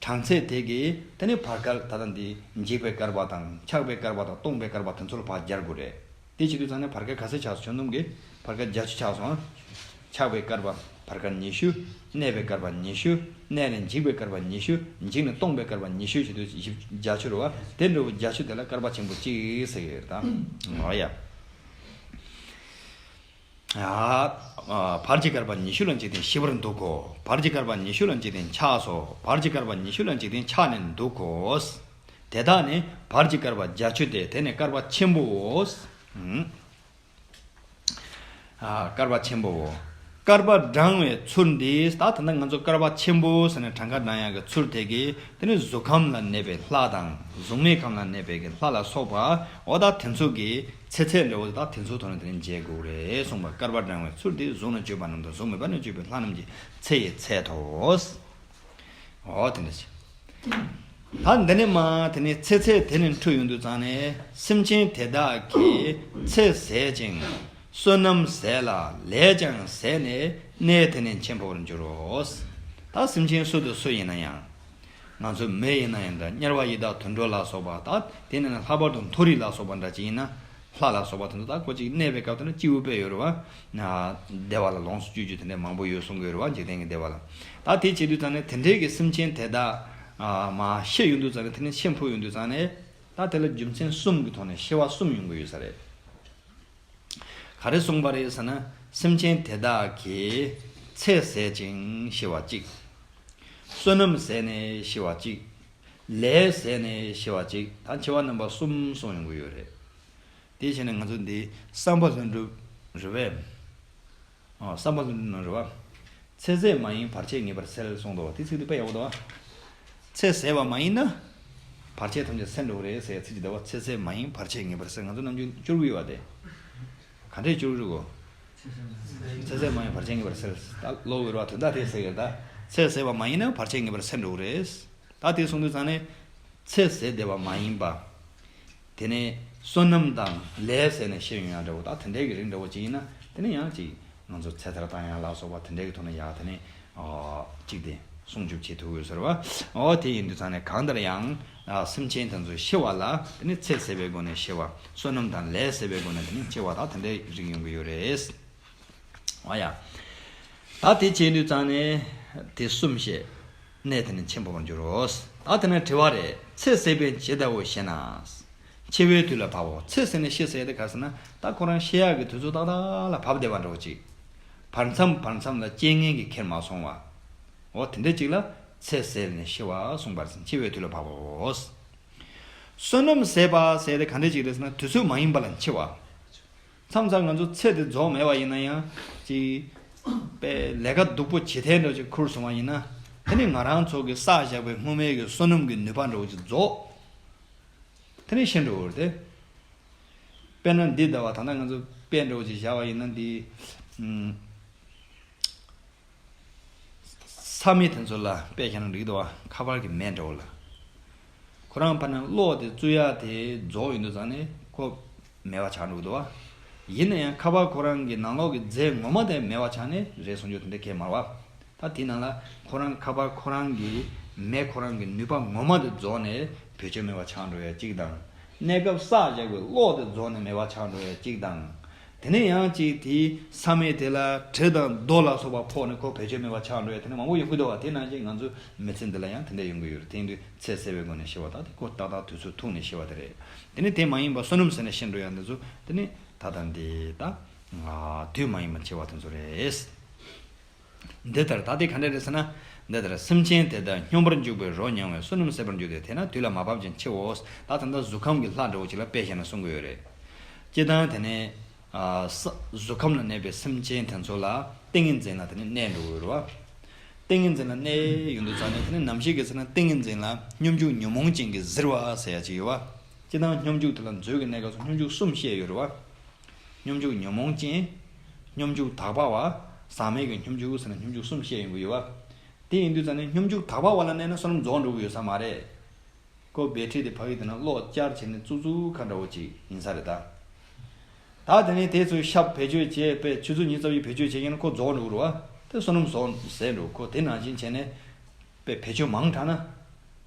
གྲངས་ཚད་དེ་གིས་དེ་ནས་བར་བསྐལ། ད་ལྟ་འདི་འཇིག་པའི་བསྐལ་པ་དང་ཆགས་པའི་བསྐལ་པ་དང་སྟོང་པའི་བསྐལ་པ་དེ་ཚོ་ལ་ཕར་སྦྱར་དགོས་རེད། དེ་བྱེད་དུས་ཙང་ནས་བར་བསྐལ་ག་ཚོད་ཆགས་སོང་། ཁྱོན་བསྡོམས་ཀྱིས་བར་བསྐལ་བརྒྱད་ཅུ་ཆགས་སོང་། ཆགས་པའི་བསྐལ་པ་བར་བསྐལ་ཉི་ཤུ། གནས་པའི་བསྐལ་པ་ཉི་ཤུ། གནས་ནས་འཇིག་པའི་བསྐལ་པ་ཉི་ཤུ། འཇིག་ནས་སྟོང་པའི་བསྐལ་པ་ཉི་ཤུ་བྱེད་དུས་བཞི་བཅུ་རེད་བ། དེ་འདྲ་བོ་བརྒྱད་ཅུ་དེ་ལ་བསྐལ་པ་ཆེན་པོ་གཅིག་ཟེར་གྱི་རེད་ད། འོ་ཡ། ཨ། ཨ། བར་གྱི་བསྐལ་པ་ཉི་ཤུ་ལ་འཇིག་རྟེན་ཞིག་པར་འདུག་གོ། བར་གྱི་བསྐལ་པ་ཉི་ཤུ་ལ་འཇིག་རྟེན་ཆགས་སོ། བར་གྱི་བསྐལ་པ་ཉི་ཤུ་ལ་འཇིག་རྟེན་ཆགས་ནས་འདུག་གོ། དེ་དག་ནི་བར་གྱི་བསྐལ་པ་བརྒྱད་ཅུ་སྟེ། དེ་ནི་བསྐལ་པ་ཆེན་པོའོ། ཨ། བསྐལ་པ་ཆེན་པོའོ། བསྐལ་པ་བགྲང་བའི་ཚུལ་འདིས། ད་ད་ལྟ་ང་ཚོ་བསྐལ་པ་ཆེན་པོ་ཟེར་ནས་གྲངས་ཀ་བགྲང་ཡག་གི་ཚུལ་དེ་གིས་དེ་ནི་གཟུགས་ཁམས་ལ་གནས་པའི་ལྷ་དང་། གཟུགས་མེད་ཁམས་ལ་གནས་པའི་གི་ལྷ་ལ་སོགས་པ། འོ་ད་དེ་ཚོ་གི་ཚེ་ཚད་འདྲ་བོ་དེ་ད་དེ་ཚོ་ཐོག་ནས་དེ་ནི་འཇལ་དགོས་རེད་གསུངས་པ། བསྐལ་པ་བགྲང་བའི་ཚུལ་འདིས་གཟུགས་ནས་བརྗོད་པ་རྣམས་དང་། གཟུགས་མེད་པ་ནས་བརྗོད་པའི་ལྷ་རྣམས་ཀྱི་ཚེ་ཡི་ཚད་དོ། འོ་དེ་འདྲ་ཞིག་ད་འདི་ནས་མར་དེ་ནས་ཚེ་ཚད་དེ་ནས་འཕྲོས་ཡོང་དུས་ཙང་ནས། སེམས་ཅན་དེ་དག་གིས་ཚེ་ཟད་ཅིང་། བསོད་ནམས་ཟད་ལ་ལས་ཀྱང་ཟད་ནས་གནས་དེ་ནས་མཆིས་པར་འགྱུར་རོ། ད་སེམས་ཅན་སུ་དང་སུ་ཡིན་ན་ཡང་། ང་ཚོ་མི་ཡིན་ན་ཡང་འདྲ། དམྱལ་བ་ཡི་དྭགས་དུད་འགྲོ་ལ་སོགས་པ། ད་དེ་ནས་ལྷག་པར་དུ་མཐོ་རིས་ལ་སོགས་པ་འདྲ་ཅིག་ཡིན་ན། ལྷ་ལ་སོགས་པ་དེ་ཚོ་ད་ཁོ་གཅིག་གནས་པའི་སྐབས་དེ་ན་སྐྱེས་བུ་དཔེ་ཡོད་རེད་བ། ན་བདེ་བ་ལ་ལོངས་སུ་སྤྱོད་རྒྱུ་དེ་འདྲའི་མང་པོ་ཡོད་གསུང་གི་ཡོད་རེད་བ། འཇིག་རྟེན་གྱི་བདེ་བ་ལ། ད་དེ་བྱེད་དུས་ཙང་ནས་དེ་འདྲའི་གི་སེམས་ཅན་དེ་དག་ཨ་མ་ཤི་ཡོང་དུས་ཙང་ནས། དེ་ནས་ཤི་འཕོ་ཡོང་དུས་ཙང་ནས། ད་དེ་ལ་རྒྱུ་མཚན་གསུམ་གྱི་ཐོག་ནས་ཤི་བ་གསུམ་ཡོང་གི་ཡོད་ས་རེད། ག་རེ་གསུངས་པ་རེད་ཟེར་ན། སེམས་ཅན་དེ་དག་གིས་ཚེ་ཟད་ཅིང་ཤི་བ་གཅིག། བསོད་ནམས་ཟད་ནས་ཤི་བ་གཅིག། ལས་ཟད་ནས་ཤི་བ་གཅིག། ད་འཆི་བ་རྣམ་པ་གསུམ་གསུངས་ཡོང་གི་ཡོད་རེད། དེ་བྱས་ནས་ང་ཚོ་འདི་བསམ་པ་ལྷུན་གྲུབ་རེད་པས། ཨ། བསམ་པ་ལྷུན་གྲུབ་ནང་རེད་བ། ཚེ་ཟད་མ་ཡིན་བར་ཆད་ངེས་པར་སེལ་གསུངས་འདུག་བ། དེ་ཚིག་དེ་དཔེ་ཡག་པོ་འདུག་བ། ཚེ་ཟད་པ་མ་ཡིན་ན་བར་ཆད་ཐམས་ཅད་སེལ་འགྲོ་གི་རེད་ཟེར་ཡ་ཚིག་ཅིག་འདུག་བ། ཚེ་ཟད་མ་ཡིན་བར་ཆད་ངེས་པར་སེལ། ང་ཚོ་ནམ་རྒྱུན་སྐྱོར་གྱི་ཡོད་བ་དེ། ག་འདྲས་སྐྱོར་གྱི་རེད་གོ། ཚེ་ཟད་མ་ཡིན་བར་ཆད་ངེས་པར་སེལ། ད་ལོག་ཡོད་རེད་བ། དོན་དག་དེ་ཟེར་གི་རེད། ད་ཚེ་ཟད་པ་མ་ཡིན་ན་བར་ཆད་ངེས་པར་སེལ་འགྲོ་གི་རེད། ད་དེ་གསུངས་དུས་ཙང་ནས། ཚེ་ཟད་བདེ་བ་མ་ཡིན་པ། དེ་ནས་བསོད་ནམས་དང་ལས་ཟད་ནས་ཤི་ཡོང་ཡ་འདྲ་བོ། ད་དེ་འདྲའི་གི་རིགས་འདྲ་བོ་ཅིག་ཡིན་ན། དེ་ནས་ཡང་ཅིག་ང་ཚོ་ཚེ་ཐར་བཏང་ཡ་ལ་སོགས་པ་དེ་འདྲའི་གི་ཐོག་ནས་ཡག་དེ་ནས་ཨ་ཅིག་དེ་སྲུང་སྐྱོབ་བྱེད་ཐུབ་ཡོད་ཟེར་བ། ཨོ་དེ་ཡིན་དུས་ཙང་ནས་གང་ལྟར་ཡང་ཨ་སེམས་ཅན་དེ་ཚོ་ཤི་བ་ལ་དེ་ནས་ཚེ་ཟད་པའི་སྒོ་ནས་ཤི་བ། བསོད་ནམས་དང་ལས་ཟད་པའི་སྒོ་ནས་དེ་ནས་འཆི་བ། ད་དེ་འདྲའི་རིགས་ཡོང་གི་ཡོད་རེད། ཨ་ཡ། ད་དེ་བྱས་དུས་ཙང་ནས་དེ་གསུམ་བཤད། གནས་དེ་ནས་ཆེན་པོ་བར་འགྱུར་རོ། ད་དེ་ནས་དྲི་བ་རེད། ཚེ་ཟད་པས་ཇི་ལྟ་བུ་ཞེ་ན། འཆི་བའི་དུས་ལ་བབ་བོ། ཚེ་ཟད་ནས་ཤི་ཟེར་དེ་ག་ཟེར་ན། ད་ཁོ་རང་ཤི་ཡག་གི་དུས་ཚོད་ཏག་ཏག་ལ་བབ་བསྡད་པ་འདྲ་བོ་ཅིག། བར་མཚམས་བར་མཚམས་ལ་རྐྱེན་ངན་གྱིས་ཁྱེར་མ་སོང་བ། འོ་དེ་འདྲ་ཅིག་ལ་ཚེ་ཟད་ནས་ཤི་བ་གསུངས་པར་འཆི་བའི་དུས་ལ་བབ་བོ། བསོད་ནམས་ཟད་པ་ཟེར་དེ་ག་འདྲ་ཅིག་རེད་ཟེར་ན། དུས་ཚོད་མ་ཡིན་པ་ལ་འཆི་བ། མཚམས་མཚམས་ང་ཚོ་ཚེ་དེ་རྫོགས་མེད་པ་ཡིན་ན་ཡང་། ཅིག་པའི་ལས་ཀ་སྡུག་པོ་བྱེད་ཐལ་འདྲ་ཅིག་ཁུར་སོང་བ་ཡིན་ན། དེ་ནི་ང་རང་ཚོ་གི་བསགས་བཞག་པའི་སྔོན་མའི་གི་བསོད་ནམས་ཀྱི་ནུས་པ་འདྲ་བོ་ཅིག་རྫོགས། དེ་ནི་ཤི་འགྲོ་བར་དེ། དཔེར་ན་འདི་ལྟ་བ། ད་ལྟ་ང་ཚོ་དཔེ་འདྲ་བོ་ཅིག་བཞག་པ་ཡིན་ན། འདི་ཨུམ། ས་མེད་དེ་ཚོ་ལ་དཔེ་བཞག་ན་འགྲིག་འདུག་བ། ཁ་པར་གྱི་མེ་འདྲ་བོ་ལ། ཁོ་རང་ཕར་ནང་གློག་དེ་བཙུགས་ཡ་དེ་རྫོགས་ཡོང་དུས་ཙང་ནས་ཁོ་མེད་པ་ཆགས་འགྲོ་གི་འདུག་བ། ཡིན་ན་ཡང་ཁ་པར་ཁོ་རང་གི་ནང་ལོགས་ཀྱི་རྫས་ངོ་མ་དེ་མེད་པ་ཆགས་ནས་རེད་གསུང་རྒྱུ་དེ་འདྲ་གས་མ་རེད་བ། ད་དེའི་ནང་ལ་ཁོ་རང་ཁ་པར་ཁོ་རང་གི་མེ་ཁོ་རང་གི་ནུས་པ་ངོ་མ་དེ་རྫོགས་ནས་བེད་སྤྱོད་མེད་པ་ཆགས་འགྲོ་ཡ་གཅིག་དང་། གནས་སྐབས་བསགས་བཞག་པའི་གློག་དེ་རྫོགས་ནས་མེད་པ་ཆགས་འགྲོ་ཡ་གཅིག་དང་། དེ་ནས་ཡང་གཅིག་དེའི་ས་མེད་དེ་ལ་གྲི་དང་རྡོ་ལ་སོགས་པ་ཕོག་ནས་ཁོ་བེད་སྤྱོད་མེད་པ་ཆགས་འགྲོ་ཡ་དེ་ནས་མང་པོ་ཡོང་གི་འདུག་བ། དེ་ནང་བཞིན་ང་ཚོའི་མི་ཚེ་འདི་ལ་ཡང་དེ་འདྲ་ཡོང་གི་ཡོད་རེད། དེ་ཡིན་དུས་ཚེ་ཟད་པའི་སྒོ་ནས་ཤི་བ་དག་དེ་ཁོ་ཏག་ཏག་དུས་ཚོད་ཐུག་ནས་ཤི་བ་དེ་རེད། དེ་ནས་དེ་མ་ཡིན་པ་བསོད་ནམས་ཟད་ནས་ཤི་འགྲོ་ཡ་འདི་ཚོ་དེ་ནི་ད་ལྟ་འདི་ད་དུས་མ་ཡིན་པར་འཆི་བ་དེ་ཚོ་རེད། འདི་ལྟར། ད་དེ་ག་འདྲ་རེད་ཟེར་ན། འདི་ལྟར་སེམས་ཅན་དེ་དག་སྙོམས་པར་འཇུག་པའི་རོ་མྱང་བས་བསོད་ནམས་ཟད་པར་འགྱུར་ཏེ། དེས་ན་དུས་ལ་མ་བབ་ཅིང་འཆི་འོ། ད་ད་ལྟ་གཟུགས་ཁམས་ཀྱི་ལྷ་འདྲ་བོ་ཅིག་ལ་དཔེ་བཞག་ན་གསུང་གི་ཡོད་རེད། སྤྱིར་བཏང་དེ་ནས་ཨ་ས་གཟུགས་ཁམས་ལ་གནས་པའི་སེམས་ཅན་དེ་ཚོ་ལ་ཏིང་ངེ་འཛིན་ལ་དེ་ནས་གནས་འགྲོ་གི་ཡོད་རེད་བ། ཏིང་ངེ་འཛིན་ལ་གནས་ཡོང་དུས་ཙང་ནས་དེ་ནས་ནམ་ཞིག་གི་ཚེ་ན་ཏིང་ངེ་འཛིན་ལ་སྙོམས་འཇུག་ཉོན་མོངས་ཅན་གྱི་གཟིར་བ་ཟེར་ཡ་ཅིག་ཡོད་བ། སྤྱིར་བཏང་སྙོམས་འཇུག་དེ་ལ་མཛོད་ཀྱི་གནས་སྐབས་སུ་སྙོམས་འཇུག་གསུམ་བཤད་ཡོད་རེད་བ། སྙོམས་འཇུག་ཉོན་མོངས་ཅན། སྙོམས་འཇུག་དག་པ་བ། ཟག་མེད་ཀྱི་སྙོམས་འཇུག་ཟེར་ན་སྙོམས་འཇུག་གསུམ་བཤད་ཡོང་གི་ཡོད་བ། དེ་ཡིན་དུས་ཙང་ནས་སྙོམས་འཇུག་དག་པ་བ་ལ་གནས་ན་བསོད་ནམས་རྫོགས་འགྲོ་གི་ཡོད་ས་མ་རེད། ཁོ་བེ་ཊི་རི་དེ་ཕ་གི་དེ་ན་གློག་བསྐྱར་བྱས་ནས་བཙུགས་བཙུགས་ཁ་འདྲ་བོ་ཅིག་ཡིན་ས་རེད་ད། ད་དེ་ནས་དེ་ཚོ་ཞབས་བེད་སྤྱོད་བྱས་པས་ཆུ་ཚོད་ཉི་ཤུ་རྩ་བཞི་བེད་སྤྱོད་བྱས་ཀྱང་ཁོ་རྫོགས་འགྲོ་གི་རེད་བ། དེ་བསོད་ནམས་རྫོགས་ཟད་འགྲོ། ཁོ་དེ་ནང་བཞིན་བྱས་ནས། པའི་བེད་སྤྱོད་མང་དྲགས་ན།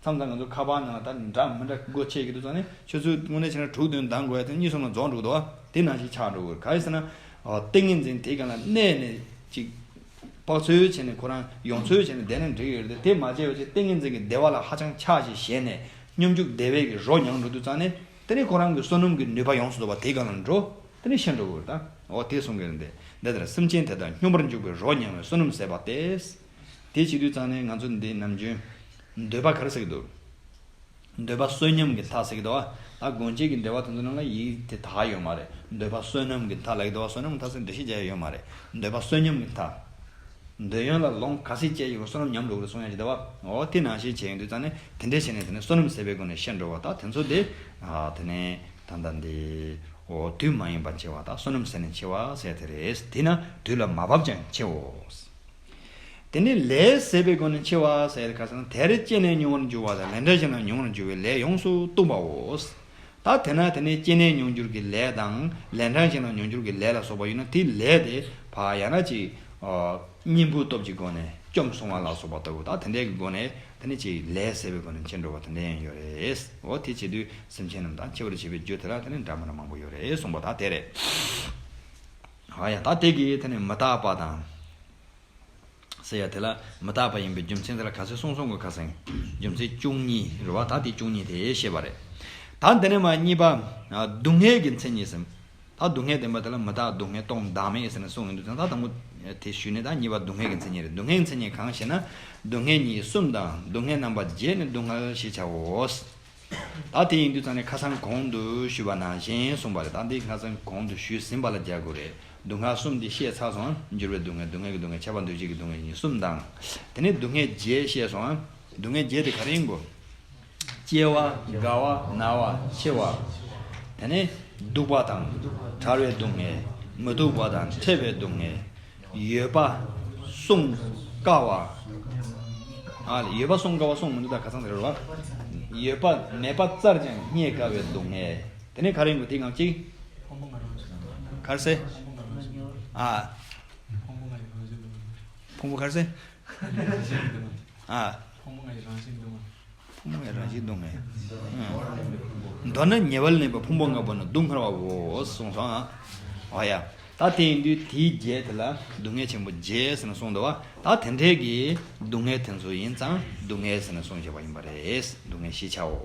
མཚམས་མཚམས་ང་ཚོ་ཁ་པར་ནང་ལ་ད་འདྲ་མི་འདྲ་སྒོ་ཕྱེ་གི་འདུག་ཙང་ནས་ཆུ་ཚོད་དངོས་གནས་བྱས་ན་དྲུག་བདུན་འདང་དགོས་ཡ་དེ་གཉིས་གསུམ་ལ་རྫོགས་འགྲོ་གི་འདུག་བ། དེ་ནང་བཞིན་ཆགས་འགྲོ་གི་རེད། ག་རེ་ཟེར་ན། ཨོ་ཏིང་ངེ་འཛིན་དེའི་སྒང་ལ་གནས་ནས་ཅིག་དཔག་ཚོད་བྱས་ནས་ཁོ་རང་ཡོང་ཚོད་བྱས་ནས་བསྡད་ན་འགྲིག་གི་རེད་དེ། དེ་མ་བྱས་པ་བྱས་ཏིང་ངེ་འཛིན་གྱི་བདེ་བ་ལ་ཧ་ཅང་ཆགས་ཤིང་ཞེན་ནས་སྙོམས་འཇུག་བདེ་བའི་གི་རོ་མྱང་འགྲོ་དུས་ཙང་ནས་དེ་ནས་ཁོ་རང་གི་བསོད་ནམས་ཀྱི་ནུས་པ་ཡོངས་སུ་རྫོགས་པ་དེའི་སྒང་ལ་འགྲོ། དེ་ནས་ཤི་འགྲོ་གི་རེད་ད། ཨོ་དེ་གསུང་གི་རེད་དེ། འདི་ལྟར་སེམས་ཅན་དེ་དག་སྙོམས་པར་འཇུག་པའི་རོ་མྱང་བས་བསོད་ནམས་ཟད་པ་སྟེ། དེ་བྱེད་དུས་ཙང་ནས་ང་ཚོ་འདི་ནམ་རྒྱུན་འདོད་པ་ག་རེ་ཟེར་གི་འདུག་འདོད་པ་བསོད་ཉམས་ཀྱི་མཐའ་ཟེར་གི་འདུག་བ། ད་དགོངས་གཅིག་གི་འགྲེལ་པ་དེ་ཚོ་ནང་ལ་ཡིག་དེ་དག་ཡོད་མ་རེད། འདོད་པ་བསོད་ནམས་ཀྱི་མཐའ་ལབ་ཀྱི་འདུག་བ། བསོད་ནམས་ཀྱི་མཐའ་ཟེར་འགྲེལ་བཤད་རྒྱག་ཡ་ཡོད་མ་རེད། འདོད་པ་བསོད་ཉམས་ཀྱི་མཐའ། འདོད་ཡོན་ལ་ལོངས་ག་ཚད་སྤྱད་ཡོད་པ་བསོད་ནམས་ཉམས་འགྲོ་གི་རེད་གསུང་ཡ་ཞིག་འདུག་བ། འོ་དེ་ནང་བཞིན་བྱས་ཡོང་དུས་ཙང་ནས་དེ་འདྲས་བྱས་ནས་དེ་ནས་བསོད་ནམས་ཟད་པའི་སྒོ་ནས་ཤི་འགྲོ་བ། ད་དེ་ཚོ་དེ་ཨ་དེ་ནས་ད་ལྟ་འདི་འོ་དུས་མ་ཡིན་པར་འཆི་བ་དང་བསོད་ནམས་ཟད་ནས་འཆི་བ་ཟེར་དེ་རེད། དེས་ན་དུས་ལ་མ་བབ་ཀྱང་འཆིའོ། དེ་ནས་ལས་ཟད་པའི་སྒོ་ནས་འཆི་བ་ཟེར་ཁ་སང་དེར་སྐྱེས་ནས་མྱོང་བར་འགྱུར་བ་དང་ལན་གྲངས་གཞན་ལ་མྱོང་བར་འགྱུར་བའི་ལས་ཡོངས་སུ་གཏུམ་པའོ། ད་དེ་ན་དེ་ནས་སྐྱེས་ནས་མྱོང་འགྱུར་གྱི་ལས་དང་ལན་གྲངས་གཞན་ལ་མྱོང་འགྱུར་གྱི་ལས་ལ་སོགས་པ་ཡོད་ན་དེའི་ལས་དེ་ཕ་ཡང་ན་ཅིག་ཨ་གཉེན་པོའི་སྟོབས་ཀྱི་སྒོ་ནས། བཅོམ་སོང་བ་ལ་སོགས་པ་ལྟ་བུ། ད་དེ་འདྲའི་གི་སྒོ་ནས་དེ་ནི་ཅིག་ལས་ཟད་པའི་སྒོ་ནས་འཆི་འགྲོ་བ་དེ་འདྲ་ཡང་ཡོད་རེད། འོ་དེ་བྱེད་དུས་སེམས་ཅན་རྣམས་དང་འཆི་བར་བྱེད་པའི་རྒྱུ་དེ་ལ་དེ་ནི་འདྲ་མི་འདྲ་མང་པོ་ཡོད་རེད་གསུངས་པ་ད་དེ་རེད། ཨ་ཡ་ད་དེ་གི་དེ་ནི་མི་རྟག་པ་དང་། ཟེར་ཡ་དེ་ལ་མི་རྟག་པ་ཡིན་པའི་རྒྱུ་མཚན་དེ་ལ་ག་ཚོད་གསུངས་སོང་གི་ཁ་སང་རྒྱུ་མཚན་བཅུ་གཉིས་རེད་བ། ད་དེ་བཅུ་གཉིས་དེ་བཤད་པ་རེད། ད་འདི་ནས་མ་གཉིས་པ། སྡུག་བསྔལ་གྱི་མཚན་ཉིད་ཟེར། ད་སྡུག་བསྔལ་བདེན་པ་དེ་ལ་མི་རྟག་སྡུག་བསྔལ་སྟོང་བདག་མེད་ཟེར་ནས་གསུངས་ཡོང་དུས་ཙང་ད་དང་པོ་དེ་ཞུས་ནས་ད་གཉིས་པ་སྡུག་བསྔལ་གྱི་མཚན་ཉིད་རེད། སྡུག་བསྔལ་མཚན་ཉིད་གང་ཞེ་ན། སྡུག་བསྔལ་ཉིད་གསུམ་དང་སྡུག་བསྔལ་རྣམ་པ་བརྒྱད་ནི་སྡུག་བསྔལ་ཞེས་བྱའོ། ད་དེ་ཡིན་དུས་ཙང་ནས་ཁ་སང་གོང་དུ་ཞུས་པ་ནང་བཞིན་གསུངས་པ་རེད། ད་འདི་ཁ་སང་གོང་དུ་ཞུས་ཟིན་པ་ལ་རྒྱག་དགོས་རེད། སྡུག་བསྔལ་གསུམ་འདི་བཤད་ཚར་སོང་། འགྱུར་བའི་སྡུག་བསྔལ་སྡུག་བསྔལ་གྱི་སྡུག་བསྔལ་ཁྱབ་པ་འདུ་བྱེད་ཀྱི་སྡུག་བསྔལ་གཉིས་གསུམ་དང་། དེ་ནས་སྡུག་བསྔལ་བརྒྱད་བཤད་སོང་། སྡུག་བསྔལ་བརྒྱད་དེ་ག་རེ་ཡིན་གོ། སྐྱེ་བ། རྒ་བ། ན་བ། འཆི་བ། དེ་ནས་སྡུག་པ་དང་བྲལ་བའི་སྡུག་བསྔལ། མི་སྡུག་པ་དང་འཕྲད་པའི་སྡུག་བསྔལ། ཡོད་པ་བསྲུང་དཀའ་བ། ཨ་ལས་ཡོད་པ་བསྲུང་དཀའ་བ་བསྲུང་མི་འདུག་ད་ཁ་སང་དེ་རེད་བ། ཡོད་པ་མེད་པ་བཙལ་ཀྱང་རྙེད་དཀའ་བའི་སྡུག་བསྔལ། དེ་ནས་ག་རེ་ཡིན་གོ་དེ་གང་གཅིག་ག་རེ་ཟེར། ཨ། ཕུང་པོ་ག་རེ་ཟེར། ཨ། ཕུང་པོ་ངའི་རང་བཞིན་སྡུག་བསྔལ། མདོར་ན་ཉེ་བར་ལེན་པའི་ཕུང་པོ་ལྔ་པོ་ནི་སྡུག་བསྔལ་བའོ་གསུངས་སོ། ཨ་ཡ། ད་དེ་ཡིན་དུས་དེའི་རྒྱས་དེ་ལ་སྡུག་བསྔལ་ཆེན་པོ་བརྒྱད་ཟེར་ནས་གསུངས་འདུག་བ། ད་དེ་འདྲའི་གི་སྡུག་བསྔལ་དེ་ཚོ་ཡིན་ཙང་སྡུག་བསྔལ་ཟེར་ནས་གསུངས་བཞག་པ་ཡིན་པ་རེད། སྡུག་བསྔལ་ཞེས་བྱའོ།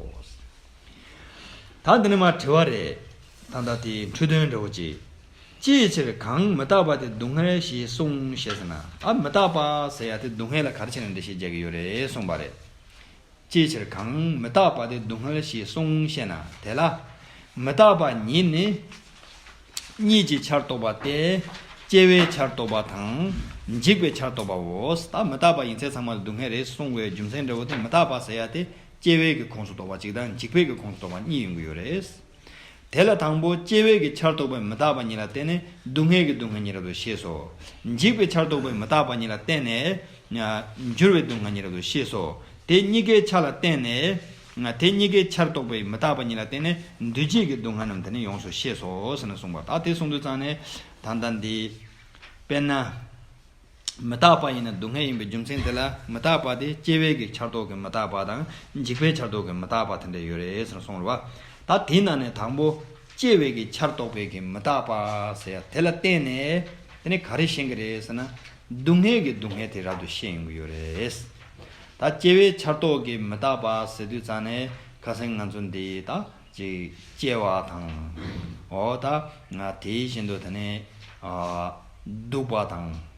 ད་འདི་ནས་མ་དྲི་བ་རེད། ད་ལྟ་དེའི་འཕྲོས་དོན་འདྲ་བོ་ཅིག་ཅིའི་ཕྱིར་གང་མི་རྟག་པ་དེ་སྡུག་བསྔལ་ཞེས་གསུངས་ཞེས་ཟེར་ན། ད་མི་རྟག་པ་ཟེར་ཡ་དེ་སྡུག་བསྔལ་ལ་ག་རེ་བྱས་ནས་འགྲེལ་བཤད་རྒྱག་གི་ཡོད་རེད་གསུངས་པ་རེད། ཅིའི་ཕྱིར་གང་མི་རྟག་པ་དེ་སྡུག་བསྔལ་ཞེས་གསུངས་ཞེ་ན། དེ་ལ་མི་རྟག་པ་ཉིད་ནི་གཉིས་ཀྱི་ཆར་གཏོགས་པ་སྟེ། སྐྱེ་བའི་ཆར་གཏོགས་པ་དང་འཇིག་པའི་ཆར་གཏོགས་པའོ། ད་མི་རྟག་པ་ཡིན་ཚད་ཚང་མ་ལ་སྡུག་བསྔལ་རེད་གསུངས་པའི་རྒྱུ་མཚན་འདྲ་བོ་དེ་མི་རྟག་པ་ཟེར་ཡ་དེ་སྐྱེ་བའི་གི་ཁོངས་སུ་གཏོགས་པ་གཅིག་དང་འཇིག་པའི་གི་ཁོངས་སུ་གཏོགས་པ་གཉིས་ཡོང་གི་ཡོད་རེད། དེ་ལ་དང་པོ་སྐྱེ་བའི་གི་ཆར་གཏོགས་པའི་མི་རྟག་པ་ཉིད་ལ་བརྟེན་ནས་སྡུག་བསྔལ་གྱི་སྡུག་བསྔལ་ཉིད་རབ་ཏུ་ཤེས་སོ། འཇིག་པའི་ཆར་གཏོགས་པའི་མི་རྟག་པ་ཉིད་ལ་བརྟེན་ནས་འགྱུར་བའི་སྡུག་བསྔལ་ཉིད་རབ་ཏུ་ཤེས་སོ། དེ་གཉིས་ཀའི་ཆ་ལ་བརྟེན་ནས་དེ་གཉིས་ཀའི་ཆར་གཏོགས་པའི་མི་རྟག་པ་ཉིད་ལ་བརྟེན་ནས་འདུ་བྱེད་ཀྱི་སྡུག་བསྔལ་རྣམས་དེ་ནི་ཡོངས་སུ་ཤེས་སོ་ཟེར་ནས་གསུངས་པ། ད་དེ་གསུངས་དུས་ཙང་ནས་ད་ལྟ་འདི་དཔེར་ན། མི་རྟག་པ་ཡིན་ན་སྡུག་བསྔལ་ཡིན་པའི་རྒྱུ་མཚན་དེ་ལ་མི་རྟག་པ་དེ་སྐྱེ་བའི་གི་ཆར་གཏོགས་ཀྱི་མི་རྟག་པ་དང་འཇིག་པའི་ཆར་གཏོགས་ཀྱི་མི་རྟག་པ་དེ་འདྲ་ཡོད་རེད་ཟེར་གསུངས་རེད་བ། ད་དེའི་ནང་ནས་དང་པོ་སྐྱེ་བའི་གི་ཆར་གཏོགས་པའི་གི་མི་རྟག་པ་ཟེར་ཡ་དེ་ལ་བརྟེན་ནས་དེ་ནི་ག་རེ་ཤེས་ཀྱི་རེད་ཟེར་ན། སྡུག་བསྔལ་གྱི་སྡུག་བསྔལ་དེ་རབ་ཏུ་ཤེས་ཡོང་གི་ཡོད་རེད། ད་སྐྱེ་བའི་ཆར་གཏོགས་ཀྱི་མི་རྟག་པ་ཟེར་དུས་ཙང་ནས་ཁ་སང་ང་ཚོ་འདི་ད་ཅིག་སྐྱེ་བ་དང་། འོ་ད་ང་དེའི་བཞིན་དུ་དེ་ནས་སྡུག་པ་དང་།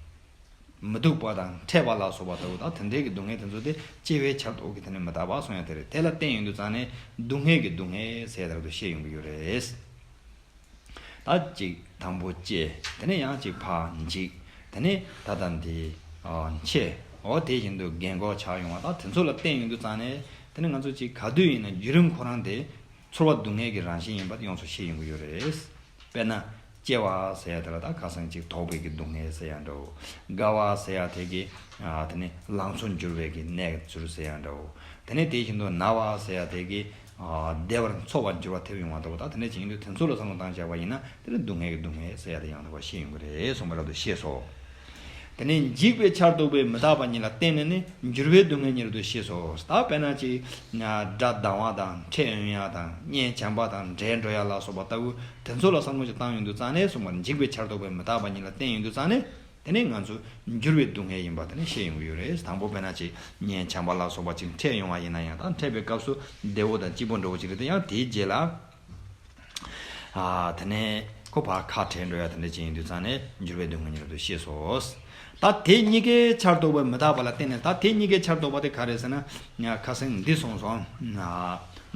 མི་སྡུག་པ་དང་འཕྲད་པ་ལ་སོགས་པ་ལྟ་བུ་དང་དེ་འདྲའི་གི་སྡུག་བསྔལ་དེ་ཚོ་དེ་སྐྱེ་བའི་ཆར་གཏོགས་ཀྱི་དེ་ནས་མི་རྟག་པ་གསུངས་ཡ་དེ་རེད། དེ་ལ་བརྟེན་ཡོང་དུས་ཙང་ནས་སྡུག་བསྔལ་གྱི་སྡུག་བསྔལ་ཟེར་ཡ་དེ་རབ་ཏུ་ཤེས་ཡོང་གི་ཡོད་རེད། ད་གཅིག་དང་པོ་སྐྱེ། དེ་ནས་ཡང་གཅིག་ཕར་འཇིག། དེ་ནས་ད་ལྟ་འདི་འཆི། འོ་དེ་བཞིན་དུ་རྒན་གོག་ཆགས་ཡོང་བ་དང་དེ་ཚོ་ལ་བརྟེན་ཡོང་དུས་ཙང་ནས་དེ་ནས་ང་ཚོ་གཅིག་ག་དུས་ཡིན་ན་བརྒྱུད་རིམ་ཁོ་རང་དེ་ཚོར་བ་སྡུག་བསྔལ་གྱི་རང་བཞིན་ཡིན་པ་དེ་ཡོངས་སུ་ཤེས་ཡོང་གི་ཡོད་རེད། དཔེར་ན། སྐྱེ་བ་ཟེར་ཡ་དེ་ལ་ད་ཁ་སང་ཅིག་དོགས་པའི་གི་སྡུག་བསྔལ་ཟེར་ཡ་འདྲ་བོ། རྒ་བ་ཟེར་ཡ་དེ་གི་ཨ་དེ་ནི་ལང་ཚོ་འགྱུར་བའི་གི་གནས་ཚུལ་ཟེར་ཡ་འདྲ་བོ། དེ་ནས་དེ་བཞིན་དུ་ན་བ་ཟེར་ཡ་དེ་གི་ཨ་བདེ་བར་འཚོ་བར་འགྱུར་བ་ཐེབས་ཡོང་བ་འདྲ་བོ། ད་དེ་འདྲ་ཅིག་ཡིན་དུས་དེ་ཚོ་ལ་བསམ་བློ་བཏང་བྱས་པ་ཡིན་ན་དེ་ནི་སྡུག་བསྔལ་གྱི་སྡུག་བསྔལ་ཟེར་ཡ་དེ་ཡང་དག་པར་ཤེས་ཡོང་གི་རེད་གསུངས་པ་རབ་ཏུ་ཤེས་སོ། དེ་ནས་འཇིག་པའི་ཆར་གཏོགས་པའི་མི་རྟག་པ་ཉིད་ལ་བརྟེན་ནས་ནི་འགྱུར་བའི་སྡུག་བསྔལ་ཉིད་རབ་ཏུ་ཤེས་སོ། ད་དཔེར་ན་ཅིག་དགྲ་སྡང་བ་དང་ཁྲལ་གཡོལ་ཡ་དང་གཉེན་བྱམས་པ་དང་བྲལ་འགྲོ་ཡ་ལ་སོགས་པ་ལྟ་བུ་དེ་ཚོ་ལ་བསམ་བློ་ཞིག་བཏང་ཡོང་དུས་ཙང་ནས་གསུངས་པ་འཇིག་པའི་ཆར་གཏོགས་པའི་མི་རྟག་པ་ཉིད་ལ་བརྟེན་ཡོང་དུས་ཙང་ནས་དེ་ནས་ང་ཚོ་འགྱུར་བའི་སྡུག་བསྔལ་ཡིན་པ་དེ་ནས་ཤེས་ཡོང་གི་ཡོད་རེད། དང་པོ་དཔེར་ན་ཅིག་གཉེན་བྱམས་པ་ལ་སོགས་པ་ཅིག་འཕྲད་ཡོང་བ་ཡིན་ན་ཡང་ད་འཕྲད་པའི་སྐབས་སུ་བདེ་བོ་དང་སྐྱིད་པོ་འདྲ་བོ་ཅིག་རེད་དེ་ཡང་དེའི་རྗེས་ལ། ཨ་དེ་ནས་ཁོ་ཕར་ཁ་བྲལ་འགྲོ་ཡ་དེ་འདྲ་ཅིག་ཡིན་དུས་ཙང་ནས་འགྱུར་བའི་སྡུག་བསྔལ་ཉིད་རབ་ཏུ་ཤེས་སོ། ད་དེ་གཉིས་ཀའི་ཆར་གཏོགས་པའི་མི་རྟག་པ་ལ་བརྟེན་ནས་ད་དེ་གཉིས་ཀའི་ཆར་གཏོགས་པ་དེ་ག་རེ་ཟེར་ན། ཁ་སང་འདི་གསུངས་སོང་།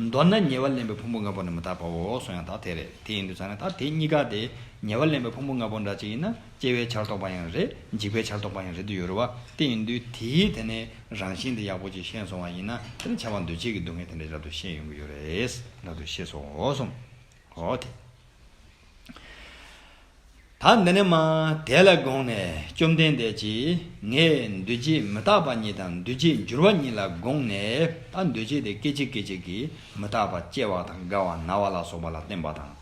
མདོར་ན་ཉེ་བར་ལེན་པའི་ཕུང་པོ་ལྔ་པོ་ནི་མི་རྟག་པའོ་གསུངས་ཡང་ད་དེ་རེད། དེ་ཡིན་དུས་ཙང་ནས་ད་དེ་གཉིས་ཀ་དེ་ཉེ་བར་ལེན་པའི་ཕུང་པོ་ལྔ་པོ་འདྲ་ཅིག་ཡིན་ན་སྐྱེ་བའི་ཆར་གཏོགས་པ་ཡང་རེད། འཇིག་པའི་ཆར་གཏོགས་པ་ཡང་རེད་དུ་ཡོད་རེད་བ། དེ་ཡིན་དུས་དེའི་དེ་ནས་རང་བཞིན་དེ་ཡག་པོ་ཅིག་ཤེས་སོང་བ་ཡིན་ན་དེ་ནི་ཁྱབ་པ་འདུ་བྱེད་ཀྱི་སྡུག་བསྔལ་དེ་འདྲ་རབ་ཏུ་ཤེས་ཡོང་གི་ཡོད་རེད། རབ་ཏུ་ཤེས་སོང་གསུངས། འོ་དེ། ད་འདི་ནས་མ་དེ་ལ་དགོངས་ནས་བཅོམ་ལྡན་འདས་ཀྱིས་ངས་འདུ་བྱེད་མི་རྟག་པ་ཉིད་དང་འདུ་བྱེད་འགྱུར་བ་ཉིད་ལ་དགོངས་ནས། ད་འདུ་བྱེད་དེ་སྐད་ཅིག་སྐད་ཅིག་གིས་མི་རྟག་པ་སྐྱེ་བ་དང་རྒ་བ་ན་བ་ལ་སོགས་པ་ལ་བརྟེན་པ་དང་།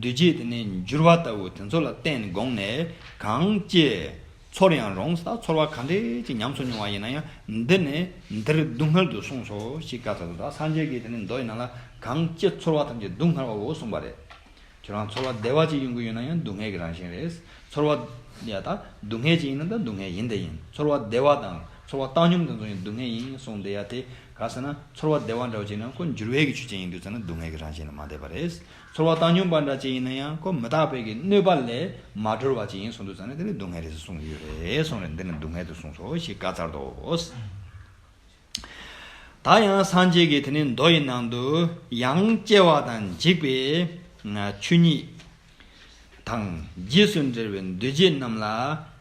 འདུ་བྱེད་དེ་ནི་འགྱུར་བ་ལྟ་བུ་དེ་ཚོ་ལ་བརྟེན་དགོངས་ནས་གང་སྐྱེ། ཚོར་ཡང་རུང་། ད་ཚོར་བ་ག་འདྲས་ཅིག་ཉམས་སུ་མྱོང་བ་ཡིན་ན་ཡང་འདི་ནི་འདིར་སྡུག་བསྔལ་དུ་གསུངས་སོ་ཞེས་བཀའ་སྩལ་ཏོ། ད་སངས་རྒྱས་ཀྱིས་དེ་ནི་མདོ་ཡི་ནང་ལ་གང་ཅི་ཚོར་བ་ཐམས་ཅད་སྡུག་བསྔལ་བའོ་གསུངས་པ་རེད། ཁྱོད་རང་ཚོར་བ་བདེ་བ་ཅིག་ཡོང་གི་ཡོད་ན་ཡང་སྡུག་བསྔལ་གྱི་རང་བཞིན་རེད། ཚོར་བ་ཡ་ད་སྡུག་བསྔལ་ཅིག་ཡིན་ན་ད་སྡུག་བསྔལ་ཡིན་དེ་ཡིན། ཚོར་བ་བདེ་བ་དང་ཚོར་བ་བཏང་སྙོམས་དེ་ཚོ་ཡང་སྡུག་བསྔལ་ཡིན་གསུངས་བསྡད་ཡ་དེ་ག་ཟེར་ན། ཚོར་བ་བདེ་བ་འདྲ་བོ་ཅིག་ཡིན་ན་ཁོ་འགྱུར་བའི་གི་ཆོས་ཅན་ཡིན་དུས་ཙང་ན་སྡུག་བསྔལ་གྱི་རང་བཞིན་ལ་མ་བསྡད་པ་རེད། ཚོར་བ་བཏང་སྙོམས་པ་འདྲ་ཅིག་ཡིན་ན་ཡང་ཁོ་མི་རྟག་པའི་གི་གནོད་པ་ལས་མ་གྲོལ་བ་ཅིག་ཡིན་གསུངས་དུས་ཙང་ན་དེ་ནི་སྡུག་བསྔལ་རེད་ཟེར་གསུངས་ཡོད་རེད་གསུངས་རེད། འདི་ནི་སྡུག་བསྔལ་དུ་གསུངས་སོ་ཞེས་བཀའ་སྩལ་ཏོ། ད་ཡང་སངས་རྒྱས་ཀྱིས་དེ་ནི་མདོ་ཡི་ནང་དུ་ཡང་སྐྱེ་བ་དང་འཇིག་པའི་ཆོས་ཉིད་དང་རྗེས་སུ་འབྲེལ་བའི་འདུ་བྱེད་རྣམས་ལ་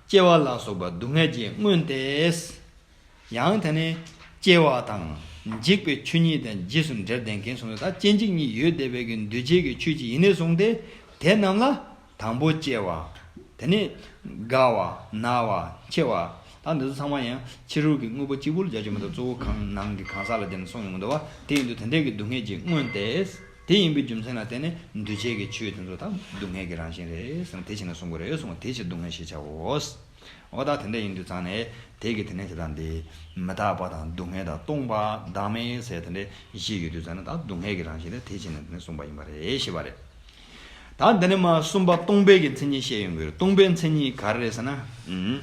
སྐྱེ་བ་ལ་སོགས་པ་སྡུག་བསྔལ་གྱི་སྔོན་ཏེ། ཡང་དེ་ནས་སྐྱེ་བ་དང་འཇིག་པའི་ཆོས་ཉིད་དང་རྗེས་སུ་འབྲེལ་ལྡན་མཁན་སོང་ཙང་། ད་སྐྱེ་འཇིག་གཉིས་ཡོད་བསྡད་པའི་གི་འདུ་བྱེད་ཀྱི་ཆོས་ཅིག་ཡིན་ནས་བཟུང་སྟེ། དེ་རྣམས་ལ་དང་པོ་སྐྱེ་བ། དེ་ནས་རྒ་བ། ན་བ། འཆི་བ། ད་འདི་ཚོ་ཚང་མ་ཡང་ཕྱི་རོལ་གྱི་དངོས་པོ་གཅིག་པུ་ལ་སྦྱར་གྱི་མི་འདུག་གཙོ་བོ་གང་ནང་གི་གང་ཟག་ལ་དེ་ནས་གསུངས་ཡོང་གི་འདུག་བ། དེ་ཡིན་དུས་དེ་འདྲའི་གི་སྡུག་བསྔལ་གྱི་སྔོན་ཏེ། དེ་ཡིན་པའི་རྒྱུ་མཚན་ལ་བརྟེན་ནས་འདུ་བྱེད་ཀྱི་ཆོས་དེ་ཚོ་ད་སྡུག་བསྔལ་གྱི་རང་བཞིན་རེད་ཟེར་ནས་དེ་བྱས་ནས་གསུང་གི་རེད་གསུངས། དེ་ཕྱིར་སྡུག་བསྔལ་ཞེས་བྱའོ། འོ་ད་དེ་འདྲ་ཡིན་དུས་ཙང་ནས་དེ་གི་དེ་ནས་དེ་དང་དེ་མི་རྟག་པ་དང་སྡུག་བསྔལ་དང་སྟོང་པ་བདག་མེད་ཟེར་དེ་འདྲ་བཞི་ཡོད་དུས་ཙང་ནས་ད་སྡུག་བསྔལ་གྱི་རང་བཞིན་དེ་དེ་བྱས་ནས་དེ་ནས་གསུངས་པ་ཡིན་པ་རེད་ཞེས་པ་རེད། ད་འདི་ནས་མ་གསུམ་པ་སྟོང་པའི་གི་མཚན་ཉིད་བཤད་ཡོང་གི་རེད། སྟོང་པའི་མཚན་ཉིད་ག་རེ་རེད་ཟེར་ན། ཨུམ།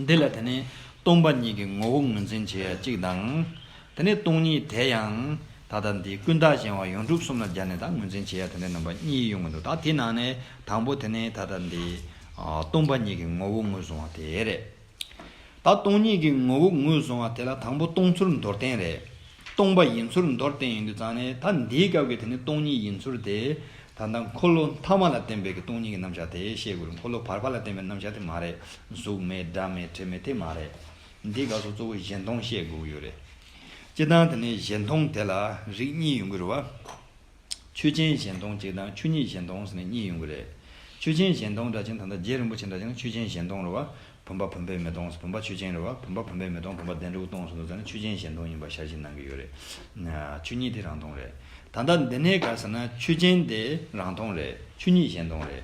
འདི་ལ་དེ་ནས་སྟོང་པ་ཉིད་ཀྱི་ངོ་བོ་ངོས་འཛིན་བྱེད་ཡ་གཅིག་དང་། དེ་ནས་སྟོང་ཉིད་དེ་ཡང་ད་ལྟ་འདི་ཀུན་བརྟགས་གཞན་དབང་ཡོངས་གྲུབ་གསུམ་ལ་སྦྱར་ནས་ད་ངོས་འཛིན་བྱེད་ཡ་དེ་འདྲ་རྣམ་པ་གཉིས་ཡོང་གི་འདུག་ད་དེའི་ནང་ནས་དང་པོ་དེ་ནས་ད་ལྟ་འདི་ཨ་སྟོང་པ་ཉིད་ཀྱི་ངོ་བོ་ངོས་བཟུང་བ་དེ་རེད། ད་སྟོང་ཉིད་ཀྱི་ངོ་བོ་ངོས་བཟུང་བ་དེ་ལ་དང་པོ་སྟོང་ཚུལ་མདོར་བསྟན་རེད། སྟོང་པ་ཡིན་ཚུལ་མདོར་བསྟན་ཡིན་དུས་ཙང་ནས་ད་འདིའི་སྐབས་ཀྱི་དེ་ནི་སྟོང་ཉིད་ཡིན་ཚུལ་དེ། ད་ལྟ་འཁོར་ལོ་ཐ་མ་ལ་བརྟེན་པའི་གི་སྟོང་ཉིད་ཀྱི་རྣམ་གཞག་དེ་བཤད་དགོས་རེད། འཁོར་ལོ་བར་པ་ལ་བརྟེན་པའི་རྣམ་གཞག་དེ་མ་རེད། གཟུགས་མེད་སྒྲ་མེད་དྲི་མེད་དེ་མ་རེད། འདི་སྐབས་སུ་གཙོ་བོ་གཞན་སྟོང་བཤད་དགོས་ཀྱི་ཡོད་རེད། སྤྱིར་བཏང་དེ་ནི་གཞན་སྟོང་དེ་ལ་རིགས་གཉིས་ཡོང་གི་རེད་བ། ཆོས་ཅན་གཞན་སྟོང་གཅིག་དང་ཆོས་ཉིད་གཞན་སྟོང་ཟེར་ནས་གཉིས་ཡོང་གི་རེད། ཆོས་ཅན་གཞན་སྟོང་འདྲ་ཅན་ད་ལྟ་རྗེ་རིན་པོ་ཆེ་འདྲ་ཅན་ཆོས་ཅན་གཞན་སྟོང་རེད་བ། བུམ་པ་བུམ་པས་མི་སྟོང་། བུམ་པ་ཆོས་ཅན་རེད་བ། བུམ་པ་བུམ་པས་མི་སྟོང་། བུམ་པ་བདེན་གྲུབ་སྟོང་ཟེར་འདུག་ཟེར་ན་ཆོས་ཅན་གཞན་སྟོང་ཡིན་པ་ཞལ་བཞེས་གནང་གི་ཡོད་རེད། ཆོས་ཉིད་དེ་རང་སྟོང་རེད། ད་ལྟ་འདི་ནས་ག་ཟེར་ན་ཆོས་ཅན་དེ་རང་སྟོང་རེད། ཆོས་ཉིད་གཞན་སྟོང་རེད།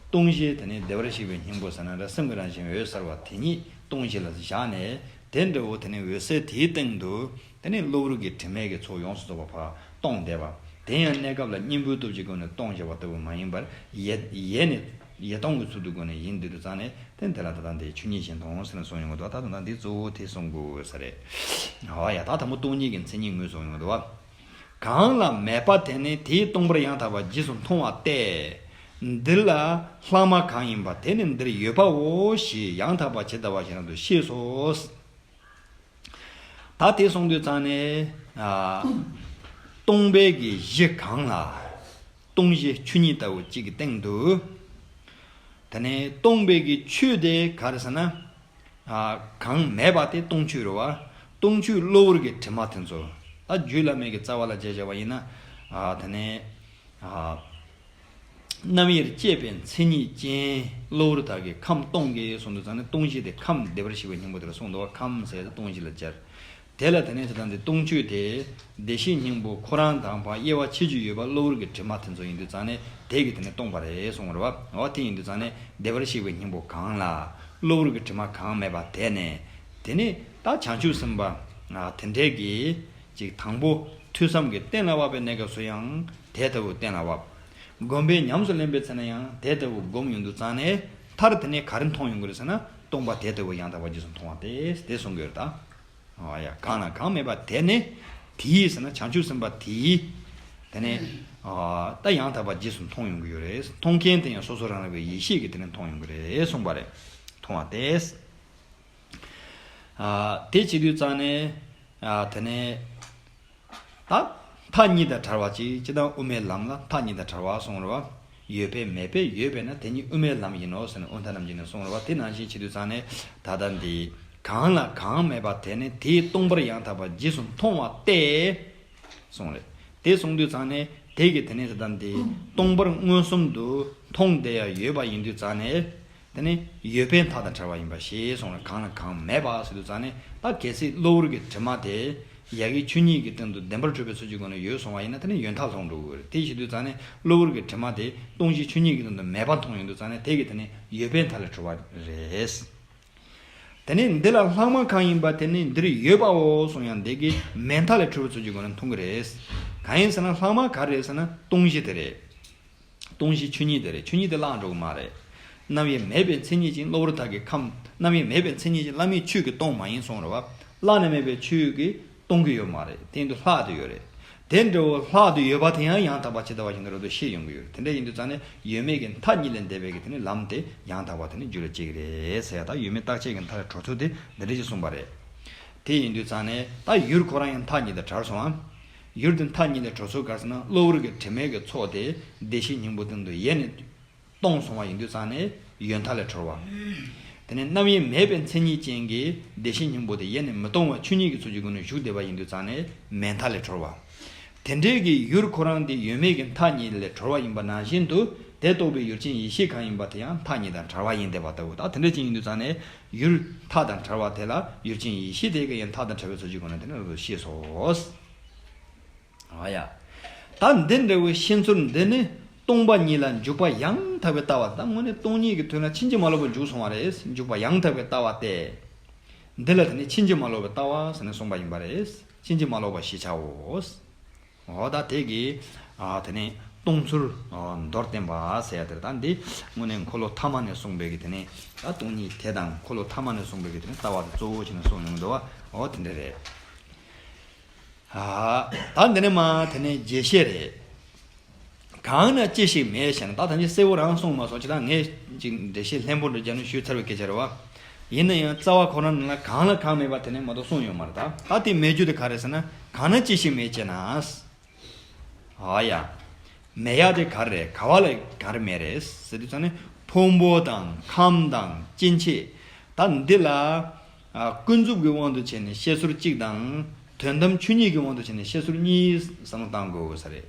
སྟོང་གཞི་དེ་ནི་བདེ་བར་གཤེགས་པའི་སྙིང་པོ་ཟེར་ན་འདྲ་སེམས་ཀྱི་རང་བཞིན་འོད་གསལ་བ་དེ་ཉིད་སྟོང་གཞི་ལ་བཞག་ནས། དེ་འདྲ་བོ་དེ་ནི་འོད་གསལ་དེའི་སྟེང་དུ། དེ་ནས་གློ་བུར་གྱི་དྲི་མས་ཀྱི་ཚོགས་ཡོངས་སུ་རྫོགས་པ་ཕར་སྟོང་བསྡད་པ། དེ་ཡང་གནས་སྐབས་ལ་གཉེན་པོའི་སྟོབས་ཀྱི་སྒོ་ནས་སྟོང་བཞག་པ་ལྟ་བུ་མ་ཡིན་པར་ཡེ་ཡེ་ནས་ཡེ་སྟོང་གི་ཚུལ་དུ་སྒོ་ནས་ཡིན་དུས་དུས་ཙང་ནས་དེ་འདི་ལ་ད་ལྟ་འདི་ཆོས་ཉིད་གཞན་སྟོང་ཟེར་ནས་གསུངས་ཡོང་གི་འདུག་ད་ད་ལྟ་འདི་གཙོ་བོ་དེ་གསུང་དགོས་ས་རེད། ཨོ་ཡ། ད་དང་པོ་སྟོང་ཉིད་ཀྱི་མཚན་ཉིད་ངོས་བཟུང་ཡོང་གི་འདུག་བ། གང་ལ་མེད་པ་དེ་ནི་དེའི་སྟོང་པར་ཡང་དག་པར་རྗེས་སུ་མཐོང་བ་སྟེ། འདི་ལ་ལྷག་མ་གང་ཡིན་པ་དེ་ནི་འདིར་ཡོད་པའོ་ཞེས་ཡང་དག་པར་ཇི་ལྟ་བ་བཞིན་དུ་ཤེས་སོ། ད་དེ་གསུངས་དུས་ཙང་ནས། ཨ། སྟོང་པའི་གི་གཞི་གང་ལ། སྟོང་གཞི་ཆོས་ཉིད་ལྟ་བུ་གཅིག་གི་སྟེང་དུ། དེ་ནས་སྟོང་པའི་གི་ཆོས་དེ་ག་རེ་ཟེར་ན། ཨ། གང་མེད་པ་དེ་སྟོང་ཆོས་རེད་བ། སྟོང་ཆོས་གློ་བུར་གྱི་དྲི་མ་དེ་ཚོ། ད་རྒྱུད་བླ་མེད་ཀྱི་རྩ་བ་ལ་དཔྱད་བཞག་པ་ཡིན་ན། ཨ། དེ་ནས། ཨ། རྣམ་དབྱེར་བཅས་པའི་མཚན་ཉིད་ཅན་གློ་བུར་དག་གི་ཁམས་སྟོང་གི་གསུངས་དུས་ཙང་ནས་སྟོང་གཞི་དེ་ཁམས་བདེ་བར་གཤེགས་པའི་སྙིང་པོ་དེ་ལ་གསུངས་འདུག་བ། ཁམས་ཟེར་ཏེ་སྟོང་གཞི་ལ་སྦྱར། དེ་ལ་དེ་ནས་དེ་དང་དེ་སྟོང་ཆོས་དེ་བདེ་གཤེགས་སྙིང་པོ་ཁོ་རང་དང་ཕར་དབྱེ་བ་ཕྱེ་རྒྱུ་ཡོད་པ་གློ་བུར་གྱི་དྲི་མ་དེ་ཚོ་ཡིན་དུས་ཙང་ནས་དེ་གི་དེ་ནས་སྟོང་པ་རེད་གསུངས་རེད་བ། འོ་དེ་ཡིན་དུས་ཙང་ནས་བདེ་བར་གཤེགས་པའི་སྙིང་པོ་གང་ལ་གློ་བུར་གྱི་དྲི་མ་གང་མེད་པ་དེ་ནས། དེ་ནས་ད་བྱང་ཆུབ་སེམས་དཔའ་དེ་འདྲའི་གི་ཅིག་དང་པོ་ཐོས་བསམ་གྱིས་གཏན་ལ་དབབ་པའི་གནས་སྐབས་སུ་ཡང་དེ་ལྟ་བུ་གཏན་ལ་དབབ། སྒོམ་པས་ཉམས་སུ་ལེན་པའི་ཚེ་ན་ཡང་དེ་ལྟ་བུ་སྒོམ་ཡོང་དུས་ཙང་ནས་མཐར་དེ་ནས་ག་རེ་མཐོང་ཡོང་གི་རེད་ཟེར་ན་སྟོང་པ་དེ་ལྟ་བུ་ཡང་དག་པར་རྗེས་སུ་མཐོང་བ་སྟེ་དེ་གསུང་གི་ཡོད་ད། ཨ་ཡ། གང་ལ་གང་མེད་པ་དེ་ནི་དེའི་ཟེར་ན་བྱང་ཆུབ་སེམས་དཔའ་དེའི་དེ་ནས་ཨ་ད་ཡང་དག་པར་རྗེས་སུ་མཐོང་ཡོང་གི་ཡོད་རེད། མཐོང་མཁན་དེ་ཡང་སོ་སོ་རང་རང་གི་ཡེ་ཤེས་ཀྱིས་དེ་ནས་མཐོང་ཡོང་གི་རེད་གསུངས་པ་རེད། མཐོང་བ་སྟེ། ཨ་དེ་བྱེད་དུས་ཙང་ནས་ཨ་དེ་ནས་ད་མཐའ་གཉིས་དང་བྲལ་བ་ཅིག་སྤྱིར་བཏང་དབུ་མའི་ལམ་ལ་མཐའ་གཉིས་དང་བྲལ་བ་གསུངས་རེད་བ། ཡོད་པས་མེད་པས་ཡོད་པས་ན་དེ་ཉིད་དབུ་མའི་ལམ་ཡིན་ནོ་ཟེར་ནས་དབུ་མཐའ་རྣམ་འབྱེད་ནས་གསུངས་རེད་བ། དེ་ནང་བཞིན་བྱེད་དུས་ཙང་ནས་ད་ལྟ་འདི་གང་ལ་གང་མེད་པ་དེ་ནི་དེའི་སྟོང་པར་ཡང་དག་པར་རྗེས་སུ་མཐོང་བ་སྟེ། གསུངས་རེད། དེ་གསུངས་དུས་ཙང་ནས་དེ་གི་དེ་ནས་ད་ལྟ་འདི་སྟོང་པར་མངོན་སུམ་དུ་མཐོང་བསྡད་ཡ་ཡོད་པ་ཡིན་དུས་ཙང་ནས། དེ་ནི་ཡོད་པས་མཐའ་དང་བྲལ་བ་ཡིན་པ་ཞེས་གསུངས་ལ། གང་ལ་གང་མེད་པ་ཟེར་དུས་ཙང་ནས་ད་གལ་སྲིད་གློ་བུར་གྱི་དྲི་མ་དེ་ཡ་གི་ཆོས་ཉིད་ཀྱི་སྟེང་དུ་བདེན་པར་གྲུབ་པའི་ཚུལ་གྱི་སྒོ་ནས་ཡོད་སོང་བ་ཡིན་ན་དེ་ནི་ཡོད་མཐའ་ལྷུང་འགྲོ་གི་རེད། དེ་བྱེད་དུས་ཙང་ནས་གློ་བུར་གྱི་དྲི་མ་དེ་སྟོང་གཞི་ཆོས་ཉིད་ཀྱི་སྟེང་དུ་མེད་པ་མཐོང་ཡོང་དུས་ཙང་ནས་དེ་གི་དེ་ནི་ཡོད་པས་མཐའ་ལས་གྲོལ་བ་རེད། དེ་ནས་འདི་ལ་ལྷག་མ་གང་ཡིན་པ་དེ་ནི་འདིར་ཡོད་པའོ་གསུངས་ཡང་འདི་གི་མེད་མཐའ་ལས་གྲོལ་བའི་ཚུལ་གྱི་སྒོ་ནས་མཐོང་གི་རེད། གང་ཡིན་ཟེར་ན་ལྷག་མ་ག་རེ་རེད་ཟེར་ན་སྟོང་གཞི་དེ་རེད། སྟོང་གཞི་ཆོས་ཉིད་དེ་རེད། ཆོས་ཉིད་དེ་བརླག་འགྲོ་གི་མ་རེད། རྣམ་དབྱེ་མེད་པའི་མཚན་ཉིད་ཅན་གློ་བུར་དག་གི་ཁམས། རྣམ་དབྱེ་མེད་པའི་མཚན་ཉིད་ཅན་བླ་མེད་ཆོས་ཀྱིས་སྟོང་མ་ཡིན་གསུངས་རེད་བ། བླ་ན་མེད་པའི་ཆོས་ཀྱིས་སྟོང་གི་ཡོད་མ་རེད། སྟེང་དུ་ལྷག་ཏུ་ཡོད་རེད། དེ་འདྲ་བོ་ལྷག་ཏུ་ཡོད་པ་དེ་ཡང་ཡང་དག་པ་ཇི་ལྟ་བ་བཞིན་དུ་རབ་ཏུ་ཤེས་ཡོང་གི་ཡོད་རེད། དེ་འདྲ་ཡིན་དུས་ཙང་ནས་ཡོད་མེད་ཀྱི་མཐའ་གཉིས་ལས་འདས་པའི་གི་དེ་ནི་ལམ་དེ་ཡང་དག་པ་དེ་ནི་རྒྱུད་ལ་སྐྱེ་གི་རེད་ཟེར་ཡ། ད་ཡོད་མེད་རྟག་ཆད་ཀྱི་མཐའ་ལས་གྲོལ་ཚུལ་དེ་འདི་འདྲ་ཞིག་གསུངས་པ་རེད། དེ་ཡིན་དུས་ཙང་ནས་ད་ཡུལ་ཁོ་རང་ཡང་མཐའ་གཉིས་དང་བྲལ་སོང་ཨ། ཡུལ་དེ་མཐའ་གཉིས་ལས་གྲོལ་ཚུལ་ག་རེ་ཟེར་ན་གློ་བུར་གྱི་དྲི་མའི་གི་ཚོགས་དེ་བདེ་གཤེགས་སྙིང་པོ་སྟེང་དུ་ཡེ་ནས་སྟོང་སོང་བ་ཡིན་དུས་ཙང་ནས་ཡོད་མཐའ་ལས་གྲོལ་བ། དེ་ནས་རྣམ་དབྱེ་མེད་པའི་མཚན་ཉིད་ཅན་གྱི་བདེ་གཤེགས་སྙིང་པོ་དེ་ཡེ་ནས་མི་སྟོང་བ་ཆོས་ཉིད་ཀྱི་ཚུལ་གྱི་སྒོ་ནས་བཞུགས་བསྡད་པ་ཡིན་དུས་ཙང་ནས་མེད་མཐའ་ལས་གྲོལ་བ། དེ་འདྲའི་གི་ཡུལ་ཁོ་རང་དེ་ཡོད་མེད་ཀྱི་མཐའ་གཉིས་ལས་གྲོལ་བ་ཡིན་པ་ནང་བཞིན་དུ་དེ་རྟོགས་པའི་ཡུལ་ཅན་ཡེ་ཤེས་གང་ཡིན་པ་དེ་ཡང་མཐའ་གཉིས་དང་བྲལ་བ་ཡིན་བསྡད་པ་ལྟ་བུ། ད་དེ་འདྲ་ཅན་ཡིན་དུས་ཙང་ནས་ཡུལ་མཐའ་དང་བྲལ་བ་དེ་ལ་ཡུལ་ཅན་ཡེ་ཤེས་དེ་གི་ཡང་མཐའ་དང་བྲལ་བའི་ཚུལ་གྱི་སྒོ་ནས་དེ་འདྲ་རུ་ཤེས་སོ། ཨ་ཡ། ད་འདི་འདྲ་བའི་ཤེས་ཚུལ་འདི་ནི་སྟོང་པ་ཉིད་ལ་འཇུག་པ་ཡང་དག་པའི་ལྟ་བ། ད་དངོས་གནས་སྟོང་ཉིད་ཀྱི་དོན་ལ་ཕྱིན་ཅི་མ་ལོག་པར་འཇུག་སོང་བ་རེད། འཇུག་པ་ཡང་དག་པའི་ལྟ་བ་སྟེ། འདི་ལ་དེ་ནི་ཕྱིན་ཅི་མ་ལོག་པའི་ལྟ་བ་ཟེར་ནས་གསུངས་པ་ཡིན་པ་རེད། ཕྱིན་ཅི་མ་ལོག་པ་ཞེས་བྱའོ། འོ་ད་དེ་གི་ཨ་དེ་ནི་སྟོང་ཚུལ་ཨ་མདོར་བསྟན་པ་ཟེར་ཡ་དེ་རེད། ད་འདི་དངོས་གནས་འཁོར་ལོ་ཐ་མ་ནས་གསུངས་པའི་གི་དེ་ནི་ད་སྟོང་ཉིད་དེ་དང་འཁོར་ལོ་ཐ་མ་ནས་གསུངས་པའི་གི་དེ་ནི་ལྟ་བ་དེ་གཙོ་བོ་བྱས་ནས་གསུངས་ཡོང་འདུག་བ། འོ་དེ་འདྲ་རེད། ཨ། ད་འདི་ནས་མ་དེ་ནས་རྒྱས་བཤད་རེད། གང་ན་ཅི་ཞིག་མེད་ཞེ་ན། ད་ད་ནི་གསལ་བོ་རང་གསུངས་མ་སོང་། ཅི་ད་ངས་ཅིག་འགྲེལ་བཤད་ལྷན་པོ་འདྲ་རྒྱབ་ནས་ཞུས་ཚར་བའི་སྐད་ཆ་རེད་བ། ཡིན་ན་ཡང་རྩ་བ་ཁོ་རང་ནང་ལ་གང་ལ་གང་མེད་པ་དེ་ནས་མ་གཏོགས་གསུངས་ཡོད་མ་རེད། ད་ད་དེ་མེད་རྒྱུ་དེ་ག་རེ་ཟེར་ན་གང་ན་ཅི་ཞིག་མེད་ཅེ་ན། ཨ་ཡ། མེད་ཡ་དེ་ག་རེ་རེད། ག་བ་ལ་ག་རེ་མེད་རེད་ཟེར་དུས་ཙང་ནས་ཕུང་པོ་དང་ཁམས་དང་སྐྱེ་མཆེད། ད་འདི་ལ་ཨ་ཀུན་རྫོབ་ཀྱི་དབང་དུ་བྱས་ནས་བཤད་སྲོལ་གཅིག་དང་དོན་དམ་ཆོས་ཉིད་ཀྱི་དབང་དུ་བྱས་ནས་བཤད་སྲོལ་གཉིས་བསམ་བློ་བཏང་དགོས་ས་རེད།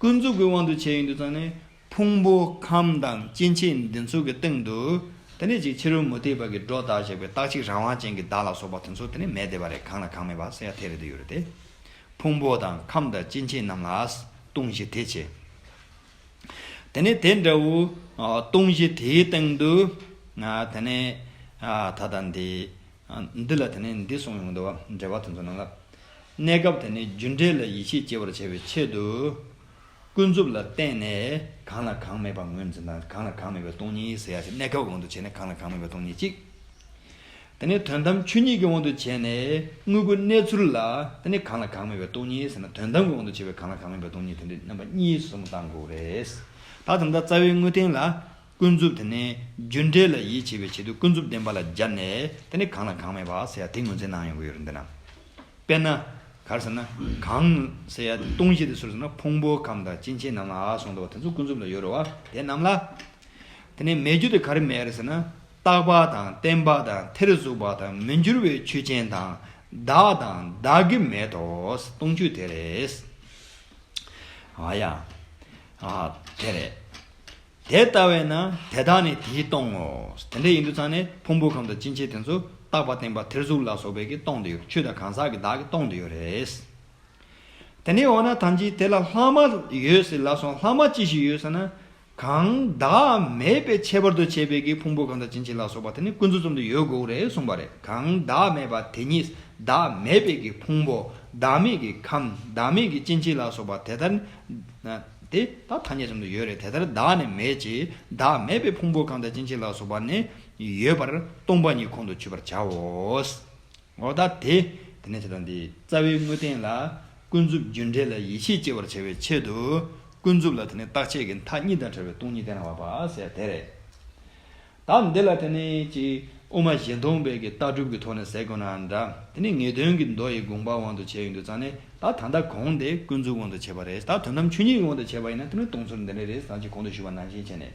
ཀུན་རྫོབ་ཀྱི་དབང་དུ་བྱས་ཡིན་དུས་ཙང་ནས་ཕུང་པོ་ཁམས་དང་སྐྱེ་མཆེད་འདི་ཚོ་གི་སྟེང་དུ་དེ་ནས་ཅིག་ཕྱི་རོལ་མུ་སྟེགས་པ་གིས་སྒྲོ་བཏགས་བཞག་པའི་རྟག་གཅིག་རང་དབང་ཅན་གྱི་བདག་ལ་སོགས་པ་དེ་ཚོ་དེ་ནས་མེད་བསྡད་པ་རེད། གང་ལ་གང་མེད་པ་ཟེར་ཡ་དེ་རེད་དེ་ཡོད་རེད་དེ། ཕུང་པོ་དང་ཁམས་དང་སྐྱེ་མཆེད་རྣམས་ལ་སྟོང་གཞི་དེ་བྱས། དེ་ནས་དེ་འདྲ་བོ་ཨ་སྟོང་གཞི་དེའི་སྟེང་དུ་ཨ་དེ་ནས་ཨ་ད་ལྟ་འདི་ཨ་འདི་ལ་དེ་ནས་འདི་གསུངས་ཡོང་འདུག་བ། འགྲེལ་པ་དེ་ཚོ་ནང་ལ། གནས་སྐབས་དེ་ནས་རྒྱུ་འབྲས་ལ་ཡིད་ཆེས་སྐྱེ་བར་བྱ་བའི་ཆེད་དུ་ཀུན་རྫོབ་ལ་བརྟེན་ནས་གང་ལ་གང་མེད་པ་ངོས་འཛིན་དང་། གང་ལ་གང་མེད་པའི་སྟོང་ཉིད་ཟེར་ཡ་ཞིག་གནས་སྐབས་དབང་དུ་བྱས་ནས་གང་ལ་གང་མེད་པའི་སྟོང་ཉིད་གཅིག་དེ་ནས་དོན་དམ་ཆོས་ཉིད་ཀྱི་དབང་དུ་བྱས་ནས་དངོས་པོའི་གནས་ཚུལ་ལ་དེ་ནས་གང་ལ་གང་མེད་པའི་སྟོང་ཉིད་ཟེར་ན་དོན་དམ་གྱི་དབང་དུ་བྱས་པའི་གང་ལ་གང་མེད་པའི་སྟོང་ཉིད་དེ་འདྲའི་རྣམ་པ་གཉིས་སུ་བསམ་བློ་བཏང་དགོས་རེད། ད་དེ་འདྲ་རྩ་བའི་དངོས་བསྟན་ལ་ཀུན་རྫོབ་དེ་ནས་རྒྱུ་འབྲས་ལ་ཡིད་ཆེས་པའི་ཆེད་དུ་ཀུན་རྫོབ་བདེན་པ་ལ་སྦྱར་ནས་དེ་ནས་གང་ལ་གང་མེད་པ་ཟེར་ཡ་དེ་ངོས་འཛིན་གནང་ཡོང་གི་ཡོད་རེད་འདི་ན། དཔེར་ན། ག་རེ་ཟེར་ན། གང་ཟེར་ཡ་དེ་སྟོང་གཞི་དེ་སུ་རེད་ཟེར་ན་ཕུང་པོ་ཁམས་དང་སྐྱེ་མཆེད་རྣམས་ལ་གསུངས་འདུག་བ། དེ་ཚོ་ཀུན་རྫོབ་ལ་ཡོད་རེད་བ། དེ་རྣམས་ལ། དེ་ནས་མེད་རྒྱུ་དེ་ག་རེ་མེད་རེད་ཟེར་ན། རྟག་པ་དང་བརྟན་པ་དང་ཐེར་ཟུག་པ་དང་མི་འགྱུར་བའི་ཆོས་ཅན་དང་བདག་དང་བདག་གི་མེད་དོ། སྟོང་ཆོས་དེ་རེད། ཨ་ཡ། ཨ་དེ་རེད། དེ་ལྟ་བས་ན་དེ་དག་ནི་དེས་སྟོང་ངོ་། དེ་འདྲ་ཡིན་དུས་ཙང་ནས་ཕུང་པོ་ཁམས་དང་སྐྱེ་མཆེད་དེ་ཚོ་རྟག་པ་བརྟན་པ་ཐེར་ཟུག་ལ་སོགས་པའི་གིས་སྟོང་དུ་ཡོད། ཆོས་དང་གང་ཟག་གི་བདག་གིས་སྟོང་དུ་ཡོད་རེད། དེ་ནས་འོ་ན་ཐམས་ཅད་དེ་ལ་ལྷག་མ་ཡོད་ཟེར་ལབ་སོང་། ལྷག་མ་ཅི་ཞིག་ཡོད་ཟེར་ན། གང་བདག་མེད་པའི་ཁྱད་པར་དུ་བྱས་པའི་གི་ཕུང་པོ་ཁམས་དང་སྐྱེ་མཆེད་ལ་སོགས་པ་དེ་ནི་ཀུན་རྫོབ་ཙམ་དུ་ཡོད་དགོས་རེད་གསུངས་པ་རེད། གང་བདག་མེད་པ་དེ་ཉིད་བདག་མེད་པའི་གི་ཕུང་པོ། བདག་མེད་ཀྱི་ཁམས། བདག་མེད་ཀྱི་སྐྱེ་མཆེད་ལ་སོགས་པ་དེ་ལྟར་དེ་ད་ཐ་སྙད་ཙམ་དུ་ཡོད་རེད། དེ་ལྟར་བདག་ནི་མེད་ཅེས་བདག་མེད་པའི་ཕུང་པོ་ཁམས་དང་སྐྱེ་མཆེད་ལ་སོགས་པ་ནི་ཡོད་པར་སྟོང་པ་ཉིད་ཁོང་དུ་ཆུད་པར་བྱའོ། འོ་ད་དེ། དེ་ནས་ཇི་ལྟར་འདི་རྩ་བའི་དངོས་བསྟན་ལ་ཀུན་རྫོབ་རྒྱུ་འབྲས་ལ་ཡིད་ཆེས་སྐྱེ་བར་བྱ་བའི་ཆེད་དུ་ཀུན་རྫོབ་ལ་དེ་ནས་རྟག་ཆད་ཀྱི་མཐའ་གཉིས་དང་བྲལ་བའི་སྟོང་ཉིད་བསྟན་པ་ཟེར་དེ་རེད། ད་འདི་ལ་དེ་ནས་ཅིག་དབུ་མ་གཞན་སྟོང་པའི་གི་ལྟ་གྲུབ་ཀྱི་ཐོག་ནས་ཟེར་དགོས་ན་འདྲ། དེ་ནས་ངེས་དོན་གྱི་མདོ་ཡི་དགོངས་པ་དབང་དུ་བྱས་ཡོང་དུས་ཙང་ནས་ད་ད་ལྟ་གོང་དེ་ཀུན་རྫོབ་དབང་དུ་བྱས་པ་རེད། ད་དོན་དམ་ཆོས་ཉིད་ཀྱི་དབང་དུ་བྱས་པ་ཡིན་ན་དེ་ནས་སྟོང་ཚུལ་འདི་འདྲ་རེད། ད་ཅིག་གོང་དུ་ཞུས་པ་ནང་བཞིན་བྱས་ནས་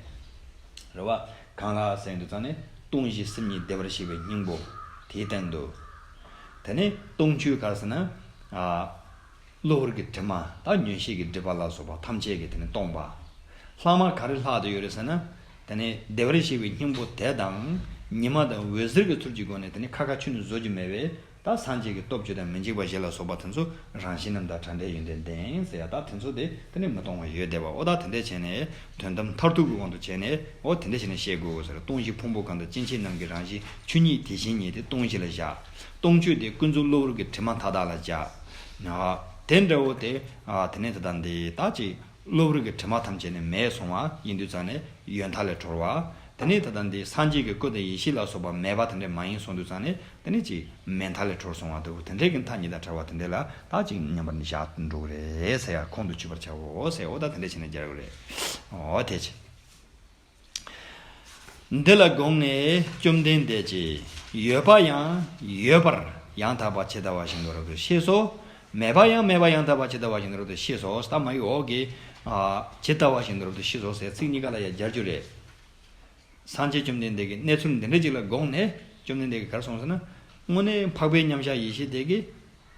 རེད་བ། གང་ལ་ཟེར་དུས་ཙང་ནས་སྟོང་གཞི་སེམས་ཉིད་བདེ་བར་གཤེགས་པའི་སྙིང་པོ་དེའི་སྟེང་དུ། དེ་ནས་སྟོང་ཆོས་ག་རེ་ཟེར་ན། ཨ། གློ་བུར་གྱི་དྲི་མ་དང་མངོན་ཤེས་ཀྱི་སྒྲིབ་པ་ལ་སོགས་པ་ཐམས་ཅད་ཀྱིས་དེ་ནི་སྟོང་པ། ལྷག་མ་ག་རེ་ལྷག་ཏུ་ཡོད་རེད་ཟེར་ན། དེ་ནི་བདེ་བར་གཤེགས་པའི་སྙིང་པོ་དེ་དང་ཉི་མ་དང་འོད་ཟེར་གྱི་ཚུལ་གྱི་སྒོ་ནས་དེ་ནི་ཁ་ཁ་ཆུ་ནི་བཟོ་རྒྱུ་མེད་པའི། ད་སངས་རྒྱས་ཀྱི་སྟོབས་བཅུ་དང་མི་འཇིགས་པ་བཞི་ལ་སོགས་པ་དེ་ཚོ་རང་བཞིན་རྣམ་དག་བྲལ་འབྲས་ཡོན་ཏན་ལྡན་ཟེར་ཡ། ད་དེ་ཚོ་དེ་དེ་ནས་མི་གཏོང་བ་ཡོད་བསྡད་པ། འོ་ད་དེ་འདྲས་བྱས་ནས་དོན་དམ་མཐར་ཐུག་གི་དབང་དུ་བྱས་ནས་འོ་དེ་འདྲས་བྱས་ནས་བཤད་དགོས་ཟེར། སྟོང་བཞི་ཕུང་པོ་གང་དང་སྐྱེ་མཆེད་རྣམས་ཀྱི་རང་བཞིན་ཆོས་ཉིད་དེ་བཞིན་ཉིད་དེ་སྟོང་བཞི་ལ་བཞག། སྟོང་གཅོད་དེ་ཀུན་རྫོབ་གློ་བུར་གྱི་དྲི་མ་མཐའ་དག་ལ་བཞག། དེ་འདྲ་བོ་དེ་དེ་ནས་ད་ལྟ་འདི་ད་ཅིག་གློ་བུར་གྱི་དྲི་མ་ཐམས་ཅད་ནི་མེད་སོང་བ་ཡིན་དུས་ཙང་ནས་ཡོད་མཐའ་ལས་གྲོལ་བ། དེ་ནས་ད་ལྟ་འདི་སངས་རྒྱས་ཀྱི་སྐུ་དང་ཡེ་ཤེས་ལ་སོགས་པ་མེད་པ་དེ་འདྲ་མ་ཡིན་སོང་དུས་ཙང་ནས་དེ་ནས་ཅིག་མེད་མཐའ་ལས་གྲོལ་སོང་བ་དེ་བོ་དེ་འདྲའི་གི་མཐའ་གཉིས་དང་བྲལ་བ་དེ་འདྲ་ལ་ད་ཅིག་མཉམ་པར་ནི་བཞག་འགྲོ་གི་རེད་ཟེར་ཡ། ཁོང་དུ་ཆུད་པར་བྱའོ་ཟེར། འོ་ད་དེ་འདྲ་བྱས་ནས་སྦྱར་གི་རེད། འོ་དེ་ཅི། འདི་ལ་དགོངས་ནས་བཅོམ་ལྡན་འདས་ཀྱིས། ཡོད་པ་ཡང་ཡོད་པར་ཡང་དག་པར་ཇི་ལྟ་བ་བཞིན་དུ་རབ་ཏུ་ཤེས་སོ། མེད་པ་ཡང་མེད་པར་ཡང་དག་པར་ཇི་ལྟ་བ་བཞིན་དུ་རབ་ཏུ་ཤེས་སོ། ད་མ་ཡི་འོག་གི་ཇི་ལྟ་བ་བཞིན་དུ་རབ་ཏུ་ཤེས་སོ་ཟེར་ཚིག་གཉིས་ཀ་ལ་ཡང་སྦྱར་རྒྱུ་རེད། སངས་རྒྱས་བཅོམ་ལྡན་འདས་ཀྱིས་གནས་ཚུལ་འདི་འདྲ་ཅིག་ལ་དགོངས་ནས་བཅོམ་ལྡན་འདས་ཀྱིས་ག་རེ་གསུངས་ཟེར་ན། དངོས་གནས་འཕགས་པའི་མཉམ་གཞག་ཡེ་ཤེས་དེ་གིས་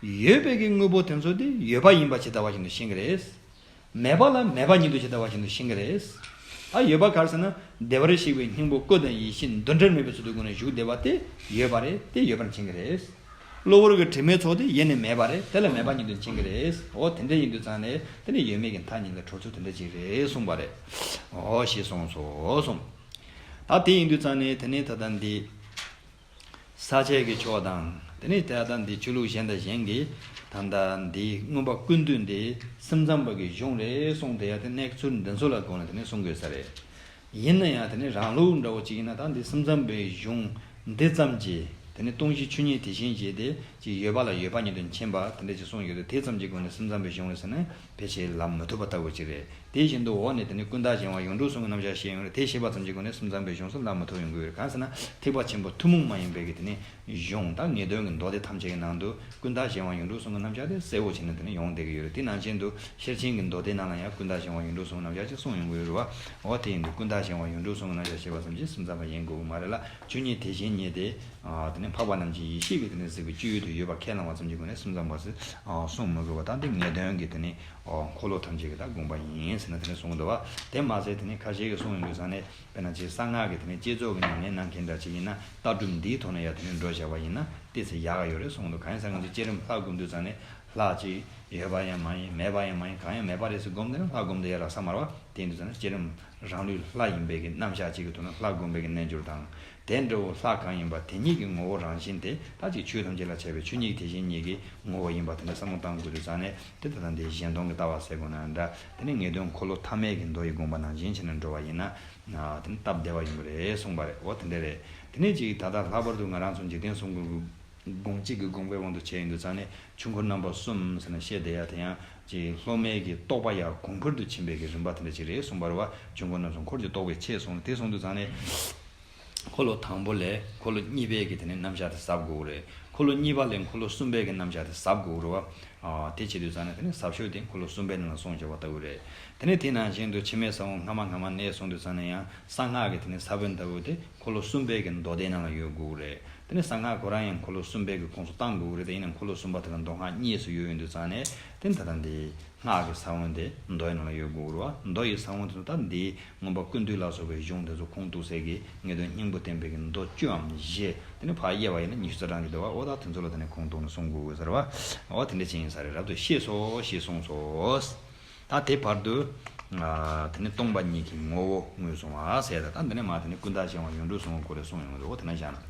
ཡོད་པའི་གི་དངོས་པོ་དེ་ཚོ་དེ་ཡོད་པ་ཡིན་པ་ཇི་ལྟ་བ་བཞིན་དུ་ཤེས་ཀྱི་རེད། མེད་པ་ལ་མེད་པ་ཉིད་དུ་ཇི་ལྟ་བ་བཞིན་དུ་ཤེས་ཀྱི་རེད། ད་ཡོད་པ་ག་རེ་ཟེར་ན་བདེ་བར་གཤེགས་པའི་སྙིང་པོ་སྐུ་དང་ཡེ་ཤེས་འདུ་འབྲལ་མེད་པའི་ཚུལ་དུ་སྒོ་ནས་བཞུགས་བསྡད་པ་དེ་ཡོད་པ་རེད། དེ་ཡོད་པར་མཁྱེན་གྱི་རེད། གློ་བུར་གྱི་དྲི་མའི་ཚོགས་དེ་ཡེ་ནས་མེད་པ་རེད། དེ་ལ་མེད་པ་ཉིད་དུ་མཁྱེན་གྱི་རེད། འོ་དེ་འདྲ་ཡིན་དུས་ཙང་ནས་དེ་ནས་ཡོད་མེད་ཀྱི་མཐའ་གཉིས་ལ་གྲོལ་ཚུལ་དེ་འདྲ་ཅིག་རེད་གསུངས་པ་རེད། འོ་ཞེས་གསུངས་སོ་གསུངས། ད་དེ་ཡིན་དུས་ཙང་ནས་དེ་ནས་ད་ལྟ་འདི། ས་བཅད་ཀྱི་ཕྱོགས་དང་། དེ་ནས་ད་ལྟ་འདི་ཆོས་ལུགས་གཞན་དང་གཞན་གྱིས་ད་ལྟ་འདི་མངོན་པ་ཀུན་བཏུས་འདི་སེམས་ཙམ་པ་གི་གཞུང་རེད་གསུངས་ཏེ་ཡ་དེ་གནས་ཚུལ་འདི་ཚོ་ལ་དགོངས་ནས་དེ་ནས་གསུང་དགོས་ས་རེད། ཡིན་ན་ཡང་དེ་ནས་རང་ལུགས་འདྲ་བོ་ཅིག་ཡིན་ན་ད་འདི་སེམས་ཙམ་པའི་གཞུང་འདི་ཙམ་གྱིས་དེ་ནས་སྟོང་གཞི་ཆོས་ཉིད་དེ་བཞིན་གྱིས་དེ་ཅིག་ཡོད་པ་ལ་ཡོད་པ་ཉིད་དུ་མཁྱེན་པ་དེ་འདྲ་ཅིག་གསུངས་ཡོད་དེ། དེ་ཙམ་གྱི་སྒོ་ནས་སེམས་ཙམ་པའི་གཞུང་རེད་ཟེར་ན་ཕལ་ཆེར་ལབ་མི་ཐུབ་པ་ལྟ་བུ་ཅིག་རེད། དེ་བཞིན་དུ་འོག་ནས་དེ་ནི་ཀུན་བརྟགས་གཞན་དབང་ཡོངས་གྲུབ་གསུམ་གྱི་རྣམ་གཞག་བཤད་ཡོང་རེད། དེ་བཤད་པ་ཙམ་གྱི་སྒོ་ནས་སེམས་ཙམ་པའི་གཞུང་སུ་ལབ་མི་ཐུབ་ཡོང་གི་ཡོད་རེད། གང་ཟེར་ན་ཐེག་པ་ཆེན་པོ་ཐུན་མོང་མ་ཡིན་པའི་གི་དེ་ནི་གཞུང་དང་ངེས་དོན་གྱི་མདོ་སྡེ་ཐམས་ཅད་ཀྱི་ནང་དུ་ཀུན་བརྟགས་གཞན་དབང་ཡོངས་གྲུབ་གསུམ་གྱི་རྣམ་གཞག་དེ་གསལ་བོ་བྱས་ནས་དེ་ནི་ཡོང་བསྡད་ཀྱི་ཡོད་རེད། དེ་ནང་བཞིན་དུ་ཤེར་ཕྱིན་གྱི་མདོ་སྡེ་ནང་ལ་ཡང་ཀུན་བརྟགས་གཞན་དབང་ཡོངས་གྲུབ་གསུམ་གྱི་རྣམ་གཞག་ཅིག་གསུངས་ཡོང་གི་ཡོད་རེད་བ། འོ་དེ་ཡིན་དུས་ཀུན་བརྟགས་གཞན་དབང་ཡོངས་གྲུབ་གསུམ་གྱི་རྣམ་གཞག་བཤད་པ་ཙམ་གྱིས་སེམས་ཙམ་པ་ཡིན་དགོས་ཀྱི་མ་རེད་ལ། ཆོས་ཉིད་དེ་བཞིན་ཉིད་དེ། དེ་ནི་འཕགས་པ་རྣམས་ཀྱི་ཡེ་ཤེས་ཀྱི་དེ་ནི་གཟིགས་པའི་སྤྱོད་ཡུལ་དུ་ཡོད་པ་ཁས་བླངས་པ་ཙམ་གྱི་སྒོ་ནས་སེམས་ཙམ་པ་ཟེར་གསུང་མི་དགོས་པ། ད་འདི་ངེས་དོན་གྱི་དེ་ནི་འཁོར་ལོ་ཐམས་ཅད་ཀྱི་ད་དགོངས་པ་ཡིན་ཟེར་ནས་དེ་ནི་གསུངས་འདུག་བ། དེ་མ་ཟད་དེ་ནི་ཁ་ཤས་ཀྱིས་གསུངས་ཡོང་དུས་ཙང་ནས་དཔེར་ན་ཅིག་གསང་སྔགས་ཀྱི་དེ་ནི་བསྐྱེད་རྫོགས་ཀྱི་ཉམས་ལེན་གནང་མཁན་འདྲ་ཅིག་ཡིན་ན་ལྟ་གྲུབ་འདིའི་ཐོག་ནས་ཡང་དེ་ནི་འགྲོ་བཞག་པ་ཡིན་ན་ཏོག་ཙམ་ཡག་ག་ཡོད་རེད་གསུངས་འདུག་གང་ཡིན་ཟེར་ན་ང་ཚོ་བསྐྱེད་རིམ་ལྷ་སྒོམ་དུས་ཙང་ནས་ལྷ་ཅིག་ཡོད་པ་ཡང་མ་ཡིན། མེད་པ་ཡང་མ་ཡིན། གང་ཡང་མེད་པ་རེད་ཟེར་སྒོམ་དེ་ནི་ལྷ་སྒོམ་དེ་ཡར་ལ་ས་མར་བ། དེ་ཡིན་དུས་ཙང་ནས་བསྐྱེད་རིམ་རང་ལུས་ལྷ་ཡིན་པའི་གི་རྣམ་གཞག་ཅིག་གི་ཐོག་ནས་ལྷ་བསྒོམ་པའི་གི་རྣལ་འབྱོར་དང་། དེ་འདྲ་བོ་ལྷ་གང་ཡིན་པ་དེ་ཉིད་ཀྱི་ངོ་བོ་རང་བཞིན་དེ་ད་ཅིག་ཆོས་ཐམས་ཅད་ལ་ཁྱབ་པའི་ཆོས་ཉིད་དེ་བཞིན་ཉིད་ཀྱི་ངོ་བོ་ཡིན་པ་དེ་འདྲ་བསམ་བློ་བཏང་དགོས་དུས་ཙང་ནས་དེ་ད་ལྟ་འདི་གཞན་སྟོང་གི་ལྟ་བ་ཟེར་དགོས་ན་འདྲ། དེ་ནས་ངེས་དོན་འཁོར་ལོ་ཐ་མལ་གྱི་མདོ་ཡི་དགོངས་པ་ནང་བཞིན་བྱས་ནས་འགྲོ་བ་ཡིན་ན་དེ་ནི་སྟབས་བདེ་བ་ཡོང་གི་རེད་གསུངས་པ་རེད། འོ་དེ་འདྲ་རེད། དེ་ནས་ཅིག་ད་ལྟ་ལྷག་པར་དུ་ང་རང་ཚོ་འཇིག་རྟེན་གསུམ་གྱི་དགོངས་གཅིག་གི་དགོངས་པའི་དབང་དུ་བྱས་ཡིན་དུས་ཙང་ནས་ཆོས་འཁོར་རྣམ་པ་གསུམ་ཟེར་ནས་བཤད་བསྡད་ཡ་དེ་ཡང་ཅིག་སློབ་མའི་གི་རྟོགས་པ་ཡར་གོང་འཕེལ་དུ་ཕྱིན་པའི་གི་རིམ་པ་དེ་འདྲ་ཅིག་རེད་གསུངས་པ་རེད་བ། ཆོས་འཁོར་རྣམ་གསུམ་འཁོར་གྱི་རྟོགས་པའི་ཆེད་གསུངས་དེ་གསུངས་དུས་ཙང་ནས་འཁོར་ལོ་དང་པོ་ལས་འཁོར་ལོ་གཉིས་པའི་གི་དེ་ནས་རྣམ་གཞག་དེ་ཟབ་དགོས་རེད། འཁོར་ལོ་གཉིས་པ་ལས་འཁོར་ལོ་གསུམ་པའི་གི་རྣམ་གཞག་དེ་ཟབ་དགོས་རེད་བ། དེ་བྱེད་དུས་ཙང་ནས་དེ་ནས་ཟབ་ཤོས་དེ་འཁོར་ལོ་གསུམ་པའི་ནང་ལ་གསུངས་བཞག་པ་ལྟ་བུ་རེད། དེ་ནས་དེ་ནང་བཞིན་དུ་འཆི་མེད་ས་བོན་སྔ་མ་སྔ་མ་ནས་གསུངས་དུས་ཙང་ནས་ཡང་གསང་སྔགས་ཀྱི་དེ་ནས་ས་བོན་ལྟ་བུ་དེ་འཁོར་ལོ་གསུམ་པའི་གི་མདོ་སྡེ་ནང་ལ་ཡོད་དགོས་རེད། དེ་ནས་གསང་སྔགས་ཁོ་རང་ཡང་འཁོར་ལོ་གསུམ་པའི་གི་ཁོངས་སུ་བཏང་དགོས་རེད། དེ་ཡིན་ན་འཁོར་ལོ་གསུམ་པ་དེ་ལ་མདོ་སྔགས་གཉིས་སུ་ཡོད་ཡོང་དུས་ཙང་ནས་དེ་ནི་ད་ལྟ་འདི་སྔགས་ཀྱི་ས་བོན་དེ་མདོ་ཡི་ནང་ལ་ཡོད་དགོས་རེད་བ། མདོ་ཡི་ས་བོན་དེ་ཚོ་ད་འདི་མངོན་པ་ཀུན་བཏུས་ལ་སོགས་པའི་གཞུང་དེ་ཚོ་ཁུངས་གཏུགས་སའི་གི་ངེས་དོན་སྙིང་པོ་བསྟན་པའི་གི་མདོ་བཅུའམ་བཞི་དེ་ནི་ཕར་དབྱེ་བ་ཡིན་ན་ཉི་ཤུ་རྩ་གྲངས་ཅིག་འདུག་བ། འོ་ད་དེ་ཚོ་ལ་དེ་ནི་ཁུངས་གཏུགས་ནས་གསུང་དགོས་ཟེར་བ། འོ་དེ་འདྲ་ཅིག་ཡིན་ས་རེད། རབ་ཏུ་ཤེས་སོ་ཞེས་གསུངས་སོ། ད་དེ་བར་དུ་དེ་ནི་སྟོང་པ་ཉིད་ཀྱི་ངོ་བོ་ངོས་བཟུང་བ་ཟེར། ད་ད་འདི་ནས་མ་དེ་ནི་ཀུན་བརྟགས་གཞན་དབང་ཡོངས་གྲུབ་གསུམ་གྱི་སྐོར་རེ་གསུངས་ཡོང་གི་འདུག་འོ་དེ་ན་བཞག་ན།